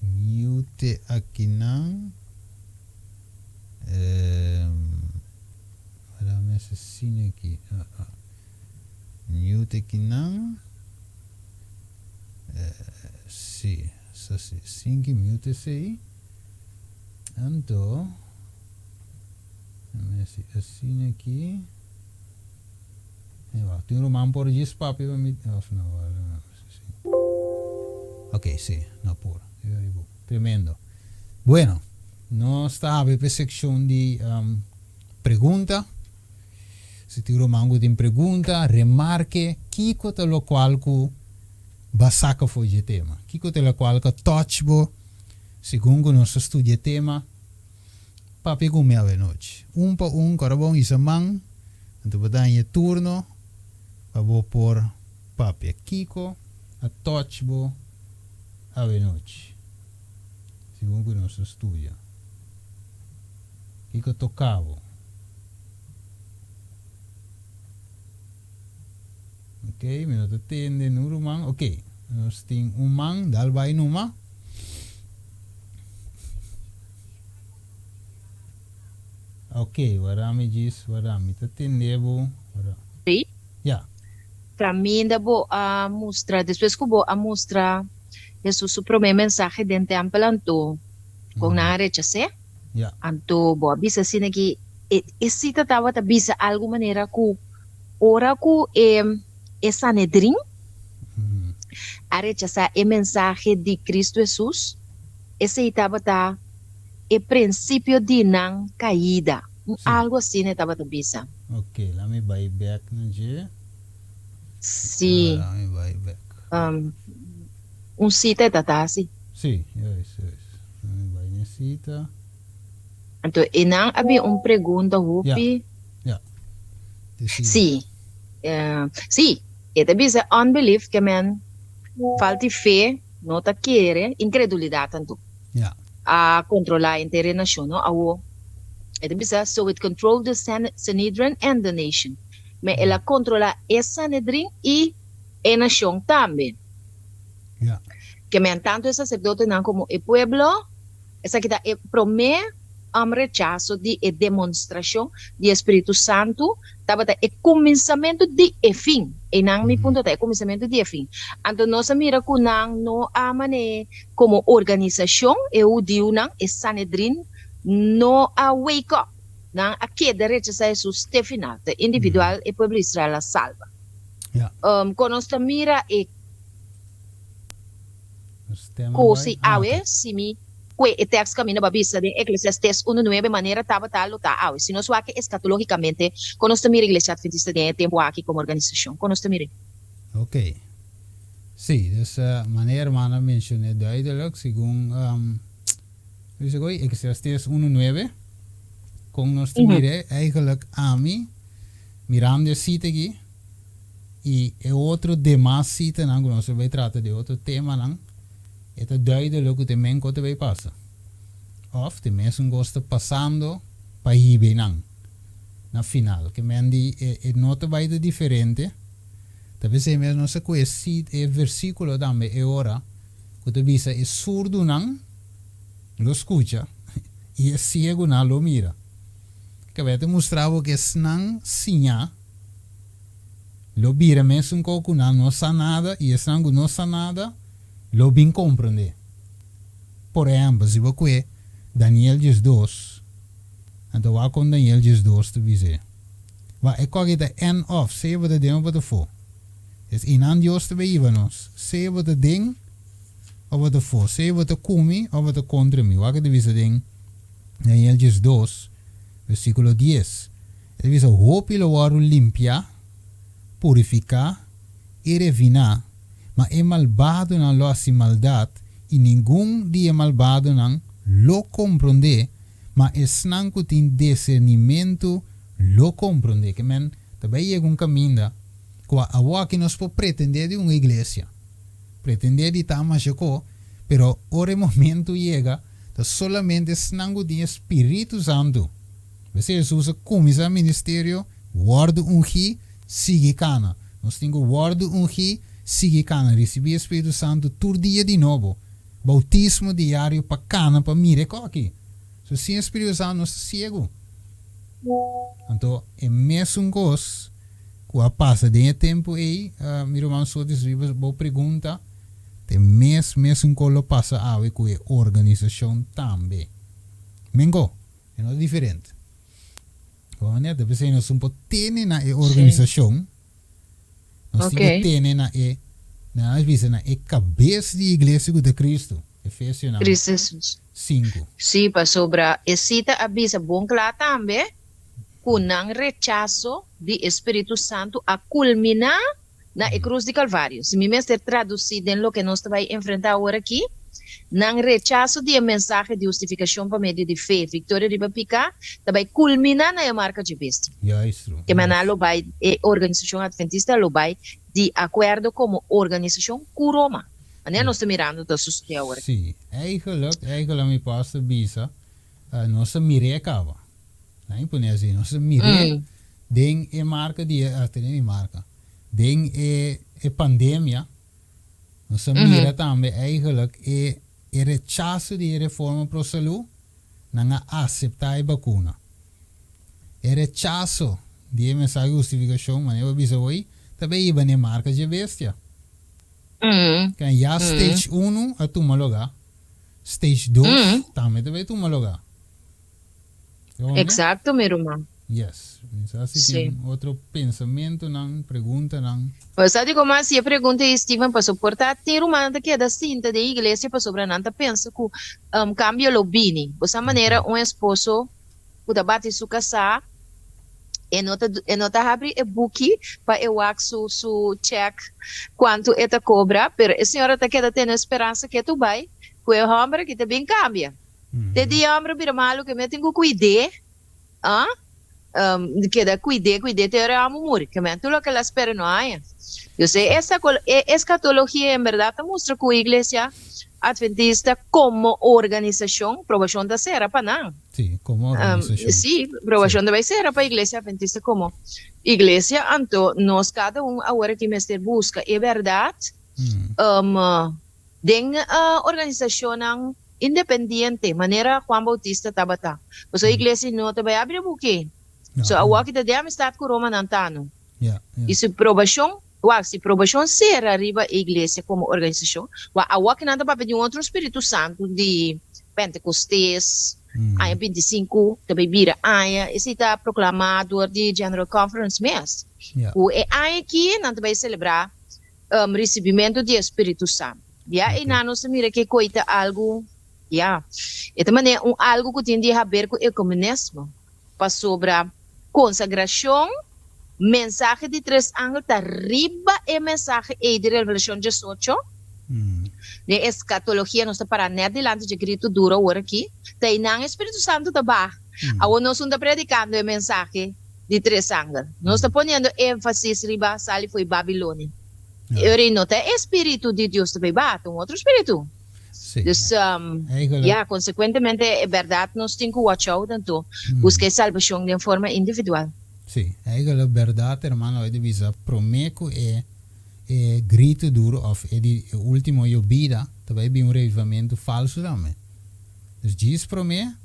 mute akinan. Wara mester sini aki. Mute akinan. Si, sa si. Sin ki mute esey. Anto, mi hasi asina aki. Wacht, tin ruman por djis papia pa mi, of no, si. Ok, si, no por. Tremendo. Bueno, nos ta habri pa e seccion di pregunta. Si tin ruman ku tin pregunta, remarke, kiko ta lokual ku bo a saka for dje tema? Kiko ta lokual ku a touch bo segun ku nos ta studia e tema? Papia ku mi awenochi. Un pa un, kòrda bon hisa man, anto bo ta haña e turno pa bo por papia. Kiko a touch bo awenochi segun ku nos ta studia? Kiko toka bo? Ok, mi no ta tende nu ruman. Ok, nos tin un man, dal bai numa. Ok, wara mi djis, wara mi ta tende bo. Wara. Sí. Ya. Caminda bo a mustra, despues cu bo a mustra Jesus su prome mensahe den tempel anto con nan a rechas'é? Ya. Anto bo a bisa asina ki e e sita tabata bisa algu manera ku ora ku e e Sanedrin a rechasá e mensahe di Kristu Hesus, esei tabata e prinsipio di nan kaida. Un algu asina e tabata bisa. Ok, laat mi bai bek na dje. Sí. Laat mi bai bek. Un sita e ta ta hasi. Sí, juist, juist. Laat mi bai na e sita. Anto e nan a bin un pregunta hopi. Ja, ja. Sí. Sí, e ta bisa unbelief ke men falta di fe, no ta kere, incredulidat anto. Ja. A controla henter e nacion, no? Awo, e ta bisa, so it controlled the Sanhedrin and the nation. Men el a controla e Sanhedrin y e nacion tambe. Ja. Ke men tanto e sacerdotenan como e pueblo, esaki ta e prome rechaso di e demonstracion di e Spiritu Santu, tabata e cuminsamentu di e fin. Einan mi punto ta, e cuminsamentu di e fin. Anto nos a mira cu nan no a man'e como organisacion, e hudiunan, e Sanedrin, no a wake up. Nan a keda rechasa Hesus te final. Ta individual e pueblo Israel a salba. Ja. Con nos ta mira e Ku si awe, si mi kue e tèks kaminda bo a bisa den Eklesiastés unu nuebe manera tabata lo ta awe. Si nos wak eskatológikamente, kon nos ta mira Iglesia Adventista den e tempu aki komo organisashon? Kon nos ta mir'é? Ok. Sí, dus manera hermano a menshoné duidelijk, segun bisa koe Eklesiastés unu nuebe, kon nos ta mir'é eigenlijk ami mirando e sita aki, I e otro demas sitanan ku nos ta bai trata di otro temanan, e ta duidelijk ku te men ku ta bai pasa. Òf te mesun kos ta pasando pa hiba einan na final. Ke men di e e no ta bai ta diferente. Ta p'esei mes nos a kohe sit e versíkulo tambe e ora ku ta bisa e surdunan lo skucha i e siegunan lo mira. Kaba e ta mustra bo ku esnan siñá. Lo bira mesun ko ku nan no sa nada i esnan ku no sa nada lo bin komprendé. Por ehèmpel, si bo kue Daniel diesdos, anto wak kon Daniel diesdos ta bis'é. Wak, e koki ta en òf, sea bo ta den òf bo ta fo. Es einan Dios ta bay hiba nos, sea bo ta den òf bo ta fo, sea bo ta ku mi òf bo ta kontra mi. Wak e ta bisa den Daniel diesdos, versíkulo dies. E ta bisa, Hopi lo wòrdu limpiá, purifiká i refiná, ma e malbadonan lo hasi maldat, i ningun di e malbadonan lo komprondé, ma esnan ku tin disernimentu lo komprondé. Ke men ta bai yega un kaminda ku awoki nos por pretendé di un iglesia, pretendé di ta masha ko, pero ora e momentu yega, ta solamente esnan ku tin e Spiritu Santu. P'esei Hesus a kuminsá ministerio, Wòrdu ungí, sigui kana. Nos tin ku wòrdu ungí, sigui kana, risibí e Spiritu Santu tur dia di nobo, boutismo diario pa kana pa mira e kòki. So sin e Spiritu Santu nos ta siegu. Anto e mesun kos ku a pasa den e tempu ei, mi ruman Sotis riba bo pregunta, ta e mes mesun kos lo pasa awe ku e organisashon tambe. Mengo. E no ta diferente. Bo manera ta p'esei nos un por tene na e organisashon, nos tin ku tene na e, na nos bisa na e kabes di iglesia ku ta Kristu, Efesionan Kristu Jesus. sinku. Sí, pasobra e sita a bisa bon kla tambe. ku nan rechaso di e Spiritu Santu a kulminá na e krus di Kalvario. Si mi mester tradusí den loke nos ta bai enfrentá awor aki, nan rechaso di e mensahe di hustifikashon pa medio di fe, viktoria riba piká, ta bai kulminá na e marka dje bestia. Ke manera lo bai e organisashon Adventista lo bai di akuerdo komo organisashon ku Roma, manera nos ta mirando ta susedé awor aki. Sí, eigenlijk, eigenlijk mi pastor bisa, nos a mir'é kaba. Nan pone así, nos a mir'é den e marka di e, tene mi marka, den e e pandemia, nos a mira tambe eigenlijk e e rechaso di e reforma pro salú, nan a aseptá e bakuna. E rechaso di e mensahe di hustifikashon, manera bo a bisa hoy, ta bay hiba n'e marka dje bestia. Ken ya stage unu a tuma lugá, stage dos tambe ta bay tuma lugá. Exacto, mi ruman. Yes. Mi sa si tin otro pensamentonan, preguntanan. Bo sa di como haci e pregunta ei, Steven, pasobra por ta tin rumannan ta keda sinta den iglesia pasobra nan ta pensa cu cambio lo bini. Bo sa manera un esposo cu ta bati su casá, e no ta e no ta habri e buki pa e wak su su check cuanto e ta cobra, pero e señora ta keda tene speransa ke tu bai cu e homber aki ta bin cambia. Te dia homber bira malu ke mi a tin cu cuid'é, ah, keda cuid'é cuid'é te ora e amo muri, ke mi a tur loke el a spera no haña. Yo sé esta e escatologia en berdad ta mustra cu Iglesia Adventista como organisacion probacion ta cera pa nan. Sí, como organisacion. Sí, probacion ta bay cera pa Iglesia Adventista como iglesia, anto nos cada un awor aki mester busca e berdad den organisacionnan independiente manera Juan Bautista tabata. Pasobra iglesia no ta bay abri e buki. So awor ki ta den amistad cu Romanan ta no. Y su probacion, wak, si probacion cera riba e iglesia como organisacion, wak, awor ki nan ta papia di un otro Spiritu Santo di Pentecostes, aña 25 ta bay bira aña, esey ta proclama door di General Conference mes, cu e aña aki nan ta bay celebra ricibimentu di e Spiritu Santo. Ya einan nos ta mira ke koi ta algu, ya, e ta manera un algu ku tin di haber ku ecumenismo, pasobra konsagrashon, mensahe di tres angel ta riba e mensahe ei di Revelashon diesocho, den eskatologia nos ta pará nèt dilanti dje gritu duru awor aki, ta einan e Spiritu Santu ta baha. Awor nos un ta predikando e mensahe di tres angel. Nos ta poniendo énfasis riba sali fo'i Babilonia. E ora ei no ta e spiritu di Dios ta bay baha, ta un otro spiritu. Sí. Dus, Eigenlijk. ya, consecuentemente e berdad nos tin cu watch out anto busca e salbacion den forma individual. Sí, eigenlijk berdad hermano hoy ta bisa prome cu e e grito duro of e di e ultimo yobida ta bay bin un revivamento falso tambe. Dus djis prome,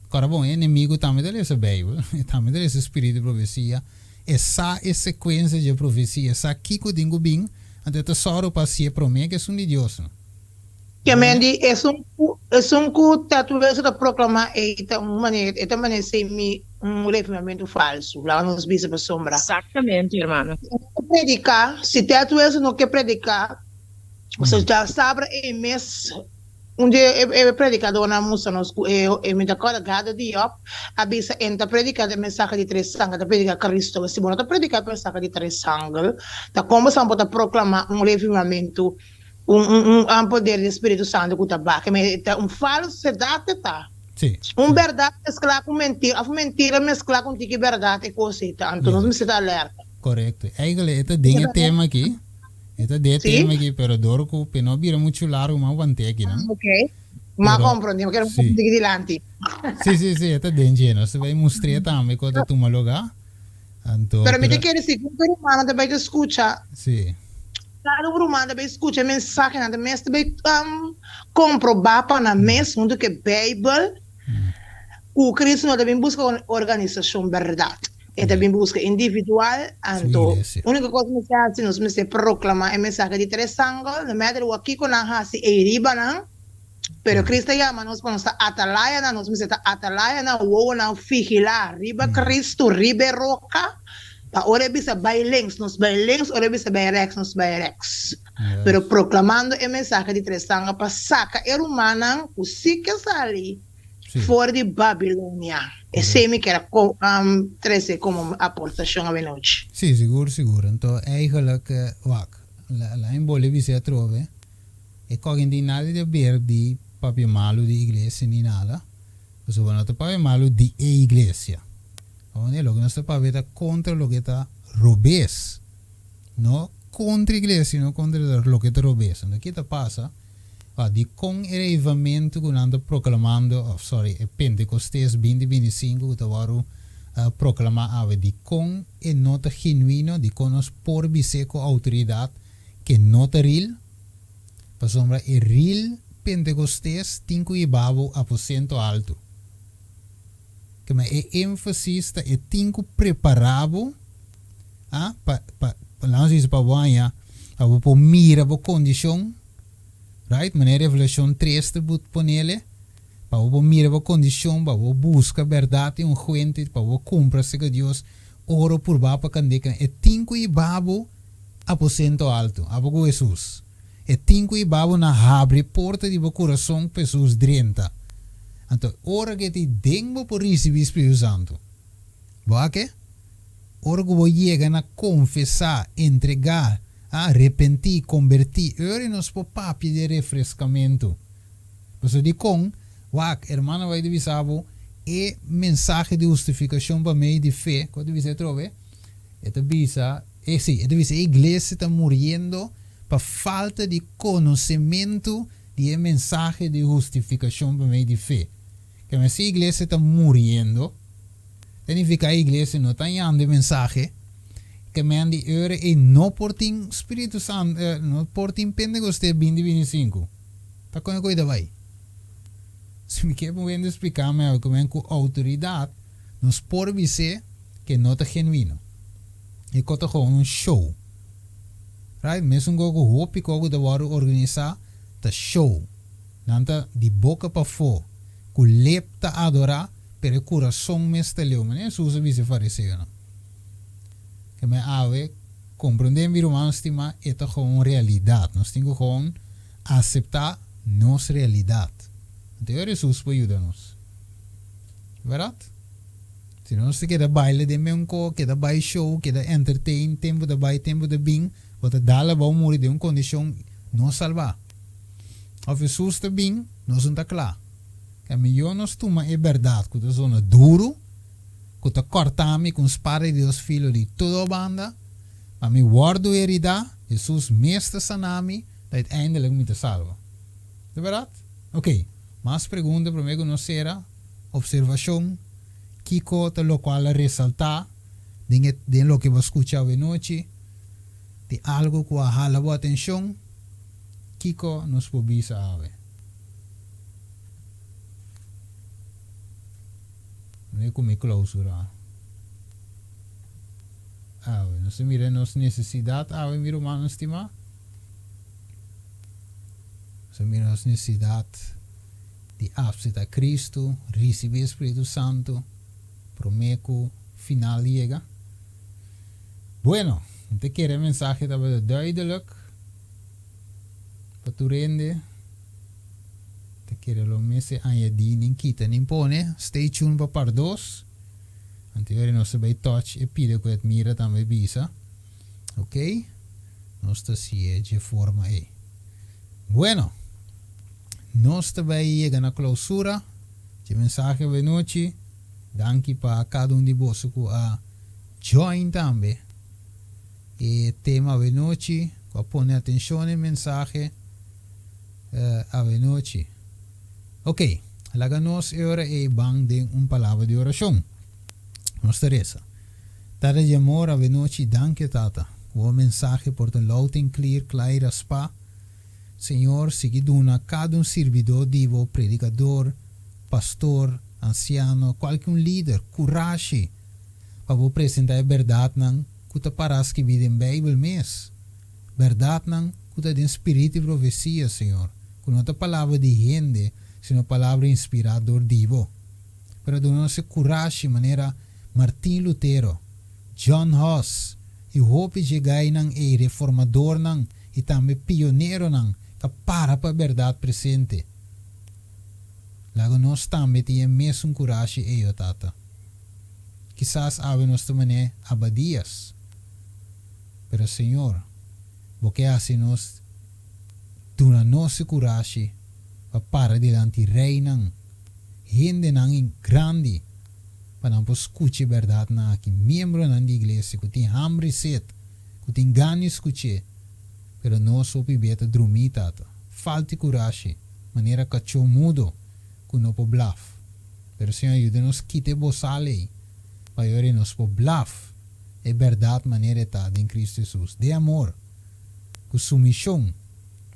kora bon e enemigo tambe ta lesa Bijbel, e tambe ta lesa spiritu di profecia, E sa e sekuensia dje profesia, e sa kiko tin ku bin, anto e ta sòru pa hasié promé ku esun di Dios. Ke men di, Esun ku esun ku ta tur eso ta proklamá ei ta un manera, e ta manera semi un refinamentu falsu, laga nos bisa pasobra. Exactamente, hermano. Si no ke prediká, si Ted Wilson no ke prediká, pasobra sabra ei mes. Un di e predikadónan a mustra nos ku e e mi ta kòrda Gado Diop a bisa en ta prediká e mensahe di tres angel, ta prediká Kristu. Si bo no ta prediká e mensahe di tres angel, ta kon bo sa bo ta proklamá un revivamentu, un un un poder di Spiritu Santu ku ta baha? E ta un falsedat e ta. Sí. Un bèrdat mesklá ku mentira òf mentira mesklá ku un tiki bèrdat e kos ei ta. Anto nos mester ta alerta. Korekto. Eigentlik e ta den e tema aki. E ta de tema aki, pero dor ku pe no bira muchu largu ma want'é aki nan. Ok. Ma komprondé, ma kere un poco diki dilanti. Si, si, si, e ta den dje. Nos ta bai mustr'é tambe ku ta tuma lugá. Anto, Pero mi ta kere si ku rumannan ta bai ta skucha. Si. Kada un ruman ta bai skucha e mensahenan, ta mes ta bai komprobá pa nan mes huntu ku e Beibel ku Kristu no ta bin buska un organisashon bèrdat. E ta bin buska individual, anto úniko kos mester hasi nos mester proklamá e mensahe di tres angel, no matter wak kiko nan hasi ei riba nan, pero Cristo a yama nos pa nos ta atalayanan, nos mester ta atalayanan, wowonan vigilá riba Cristo, riba e roka, pa ora e bisa bai links nos bai links, ora e bisa bai rèks nos bai rèks, pero proklamando e mensahe di tres angel pa saka e rumannan ku si ke sali. For di Babilonia. Esei mi kier a trese komo aportashon awenochi. Sí, sigur, sigur. Anto eigenlijk, wak, la en bole bis'é atrobe, e kòken tin nada di haber di papia malu di iglesia ni nada, pasobra no ta papia malu di e iglesia. Awor, loke nos ta papia ta kontra loke ta robes, no kontra iglesia, no kontra loke ta robes. Anto, ke ta pasa? Pa dikon e reivamentu ku nan ta proklamando, òf sòri, e Pentekostes binti binti sinku ku ta wòrdu proklamá awe, dikon e no ta genuino, dikon nos por bis'é ku outoridat ku e no ta ril? Pasobra e ril Pentekostes tin ku hiba bo aposento altu. Kema e énfasis ta e tin ku prepará bo, a, pa, pa, laat nos bisa pa bo haña, pa bo por mira bo kondishon. Right? Manera Revelashon tres ta but ponele, pa bo por mira bo kondishon, pa bo buska bèrdat i un huente, pa bo kumpra serka Dios oro purbá pa kandeka. E tin ku hiba bo aposento alto, abo ku Hesus. E tin ku hiba bo na habri e porta di bo kurason pa Hesus drenta. Anto ora ku e ta den bo por risibí Spiritu Santu. Bo a ke? Ora ku bo yega na konfesá, entregá, a repentí, kombertí, ora i nos por papia di e refreskamentu. Pasobra dikon? Wak, hermano bai ta bisa bo e mensahe di hustifikashon pa medio di fe, ku a ta bisa atrobe? E ta bisa, e si, e ta bisa e iglesia ta muriendo pa falta di konosementu di e mensahe di hustifikashon pa medio di fe. Keme si e iglesia ta muriendo, Ta nifiká e iglesia no ta yanda e mensahe ke men di ora ei no por tin Spiritu Santu, no por tin Pentecostés binti binti sinku. Ta kon e koi ta bai? Si mi ke bo hende splika mi awe ku men ku outoridat nos por bis'é ke no ta genuino. E ko ta gewoon un show. Right? Mesun ko ku hopi ko ku ta wòrdu organisá ta show. Nan ta di boka pafó ku lep ta adorá, pero e kurason mes ta leu. Manera Hesus a bisa e fariseonan. Ke men awe komprendé mi ruman stimá, e ta gewoon un realidat. Nos tin ku gewoon aseptá nos realidat. Anto e ora Hesus por yuda nos. Bèrdat? Si no nos ta keda baila den men ko, keda bai show, keda entertain, tempu ta bai, tempu ta bin, bo ta dal abou muri den un kondishon no salbá. Òf Hesus ta bin, nos no ta kla. Ta mihó nos tuma e bèrdat ku ta zona duru, ku ta kòrta mi ku un spada di dos filo di todo banda, pa mi wòrdu heridá, Hesus mes ta sana mi, ta uiteindelijk mi ta salba. Ta bèrdat? Oké, mas pregunta promé ku nos sera, opservashon, kiko ta lokual a resaltá den e den loke bo a skucha awenochi? Tin algu ku a hala bo atenshon? Kiko nos por bisa awe? Mi ku mi klousura awe. Nos ta mira nos nesesidat awe, mi rumannan stimá. Nos ta mira nos nesesidat di apseptá Kristu, risibí e Spiritu Santu promé ku final yega. Bueno, mi ta kere e mensahe tabata duidelik pa tur hende. Ta kere lo mester añadí nin kita nin pone. Stay tuned pa part dos. Anterior nos ta bay touch e pida ku Edmira tambe bisa. Ok. Nos ta si'e dje forma ei. Bueno. Nos ta bay yega na clausura dje mensahe awenochi. Danki pa kada un di boso ku a join tambe e tema awenochi, ku a pone atencion na e mensahe. Awenochi. Ok, laga nos e ora ei ban den un palabra di orashon. Nos ta resa. Tata di amor, awenochi, danki Tata, ku bo mensahe por ta loud en clear, kla i raspá. Señor, sigui duna kada un sirbidó di bo, predikador, pastor, ansiano, kualke un lider, kurashi pa bo presentá e bèrdatnan ku ta pará skibí den Beibel mes. Bèrdatnan ku ta den spiritu i profesia, Señor, ku no ta palabra di hende, sino palabra inspirá dor di Bo. Pero duna nos e kurashi manera Martin Lutero, John Huss i hopi dje gainan ei, reformadornan i tambe pioneronan, ta para pa e bèrdat presente. Laga nos tambe tin e mesun kurashi ei, o Tata. Kisas awe nos ta manera Abadias, pero Señor, Bo ke hasi nos duna nos e kurashi pa para dilanti reinan, hendenan grandi, pa nan por skucha e bèrdatnan aki, miembronan di iglesia ku tin hamber i set, ku tin gana di skuch'é, pero nos hopi bia ta drumí, Tata. Falta e kurashi, manera kachó mudo ku no por blaf. Pero Señor, yuda nos kita e bosal ei, pa e ora ei nos por blaf e bèrdat manera e ta den Kristu Hesus, den amor, ku sumishon,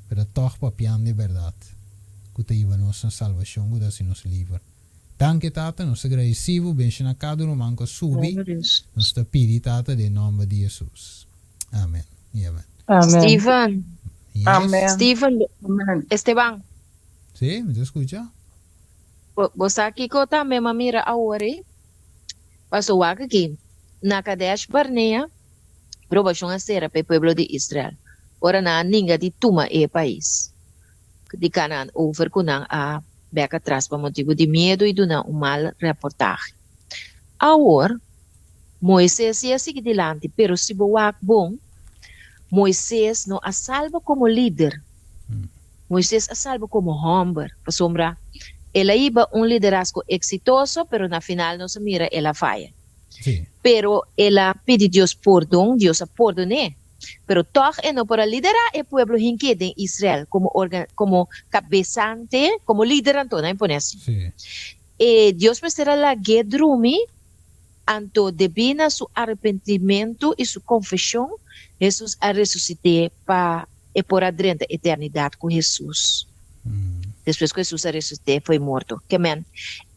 pero tòg papiando e bèrdat ku ta hiba nos na salbashon, ku ta hasi nos liber. Danki, Tata, nos ta gradisí Bo, benshoná kada ruman ku a subi. Nos ta pidi, Tata, den nòmber di Hesus. Amen i amen. Amen. Steven. Yes. Amen. Steven, Amen. Esteban. Sí, mi ta skucha. Bo sa kiko tambe m'a mira awor ei? Paso wak aki, na Kadesh Barnea, probashon a sera pa e pueblo di Israel, ora nan a ninga di tuma e pais di Kanaan over ku nan a bek atras pa motibu di miedu i duna un mal reportahe. Awor, Moises si a sigui dilanti, pero si bo wak bon, Moises no a salba komo lider. Moises a salba komo hòmber, pasobra el a hiba un liderazgo eksitoso, pero na final nos a mira el a faya. Pero el a pidi Dios pordon, Dios a pordon'é. Pero tòg e no por a liderá e pueblo hink'é den Israel komo orga, komo kabesante, komo lider anto, nan pone asi. E Dios mester a lag'é drumi, anto debí na su arepentimentu i su konfeshon, Hesus a resusit'é pa e por a drenta eternidat ku Hesus. Despues ku Hesus a resusit'é fo'i morto. Ke men,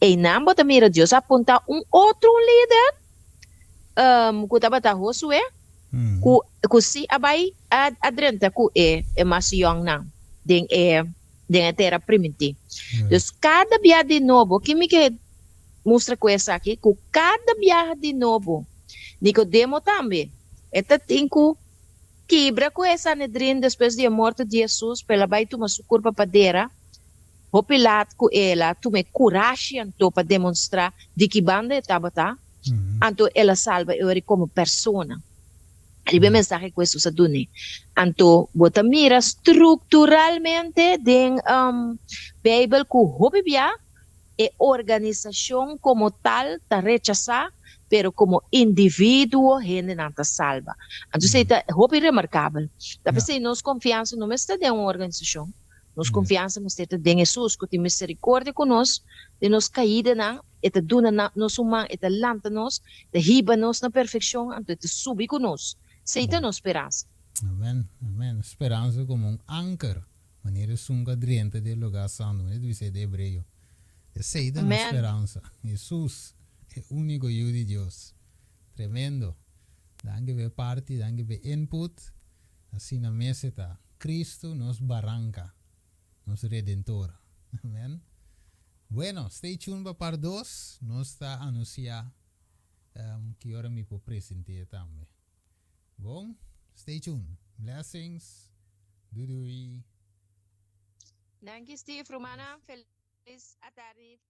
einan bo ta mira Dios a apuntá un otro un lider, ku tabata Josué, ku ku sí a bai a a drenta ku e e mas yòngnan den e den e tera primintí. Dus kada bia di nobo, ki mi ke mustra ku esaki? Ku kada biaha di nobo, Nikodemo tambe, e ta tin ku kibra ku e Sanedrin despues di e morto di Hesus, pa el a bai tuma su kurpa pa dera. Hopi lat ku el a tuma e kurashi anto pa demonstrá di ki banda e tabata, anto el a salba e ora komo persona. Riba e mensahe ku Hesus a dun'é. Anto bo ta mira strukturalmente den Beibel ku hopi bia e organisashon komo tal ta rechasá, pero komo individuo hendenan ta salba. Anto esei ta hopi remarkabel. Ta p'esei nos konfiansa no mester ta den un organisashon. Nos konfiansa mester ta den Hesus ku tin miserikordia ku nos den nos kaidanan. E ta duna nos un man, e ta lanta nos, e ta hiba nos na perfekshon, anto e ta subi ku nos. Esei ta nos speransa. Amen, amen. Speransa komo un anker, manera esun ku a drenta den e lugá santu, manera ta bisa e den Hebreo. Esei ta nos speransa. Hesus, e úniko Yu di Dios. Tremendo. Danki pa e parti, danki pa e input. Asina mes e ta. Cristo nos baranka, nos Redentor. Amen. Bueno, stay tuned pa part dos. Nos ta anuncia ki ora mi por present'é tambe. Bon, stay tuned. Blessings. Doei doei. Danki Steve, rumannan. Felis atardi.